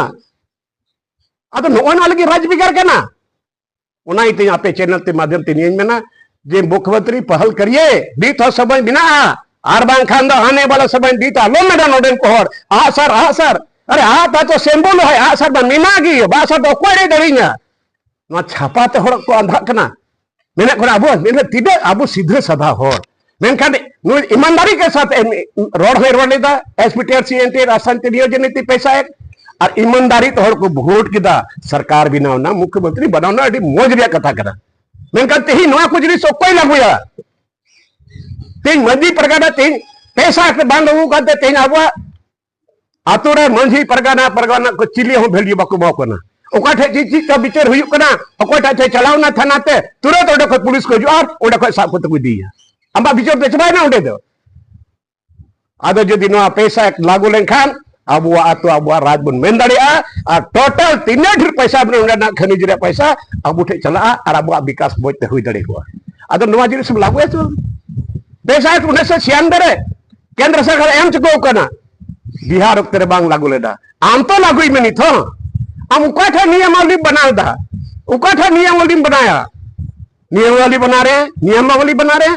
ᱟᱫᱚ ᱱᱚᱜᱼᱚᱭ ᱱᱚᱣᱟ ᱞᱟᱹᱜᱤᱫ ᱨᱟᱡᱽ ᱵᱷᱮᱜᱟᱨ ᱠᱟᱱᱟ᱾ ᱚᱱᱟ ᱤᱭᱟᱹᱛᱮ ᱟᱯᱮ ᱪᱮᱱᱮᱞ ᱛᱮ ᱢᱟᱫᱷᱭᱚᱢ ᱛᱮ ᱱᱤᱭᱟᱹᱧ ᱢᱮᱱᱟ ᱡᱮ ᱢᱩᱠᱷᱭᱚᱢᱚᱱᱛᱨᱤ ᱯᱟᱦᱟᱞ ᱠᱟᱨᱤᱭᱮ, ᱱᱤᱛ ᱦᱚᱸ ᱥᱚᱢᱚᱭ ᱢᱮᱱᱟᱜᱼᱟ, ᱟᱨ ᱵᱟᱝᱠᱷᱟᱱ ᱫᱚ ᱟᱱᱮ ᱵᱟᱞᱟ ᱥᱚᱢᱚᱭ ᱱᱤᱛ ᱟᱞᱚᱢ ᱢᱮᱱᱟ ᱱᱚᱰᱮᱱ ᱠᱚ ᱦᱚᱲ, ᱟᱜᱼᱥᱟᱨ, ᱟᱜᱼᱥᱟᱨ, ᱟᱨᱮ ᱟᱜ ᱛᱟ ᱛᱚ ᱥᱮᱢᱵᱚᱞ ᱦᱚᱭ, ᱟᱜᱼᱥᱟᱨ ᱢᱟ ᱢᱮᱱᱟᱜ ᱜᱮ, ᱵᱟᱜᱼᱥᱟᱨ ᱫᱚ ᱚᱠᱚᱭ ᱨᱮ ᱫᱟᱲᱮᱧᱟ? ᱱᱚᱣᱟ ᱪᱷᱟᱯᱟ ᱛᱮ ᱦᱚᱲ ᱠᱚ ᱟᱸᱫᱷᱟᱜ ᱠᱟᱱᱟ᱾ ᱢᱮᱱᱟᱜ ᱠᱚᱣᱟ ᱟᱵᱚ, ᱢᱮᱱᱠᱷᱟᱱ ᱛᱤᱱᱟᱹᱜ ᱟᱵᱚ ᱥᱤᱫᱷᱟᱹ ᱥᱟᱫᱷᱟ ᱦᱚᱲ, ᱢᱮᱱᱠᱷᱟᱱ ᱱᱩᱭ ᱤᱢᱟᱱᱫᱟᱨᱤ ᱠᱮ ᱥᱟᱛ ᱮᱢ ᱨᱚᱲ ᱦᱚᱸᱭ ᱨᱚᱲ ᱞᱮᱫᱟ, ᱮᱥ ᱯᱤ ᱴᱤ ᱟᱨ ᱥᱤ ᱮᱱ ᱴᱤ ᱟᱨ ᱥᱟᱱᱛᱤ ᱱᱤᱭᱳᱡᱚᱱ ᱱᱤᱛᱤ ᱯᱮᱥᱟ ᱮᱠ, ᱟᱨ ᱤᱢᱟᱱᱫᱟᱨᱤ ᱛᱮ ᱦᱚᱲ ᱠᱚ ᱵᱷᱳᱴ ᱠᱮᱫᱟ, ᱥᱚᱨᱠᱟᱨ ᱵᱮᱱᱟᱣ ᱮᱱᱟ, ᱢᱩᱠᱷᱭᱚᱢᱚᱱᱛᱨᱤ ᱵᱮᱱᱟᱣ ᱮᱱᱟ, ᱟᱹᱰᱤ ᱢᱚᱡᱽ ᱨᱮᱭᱟᱜ ᱠᱟᱛᱷᱟ ᱠᱟᱱᱟ᱾ ᱢᱮᱱᱠᱷᱟᱱ ᱛᱮᱦᱮᱧ ᱱᱚᱣᱟ ᱠᱚ ᱡᱤᱱᱤᱥ ᱚᱠᱚᱭ ᱞᱟᱹᱜᱩᱭᱟ? ᱛᱮᱦᱮᱧ ᱢᱟᱹᱡᱷᱤ ᱯᱟᱨᱜᱟᱱᱟ ᱛᱮᱦᱮᱧ ᱯᱮᱥᱟ ᱮᱠ ᱛᱮ ᱵᱟᱝ ᱞᱟᱹᱜᱩ ᱠᱟᱱᱛᱮ ᱛᱮᱦᱮᱧ ᱟᱵᱚᱣᱟᱜ ᱟᱛᱳ ᱨᱮ ᱢᱟᱹᱡᱷᱤ ᱯᱟᱨᱜᱟᱱᱟ, ᱯᱟᱨᱜᱟᱱᱟ ᱠᱚ ᱪᱤᱞᱤ ᱦᱚᱸ ᱵᱷᱮᱞᱭᱩ ᱵᱟᱠᱚ ᱮᱢᱟ ᱠᱚ ᱠᱟᱱᱟ᱾ ᱚᱠᱟ ᱴᱷᱮᱡ ᱪᱮᱫ ᱪᱮᱫ ᱠᱚ ᱵᱤᱪᱟᱹᱨ ᱦᱩᱭᱩᱜ ᱠᱟᱱᱟ, ᱚᱠᱚᱭ ᱴᱷᱮᱡ ᱪᱮᱫ ᱪᱟᱞᱟᱣ ᱮᱱᱟ ᱛᱷᱟᱱᱟ ᱛᱮ, ᱛᱩᱨᱟᱹᱛ ᱚᱸᱰᱮ ᱠᱷᱚᱡ ᱯᱩᱞᱤᱥ ᱠᱚ ᱦᱤᱡᱩᱜᱼᱟ ᱟᱨ ᱚᱸᱰᱮ ᱠᱷᱚᱡ ᱥᱟᱵ ᱠᱟᱛᱮ ᱠᱚ ᱤᱫᱤᱭᱮᱭᱟ᱾ ᱟᱢᱟᱜ ᱵᱤᱪᱟᱹᱨ ᱫᱚ ᱪᱟᱵᱟᱭᱮᱱᱟ ᱚᱸᱰᱮ ᱫᱚ᱾ ᱟᱫᱚ ᱡᱩᱫᱤ ᱱᱚᱣᱟ ᱯᱮᱥᱟ ᱮᱠ ᱞᱟᱹᱜᱩ ᱞᱮᱱᱠᱷᱟᱱ ᱟᱵᱚᱣᱟᱜ ᱟᱛᱳ, ᱟᱵᱚᱣᱟᱜ ᱨᱟᱡᱽ ᱵᱚᱱ ᱢᱮᱱ ᱫᱟᱲᱮᱭᱟᱜᱼᱟ, ᱟᱨ ᱴᱳᱴᱟᱞ ᱛᱤᱱᱟᱹᱜ ᱰᱷᱮᱨ ᱯᱚᱭᱥᱟ ᱢᱮᱱᱟᱜᱼᱟ, ᱚᱸᱰᱮᱱᱟᱜ ᱠᱷᱟᱹᱱᱤᱡ ᱨᱮᱭᱟᱜ ᱯᱚᱭᱥᱟ ᱟᱵᱚ ᱴᱷᱮᱡ ᱪᱟᱞᱟᱜᱼᱟ ᱟᱨ ᱟᱵᱚᱣᱟᱜ ᱵᱤᱠᱟᱥ ᱢᱚᱡᱽ ᱛᱮ ᱦᱩᱭ ᱫᱟᱲᱮ ᱠᱚᱜᱼᱟ᱾ ᱟᱫᱚ ᱱᱚᱣᱟ ᱡᱤᱱᱤᱥ ᱮᱢ ᱞᱟᱹᱜᱩᱭᱟ ᱥᱮ ᱵᱟᱝ? ᱯᱮᱥᱟ ᱮᱠ ᱩᱱᱤᱥᱥᱚ ᱪᱷᱤᱭᱟᱱᱵᱮ ᱨᱮ ᱠᱮᱱᱫᱨᱚ ᱥᱚᱨᱠᱟᱨ ᱮᱢ ᱪᱩᱠᱟᱹᱣ ᱠᱟᱱᱟ, ᱵᱤᱦᱟᱨ ᱚᱠᱛᱮ ᱨᱮ ᱵᱟᱝ ᱞᱟᱹᱜᱩ ᱞᱮᱫᱟ᱾ ᱟᱢ ᱛᱚ ᱞᱟᱹᱜᱩᱭ ᱢᱮ ᱱᱤᱛ ᱦᱚᱸ᱾ ᱟᱢ ᱚᱠᱟ ᱴᱷᱮᱱ ᱱᱤᱭᱚᱢᱟᱵᱚᱞᱤᱢ ᱵᱮᱱᱟᱣ ᱮᱫᱟ? ᱚᱠᱟ ᱴᱷᱮᱱ ᱱᱤᱭᱚᱢᱟᱵᱚᱞᱤᱢ ᱵᱮᱱᱟᱣᱟ? ᱱᱤᱭᱚᱢᱟᱵᱚᱞᱤ ᱵᱮᱱᱟᱣ ᱨᱮ, ᱱᱤᱭᱚᱢᱟᱵᱚᱞᱤ ᱵᱮᱱᱟᱣ ᱨᱮ,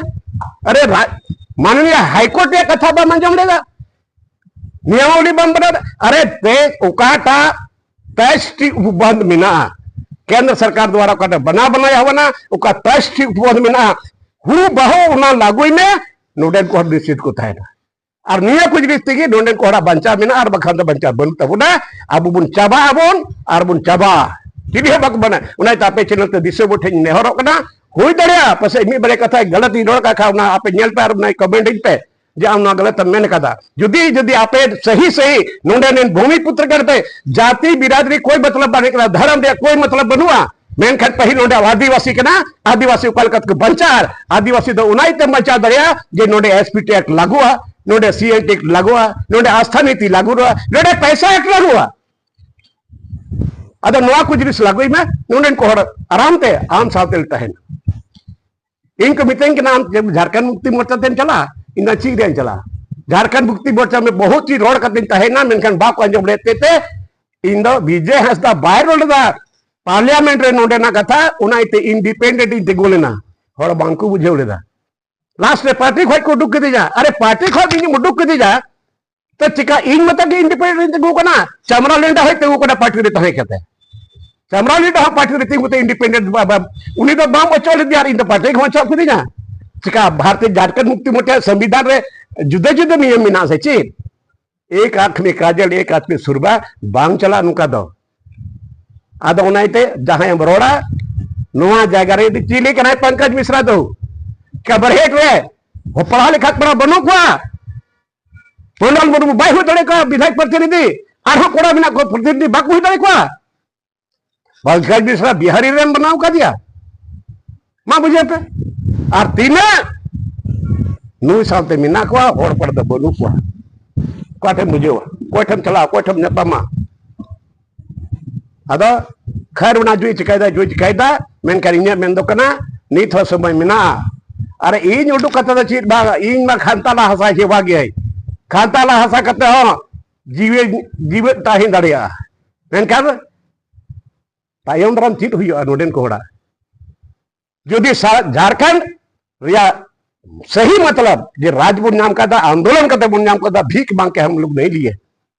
ᱟᱨᱮ ᱨᱟ-, ᱢᱟᱱᱱᱤᱭᱟ ᱦᱟᱭᱠᱳᱨᱴ ᱨᱮᱭᱟᱜ ᱠᱟᱛᱷᱟ ᱵᱟᱢ ᱟᱸᱡᱚᱢ ᱞᱮᱫᱟ? ᱱᱤᱭᱚᱢᱟᱵᱚᱞᱤ ᱵᱟᱢ ᱵᱮᱱᱟᱣ ᱨᱮ, ᱟᱨᱮ ᱛᱮ ᱚᱠᱟᱴᱟᱜ ᱛᱮᱭᱤᱥ ᱴᱤ ᱩᱯᱚᱵᱚᱱᱫᱷ ᱢᱮᱱᱟᱜᱼᱟ, ᱠᱮᱱᱫᱨᱚ ᱥᱚᱨᱠᱟᱨ ᱫᱣᱟᱨᱟ ᱚᱠᱟᱴᱟᱜ ᱵᱟᱱᱟᱣ ᱵᱟᱱᱟᱣ ᱦᱩᱭ ᱟᱠᱟᱱᱟ, ᱚᱠᱟ ᱛᱮᱭᱤᱥ ᱴᱤ ᱩᱯᱚᱵᱚᱱᱫᱷ ᱢᱮᱱᱟᱜᱼᱟ, ᱦᱩ ᱵᱟᱦᱩ ᱚᱱᱟ ᱞᱟᱹᱜᱩᱭ ᱢᱮ, ᱱᱚᱰᱮᱱ ᱠᱚ ᱦᱚᱲ ᱱᱤᱥᱪᱤᱛ ᱠᱚ ᱛᱟᱦᱮᱱᱟ᱾ ᱟᱨ ᱱᱤᱭᱟᱹ ᱠᱚ ᱡᱤᱱᱤᱥ ᱛᱮᱜᱮ ᱱᱚᱰᱮᱱ ᱠᱚ ᱦᱚᱲᱟᱜ ᱵᱟᱧᱪᱟᱣ ᱢᱮᱱᱟᱜᱼᱟ, ᱟᱨ ᱵᱟᱠᱷᱟᱱ ᱫᱚ ᱵᱟᱧᱪᱟᱣ ᱵᱟᱹᱱᱩᱜ ᱛᱟᱵᱚᱱᱟ᱾ ᱟᱵᱚ ᱵᱚᱱ ᱪᱟᱵᱟᱜ ᱟᱵᱚᱱ ᱟᱨ ᱵᱚᱱ ᱪᱟᱵᱟᱜᱼᱟ, ᱪᱤᱞᱤ ᱦᱚᱸ ᱵᱟᱠᱚ ᱢᱟᱱᱟ᱾ ᱚᱱᱟᱛᱮ ᱟᱯᱮ ᱪᱮᱱᱮᱞ ᱛᱮ ᱫᱤᱥᱚᱢ ᱦᱚᱲ ᱴᱷᱮᱱ ᱤᱧ ᱱᱮᱦᱚᱨᱚᱜ ᱠᱟᱱᱟ, ᱦᱩᱭ ᱫᱟᱲᱮᱭᱟᱜᱼᱟ ᱯᱟᱥᱮᱡ ᱢᱤᱫ ᱵᱟᱨᱭᱟ ᱠᱟᱛᱷᱟ ᱜᱟᱞᱟᱛ ᱤᱧ ᱨᱚᱲ ᱠᱟᱜ ᱠᱷᱟᱱ, ᱚᱱᱟ ᱟᱯᱮ ᱧᱮᱞ ᱯᱮ ᱟᱨ ᱚᱱᱟ ᱠᱚᱢᱮᱱᱴ ᱟᱹᱧ ᱯᱮ ᱡᱮ ᱟᱢ ᱱᱚᱣᱟ ᱜᱟᱞᱟᱛ ᱮᱢ ᱢᱮᱱ ᱠᱟᱫᱟ᱾ ᱡᱩᱫᱤ, ᱡᱩᱫᱤ ᱟᱯᱮ ᱥᱟᱹᱦᱤ ᱥᱟᱹᱦᱤ ᱱᱚᱰᱮ ᱨᱮᱱ ᱵᱷᱩᱢᱤ ᱯᱩᱛᱨᱚ ᱠᱟᱱ ᱯᱮ, ᱡᱟᱹᱛᱤ ᱵᱤᱨᱟᱫᱨᱤ ᱠᱳᱭ ᱢᱚᱛᱞᱚᱵ ᱵᱟᱹᱱᱩᱜ ᱠᱟᱱᱟ, ᱫᱷᱚᱨᱚᱢ ᱨᱮᱭᱟᱜ ᱠᱳᱭ ᱢᱚᱛᱞᱚᱵ ᱵᱟᱹᱱᱩᱜᱼᱟ, ᱢᱮᱱᱠᱷᱟᱱ ᱯᱟᱹᱦᱤᱞ ᱱᱚᱰᱮ ᱟᱹᱫᱤᱵᱟᱹᱥᱤ ᱠᱟᱱᱟ, ᱟᱹᱫᱤᱵᱟᱹᱥᱤ ᱚᱠᱟ ᱞᱮᱠᱟ ᱛᱮᱠᱚ ᱵᱟᱧᱪᱟᱜᱼᱟ? ᱟᱹᱫᱤᱵᱟᱹᱥᱤ ᱫᱚ ᱚᱱᱟ ᱤᱭᱟᱹᱛᱮᱢ ᱵᱟᱧᱪᱟᱣ ᱫᱟᱲᱮᱭᱟᱜᱼᱟ ᱡᱮ ᱱᱚᱰᱮ ᱮᱥ ᱯᱤ ᱴᱤ ᱮᱠᱴ ᱞᱟᱹᱜᱩᱜᱼᱟ, ᱱᱚᱰᱮ ᱥᱤ ᱮ ᱴᱤ ᱮᱠᱴ ᱞᱟᱹᱜᱩᱜᱼᱟ, ᱱᱚᱰᱮ ᱟᱥᱛᱷᱟ ᱱᱤᱛᱤ ᱞᱟᱹᱜᱩᱜᱼᱟ, ᱱᱚᱰᱮ ᱯᱚᱭᱥᱟ ᱮᱠᱴ ᱞᱟᱹᱜᱩᱜᱼᱟ᱾ ᱟᱫᱚ ᱱᱚᱣᱟ ᱠᱚ ᱡᱤᱱᱤᱥ ᱞᱟᱹᱜᱩᱭ ᱢᱮ, ᱱᱚᱰᱮᱱ ᱠᱚ ᱦᱚᱲ ᱟᱨᱟᱢ ᱛᱮ ᱟᱢ ᱥᱟᱶᱛᱮ ᱛᱟᱦᱮᱱᱟ᱾ ᱤᱧ ᱠᱚ ᱢᱤᱛᱟᱹᱧ ᱠᱟᱱᱟ, "ᱟᱢ ᱡᱷᱟᱲᱠᱷᱚᱸᱰ ᱢᱩᱠᱛᱤ ᱢᱳᱨᱪᱟ ᱛᱮᱢ ᱪᱟᱞᱟᱜᱼᱟ?" ᱤᱧ ᱫᱚ ᱪᱮᱫ ᱨᱮᱭᱟᱜ ᱤᱧ ᱪᱟᱞᱟᱜᱼᱟ? ᱡᱷᱟᱨᱠᱷᱚᱸᱰ ᱢᱩᱠᱛᱤ ᱢᱳᱨᱪᱟ ᱢᱮ ᱵᱚᱦᱩᱛ ᱪᱤᱡ ᱨᱚᱲ ᱠᱟᱛᱮᱧ ᱛᱟᱦᱮᱸᱭᱮᱱᱟ, ᱢᱮᱱᱠᱷᱟᱱ ᱵᱟᱠᱚ ᱟᱸᱡᱚᱢ ᱞᱮᱫ ᱛᱮ, ᱤᱧ ᱫᱚ ᱵᱤᱡᱚᱭ ᱦᱟᱸᱥᱫᱟ ᱵᱟᱭ ᱨᱚᱲ ᱞᱮᱫᱟ ᱯᱟᱨᱞᱤᱭᱟᱢᱮᱱᱴ ᱨᱮ ᱱᱚᱰᱮᱱᱟᱜ ᱠᱟᱛᱷᱟ, ᱚᱱᱟ ᱤᱭᱟᱹᱛᱮ ᱤᱱᱰᱤᱯᱮᱱᱰᱮᱱᱴ ᱤᱧ ᱛᱤᱸᱜᱩ ᱞᱮᱱᱟ᱾ ᱦᱚᱲ ᱵᱟᱝᱠᱚ ᱵᱩᱡᱷᱟᱹᱣ ᱞᱮᱫᱟ᱾ ᱞᱟᱥᱴ ᱨᱮ ᱯᱟᱨᱴᱤ ᱠᱷᱚᱡ ᱠᱚ ᱩᱰᱩᱠ ᱠᱤᱫᱤᱧᱟ᱾ ᱟᱨᱮ, ᱯᱟᱨᱴᱤ ᱠᱷᱚᱡ ᱤᱧ ᱩᱰᱩᱠ ᱠᱤᱫᱤᱧᱟ, ᱛᱚ ᱪᱤᱠᱟ ᱤᱧ ᱢᱚᱛᱚ ᱜᱮ ᱤᱱᱰᱤᱯᱮᱱᱰᱮᱱᱴ ᱤᱧ ᱛᱤᱸᱜᱩ ᱠᱟᱱᱟ? ᱪᱟᱢᱨᱟ ᱞᱮᱱᱰᱟ ᱦᱚᱸᱭ ᱛᱤᱸᱜᱩ ᱠᱟᱱᱟ ᱯᱟᱨᱴᱤ ᱨᱮ ᱛᱟᱦᱮᱸ ᱠᱟᱛᱮ᱾ ᱪᱟᱢᱨᱟ ᱞᱮᱱᱰᱟ ᱦᱚᱸ ᱯᱟᱨᱴᱤ ᱨᱮ ᱛᱤᱸᱜᱩ ᱛᱮ ᱤᱱᱰᱤᱯᱮᱱᱰᱮᱱᱴ ᱵᱟ-, ᱵᱟ-, ᱩᱱᱤ ᱫᱚ ᱵᱟᱢ ᱚᱪᱚᱜ ᱞᱮᱫᱮᱭᱟ ᱟᱨ ᱤᱧ ᱫᱚ ᱯᱟᱨᱴᱤ ᱦᱚᱸ ᱚᱪᱚᱜ ᱠᱤᱫᱤᱧᱟ᱾ ᱪᱤᱠᱟ ᱵᱷᱟᱨᱚᱛᱤᱭᱚ ᱡᱷᱟᱨᱠᱷᱚᱸᱰ ᱢᱩᱠᱛᱤ ᱢᱳᱨᱪᱟ ᱥᱚᱝᱵᱤᱫᱷᱟᱱ ᱨᱮ ᱡᱩᱫᱟᱹ ᱡᱩᱫᱟᱹ ᱱᱤᱭᱚᱢ ᱢᱮᱱᱟᱜᱼᱟ ᱥᱮ ᱪᱮᱫ? ᱮᱠ ᱟᱸᱠᱷ ᱢᱮ ᱠᱟᱡᱚᱞ, ᱮᱠ ᱟᱸᱠᱷ ᱢᱮ ᱥᱩᱨᱵᱟ, ᱵᱟᱝ ᱪᱟᱞᱟᱜᱼᱟ ᱱᱚᱝᱠᱟ ᱫᱚ᱾ ᱟᱫᱚ ᱚᱱᱟ ᱤᱭᱟᱹᱛᱮ ᱡᱟᱦᱟᱸᱭ ᱮᱢ ᱨᱚᱲᱟ, ᱱᱚᱣᱟ ᱡᱟᱭᱜᱟ ᱨᱮ ᱪᱤᱞᱤ ᱠᱟᱱᱟᱭ ᱯᱚᱝᱠᱚᱡᱽ ᱢᱤᱥᱨᱟ ᱫᱚ? ᱪᱤᱠᱟ ᱵᱟᱨᱦᱮᱴ ᱨᱮ ᱯᱟᱲᱦᱟᱣ ᱞᱮᱠᱷᱟ ᱯᱟᱲᱦᱟᱣ ᱵᱟᱹᱱᱩᱜ ᱠᱚᱣᱟ? ᱢᱚᱱᱰᱚᱞ ᱢᱩᱨᱢᱩ ᱵᱟᱭ ᱦᱩᱭ ᱫᱟᱲᱮ ᱠᱚᱣᱟ ᱵᱤᱫᱷᱟᱭᱚᱠ ᱯᱨᱚᱛᱤᱱᱤᱫᱷᱤ, ᱟᱨᱦᱚᱸ ᱠᱚᱲᱟ ᱢᱮᱱᱟᱜ ᱠᱚᱣᱟ ᱯᱨᱚᱛᱤᱱᱤᱫᱷᱤ, ᱵᱟᱠᱚ ᱦᱩᱭ ᱫᱟᱲᱮ ᱠᱚᱣᱟ? ᱯᱚᱝᱠᱚᱡᱽ ᱢᱤᱥᱨᱟ ᱵᱤᱦᱟᱨᱤ ᱨᱮᱢ ᱵᱮᱱᱟᱣ ᱠᱟᱫᱮᱭᱟ? ᱢᱟ ᱵᱩᱡᱷᱟᱹᱣ ᱯᱮ᱾ ᱟᱨ ᱛᱤᱱᱟᱹᱜ ᱱᱩᱭ ᱥᱟᱶᱛᱮ ᱢᱮᱱᱟᱜ ᱠᱚᱣᱟ, ᱦᱚᱲ ᱯᱟᱲ ᱫᱚ ᱵᱟᱹᱱᱩᱜ ᱠᱚᱣᱟ᱾ ᱚᱠᱟ ᱴᱷᱮᱱ ᱵᱩᱡᱷᱟᱹᱣᱟ? ᱚᱠᱚᱭ ᱴᱷᱮᱱ ᱪᱟᱞᱟᱜᱼᱟ? ᱚᱠᱚᱭ ᱴᱷᱮᱱ ᱧᱟᱯᱟᱢᱟ? ᱟᱫᱚ ᱠᱷᱟᱭᱨ ᱚᱱᱟ ᱡᱩᱭ ᱪᱤᱠᱟᱭᱫᱟ, ᱡᱩᱭ ᱪᱤᱠᱟᱭᱫᱟ, ᱢᱮᱱᱠᱷᱟᱱ ᱤᱧᱟᱹᱜ ᱢᱮᱱ ᱫᱚ ᱠᱟᱱᱟ, ᱱᱤᱛ ᱦᱚᱸ ᱥᱚᱢᱚᱭ ᱢᱮᱱᱟᱜᱼᱟ᱾ ᱟᱨ ᱤᱧ ᱩᱰᱩᱠ ᱠᱟᱛᱮ ᱫᱚ ᱪᱮᱫ ᱵᱟᱝ, ᱤᱧ ᱢᱟ ᱠᱷᱟᱱᱛᱟᱞᱟ ᱦᱟᱥᱟ ᱦᱮᱣᱟ ᱜᱮᱭᱟᱹᱧ᱾ ᱠᱷᱟᱱᱛᱟᱞᱟ ᱦᱟᱥᱟ ᱠᱟᱛᱮ ᱦᱚᱸ ᱡᱤᱣᱤ, ᱡᱤᱣᱮᱫ ᱛᱟᱦᱮᱸ ᱫᱟᱲᱮᱭᱟᱜᱼᱟ᱾ ᱢᱮᱱᱠᱷᱟᱱ ᱛᱟᱭᱚᱢ ᱫᱟᱨᱟᱢ ᱪᱮᱫ ᱦᱩᱭᱩᱜᱼᱟ ᱱᱚᱰᱮᱱ ᱠᱚ ᱦᱚᱲᱟᱜ? ᱡᱩᱫᱤ ᱥᱟ-, ᱡᱷᱟᱲᱠᱷᱚᱸᱰ ᱨᱮᱭᱟᱜ ᱥᱟᱹᱦᱤ ᱢᱚᱛᱞᱚᱵ ᱡᱮ ᱨᱟᱡᱽ ᱵᱚᱱ ᱧᱟᱢ ᱠᱟᱫᱟ, ᱟᱱᱫᱳᱞᱚᱱ ᱠᱟᱛᱮ ᱵᱚᱱ ᱧᱟᱢ ᱠᱟᱫᱟ, ᱵᱷᱤᱠ ᱢᱟᱝ ᱠᱮ ᱦᱟᱢ ᱞᱳᱜ ᱱᱟᱦᱤ ᱞᱤᱭᱮ,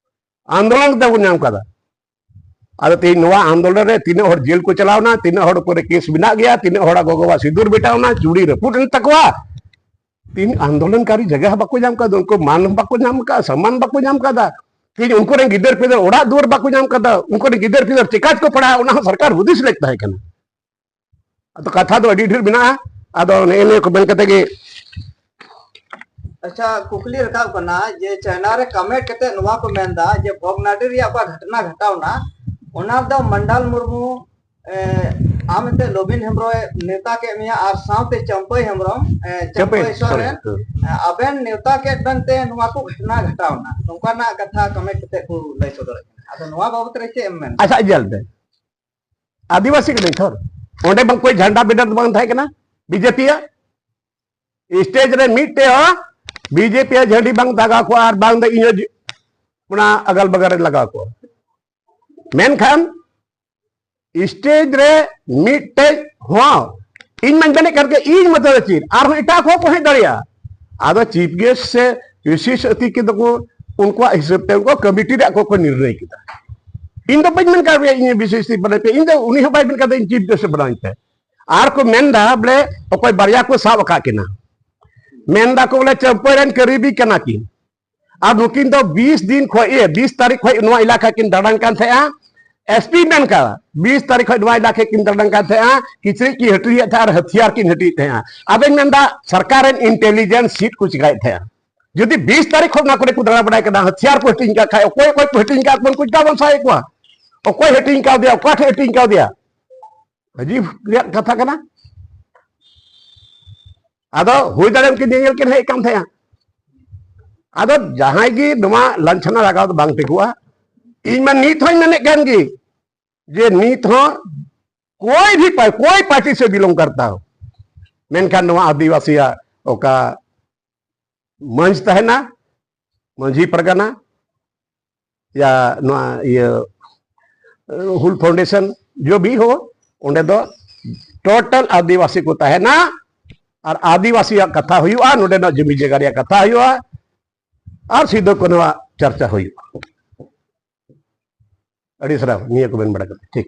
ᱟᱱᱫᱳᱞᱚᱱ ᱠᱟᱛᱮ ᱵᱚᱱ ᱧᱟᱢ ᱠᱟᱫᱟ᱾ ᱟᱫᱚ ᱛᱮᱦᱮᱧ ᱱᱚᱣᱟ ᱟᱱᱫᱳᱞᱚᱱ ᱨᱮ ᱛᱤᱱᱟᱹᱜ ᱦᱚᱲ ᱡᱮᱞ ᱠᱚ ᱪᱟᱞᱟᱣᱱᱟ, ᱛᱤᱱᱟᱹᱜ ᱦᱚᱲ ᱩᱯᱚᱨᱮ ᱠᱮᱥ ᱢᱮᱱᱟᱜ ᱜᱮᱭᱟ, ᱛᱤᱱᱟᱹᱜ ᱦᱚᱲᱟᱜ ᱜᱚᱜᱚᱣᱟᱜ ᱥᱤᱸᱫᱩᱨ ᱢᱮᱴᱟᱣᱱᱟ, ᱪᱩᱲᱤ ᱨᱟᱹᱯᱩᱫ ᱮᱱ ᱛᱟᱠᱚᱣᱟ, ᱛᱤᱱ ᱟᱱᱫᱳᱞᱚᱱᱠᱟᱨᱤ ᱡᱟᱭᱜᱟ ᱦᱚᱸ ᱵᱟᱠᱚ ᱧᱟᱢ ᱠᱟᱫᱟ, ᱩᱱᱠᱩ ᱢᱟᱱ ᱦᱚᱸ ᱵᱟᱠᱚ ᱧᱟᱢ ᱠᱟᱫᱟ, ᱥᱚᱢᱢᱟᱱ ᱵᱟᱠᱚ ᱧᱟᱢ ᱠᱟᱫᱟ᱾ ᱛᱮᱦᱮᱧ ᱩᱱᱠᱩ ᱨᱮᱱ ᱜᱤᱫᱟᱹᱨ ᱯᱤᱫᱟᱹᱨ ᱚᱲᱟᱜ ᱫᱩᱣᱟᱹᱨ ᱵᱟᱠᱚ ᱧᱟᱢ ᱠᱟᱫᱟ, ᱩᱱᱠᱩ ᱨᱮᱱ ᱜᱤᱫᱟᱹᱨ ᱯᱤᱫᱟᱹᱨ ᱪᱮᱠᱟ ᱛᱮᱠᱚ ᱯᱟᱲᱦᱟᱜᱼᱟ, ᱚᱱᱟ ᱦᱚᱸ ᱥᱚᱨᱠᱟᱨ ᱦᱩᱫᱤᱥ ᱞᱮᱠ ᱛᱟᱦᱮᱸ ᱠᱟᱱᱟ᱾ ᱟᱫᱚ ᱠᱟᱛᱷᱟ ᱫᱚ ᱟᱹᱰᱤ ᱰᱷᱮᱨ ᱢᱮᱱᱟᱜᱼᱟ, ᱟᱫᱚ ᱱᱮᱜᱼᱮ ᱱᱤᱭᱟᱹ ᱠᱚ ᱢᱮᱱ ᱠᱟᱛᱮ ᱜᱮ᱾ ᱟᱪᱪᱷᱟ, ᱠᱩᱠᱞᱤ ᱨᱟᱠᱟᱵ ᱠᱟᱱᱟ ᱡᱮ ᱪᱟᱭᱱᱟ ᱨᱮ ᱠᱟᱢᱮᱴ ᱠᱟᱛᱮ ᱱᱚᱣᱟ ᱠᱚ ᱢᱮᱱᱫᱟ ᱡᱮ ᱵᱷᱚᱜᱽᱱᱟᱰᱤ ᱨᱮᱭᱟᱜ ᱚᱠᱟ ᱜᱷᱚᱴᱚᱱᱟ ᱜᱷᱚᱴᱟᱣᱱᱟ, ᱚᱱᱟ ᱫᱚ ᱢᱟᱱᱰᱟᱞ ᱢᱩᱨᱢᱩ, ᱮ, ᱟᱢ ᱮᱱᱛᱮ ᱞᱚᱵᱤᱱ ᱦᱮᱢᱵᱨᱚᱢ ᱮ ᱱᱮᱣᱛᱟ ᱠᱮᱫ ᱢᱮᱭᱟ ᱟᱨ ᱥᱟᱶᱛᱮ ᱪᱟᱹᱢᱯᱟᱹᱭ ᱦᱮᱢᱵᱨᱚᱢ, ᱮ, ᱪᱟᱹᱢᱯᱟᱹᱭ ᱪᱟᱹᱢᱯᱟᱹᱭ ᱥᱚᱨᱮᱱ, ᱥᱚᱨᱮᱱ, ᱦᱮᱸ᱾ ᱮ, ᱟᱵᱮᱱ ᱱᱮᱣᱛᱟ ᱠᱮᱫ ᱵᱮᱱ ᱛᱮ ᱱᱚᱣᱟ ᱠᱚ ᱜᱷᱚᱴᱚᱱᱟ ᱜᱷᱚᱴᱟᱣᱱᱟ, ᱱᱚᱝᱠᱟᱱᱟᱜ ᱠᱟᱛᱷᱟ ᱠᱟᱢᱮᱴ ᱠᱟᱛᱮ ᱠᱚ ᱞᱟᱹᱭ ᱥᱚᱫᱚᱨᱮᱫ ᱠᱟᱱᱟ᱾ ᱟᱫᱚ ᱱᱚᱣᱟ ᱵᱟᱵᱚᱛ ᱨᱮ ᱪᱮᱫ ᱮᱢ ᱢᱮᱱ? ᱟᱪᱪᱷᱟ, ᱧᱮᱞ ᱵᱮᱱ, ᱟᱹᱫᱤᱵᱟᱹᱥᱤ ᱠᱟᱹᱱᱟᱹᱧ ᱛᱷᱚᱨ, ᱚᱸᱰᱮ ᱵᱟᱝ ᱠᱚᱭ ᱡᱷᱟᱱᱰᱟ ᱵᱮᱱᱟᱨ ᱫᱚ ᱵᱟᱝ ᱛᱟᱦᱮᱸ ᱠᱟᱱᱟ ᱵᱤᱡᱮᱯᱤ ᱭᱟᱜ᱾ ᱥᱴᱮᱡ ᱨᱮ ᱢᱤᱫᱴᱮᱡ ᱦᱚᱸ ᱵᱤᱡᱮᱯᱤ ᱭᱟᱜ ᱡᱷᱟᱹᱱᱰᱤ ᱵᱟᱝ ᱫᱟᱜᱟ ᱠᱚ ᱟᱨ ᱵᱟᱝ ᱫᱚ ᱤᱧ ᱦᱚᱸ ᱡᱤ-, ᱚᱱᱟ ᱟᱜᱟᱞ ᱵᱟᱜᱟᱞ ᱨᱮ ᱞᱟᱜᱟᱣ ᱠᱚ᱾ ᱢᱮᱱᱠᱷᱟᱱ ᱥᱴᱮᱡ ᱨᱮ ᱢᱤᱫᱴᱮᱡ ᱦᱚᱸ, ᱤᱧ ᱢᱟᱧ ᱢᱮᱱᱮᱫ ᱠᱟᱱ ᱜᱮ, ᱤᱧ ᱢᱚᱛᱚ ᱫᱚ ᱪᱮᱫ, ᱟᱨᱦᱚᱸ ᱮᱴᱟᱜ ᱠᱚᱦᱚᱸ ᱠᱚ ᱦᱮᱡ ᱫᱟᱲᱮᱭᱟᱜᱼᱟ᱾ ᱟᱫᱚ ᱪᱤᱯ ᱜᱮᱥᱴ ᱥᱮ ᱵᱤᱥᱤᱥᱴ ᱚᱛᱤᱛᱷᱤ ᱫᱚᱠᱚ ᱩᱱᱠᱩᱣᱟᱜ ᱦᱤᱥᱟᱹᱵ ᱛᱮ ᱩᱱᱠᱩ ᱠᱚᱢᱤᱴᱤ ᱨᱮᱭᱟᱜ ᱠᱚ, ᱠᱚ ᱱᱤᱨᱱᱚᱭ ᱠᱮᱫᱟ᱾ ᱤᱧ ᱫᱚ ᱵᱟᱹᱧ ᱢᱮᱱ ᱠᱟᱫ ᱯᱮᱭᱟ ᱤᱧ ᱵᱤᱥᱤᱥᱴ ᱵᱮᱱᱟᱣ ᱯᱮ, ᱤᱧ ᱫᱚ ᱩᱱᱤ ᱦᱚᱸ ᱵᱟᱭ ᱢᱮᱱ ᱠᱟᱫᱟ ᱤᱧ ᱪᱤᱯ ᱜᱮᱥᱴ ᱵᱮᱱᱟᱣ ᱯᱮ᱾ ᱟᱨ ᱠᱚ ᱢᱮᱱᱫᱟ ᱵᱚᱞᱮ ᱚᱠᱚᱭ ᱵᱟᱨᱭᱟ ᱠᱚ ᱥᱟᱵ ᱟᱠᱟᱫ ᱠᱤᱱᱟ, ᱢᱮᱱ ᱫᱟᱠᱚ ᱵᱚᱞᱮ ᱪᱟᱹᱢᱯᱟᱹᱭ ᱨᱮᱱ ᱠᱟᱹᱨᱤᱵᱤ ᱠᱟᱱᱟ ᱠᱤᱱ᱾ ᱟᱨ ᱱᱩᱠᱤᱱ ᱫᱚ ᱵᱤᱥ ᱫᱤᱱ ᱠᱷᱚᱡ, ᱤᱭᱟᱹ, ᱵᱤᱥ ᱛᱟᱹᱨᱤᱠᱷ ᱠᱷᱚᱡ ᱱᱚᱣᱟ ᱮᱞᱟᱠᱟ ᱠᱤᱱ ᱫᱟᱬᱟᱱ ᱠᱟᱱ ᱛᱟᱦᱮᱸᱜᱼᱟ᱾ ᱮᱥ ᱯᱤ ᱢᱮᱱ ᱠᱟᱫᱟ, ᱵᱤᱥ ᱛᱟᱹᱨᱤᱠᱷ ᱠᱷᱚᱡ ᱱᱚᱣᱟ ᱮᱞᱟᱠᱟ ᱠᱤᱱ ᱫᱟᱬᱟᱱ ᱠᱟᱱ ᱛᱟᱦᱮᱸᱜᱼᱟ, ᱠᱤᱪᱨᱤᱡ ᱠᱤᱱ ᱦᱟᱹᱴᱤᱧᱮᱫ ᱛᱟᱦᱮᱸᱜᱼᱟ ᱟᱨ ᱦᱟᱹᱛᱤᱭᱟᱨ ᱠᱤᱱ ᱦᱟᱹᱴᱤᱧᱮᱫ ᱛᱟᱦᱮᱸᱜᱼᱟ᱾ ᱟᱫᱚᱧ ᱢᱮᱱᱫᱟ, ᱥᱚᱨᱠᱟᱨ ᱨᱮᱱ ᱤᱱᱴᱮᱞᱤᱡᱮᱱᱥ ᱪᱮᱫ ᱠᱚ ᱪᱤᱠᱟᱭᱮᱫ ᱛᱟᱦᱮᱸᱜᱼᱟ? ᱡᱩᱫᱤ ᱵᱤᱥ ᱛᱟᱹᱨᱤᱠᱷ ᱠᱷᱚᱱ ᱚᱱᱟ ᱠᱚᱨᱮ ᱠᱚ ᱫᱟᱬᱟ ᱵᱟᱲᱟᱭ ᱠᱟᱱᱟ, ᱦᱟᱹᱛᱤᱭᱟᱨ ᱠᱚ ᱦᱟᱹᱴᱤᱧ ᱠᱟᱜ ᱠᱷᱟᱡ, ᱚᱠᱚᱭ ᱚᱠᱚᱭ ᱠᱚ ᱦᱟᱹᱴᱤᱧ ᱠᱟᱜ ᱠᱚᱣᱟ, ᱩᱱᱠᱩ ᱪᱮᱫᱟᱜ ᱵᱟᱢ ᱥᱟᱵᱮᱫ ᱠᱚᱣᱟ? ᱚᱠᱚᱭ ᱦᱟᱹᱴᱤᱧ ᱠᱟᱣᱫᱮᱭᱟ, ᱚᱠᱟ ᱴᱷᱮᱡ ᱦᱟᱹᱴᱤᱧ ᱠᱟᱣᱫᱮᱭᱟ? ᱟᱹᱡᱤᱵ ᱨᱮᱭᱟᱜ ᱠᱟᱛᱷᱟ ᱠᱟᱱᱟ᱾ ᱟᱫᱚ ᱦᱩᱭ ᱫᱟᱲᱮᱭᱟᱜᱼᱟ ᱩᱱᱠᱤᱱ ᱧᱮᱧᱮᱞ ᱠᱤᱱ ᱦᱮᱡ ᱠᱟᱱ ᱛᱟᱦᱮᱸᱜᱼᱟ᱾ ᱟᱫᱚ ᱡᱟᱦᱟᱸᱭ ᱜᱮ ᱱᱚᱣᱟ ᱞᱟᱧᱪᱷᱚᱱᱟ ᱞᱟᱜᱟᱣ ᱫᱚ ᱵᱟᱝ ᱴᱷᱤᱠᱚᱜᱼᱟ᱾ ᱤᱧ ᱢᱟ ᱱᱤᱛ ᱦᱚᱸᱧ ᱢᱮᱱᱮᱫ ᱠᱟᱱ ᱜᱮ ᱡᱮ ᱱᱤᱛ ᱦᱚᱸ कोई भी पा-, कोई पार्टी से बिलोंग करता हो, ᱢᱮᱱᱠᱷᱟᱱ ᱱᱚᱣᱟ ᱟᱹᱫᱤᱵᱟᱹᱥᱤᱭᱟᱜ ᱚᱠᱟ ᱢᱟᱹᱡᱷᱤ ᱛᱟᱦᱮᱱᱟ, ᱢᱟᱹᱡᱷᱤ ᱯᱟᱨᱜᱟᱱᱟ, ᱭᱟ ᱱᱚᱣᱟ ᱤᱭᱟᱹ ᱦᱩᱞ ᱯᱷᱟᱣᱩᱱᱰᱮᱥᱚᱱ, ᱡᱚ ᱵᱷᱤ ᱦᱳ, ᱚᱸᱰᱮ ᱫᱚ ᱴᱳᱴᱟᱞ ᱟᱹᱫᱤᱵᱟᱹᱥᱤ ᱠᱚ ᱛᱟᱦᱮᱱᱟ᱾ ᱟᱨ ᱟᱹᱫᱤᱵᱟᱹᱥᱤᱭᱟᱜ ᱠᱟᱛᱷᱟ ᱦᱩᱭᱩᱜᱼᱟ, ᱱᱚᱰᱮᱱᱟᱜ ᱡᱚᱢᱤ ᱡᱟᱭᱜᱟ ᱨᱮᱭᱟᱜ ᱠᱟᱛᱷᱟ ᱦᱩᱭᱩᱜᱼᱟ, ᱟᱨ ᱥᱤᱫᱩ ᱠᱟᱹᱱᱦᱩᱣᱟᱜ ᱪᱟᱨᱪᱟ ᱦᱩᱭᱩᱜᱼᱟ᱾ ᱟᱹᱰᱤ ᱥᱟᱨᱦᱟᱣ ᱱᱤᱭᱟᱹ ᱠᱚ ᱢᱮᱱ ᱵᱟᱲᱟ ᱠᱟᱛᱮ᱾ ᱴᱷᱤᱠ᱾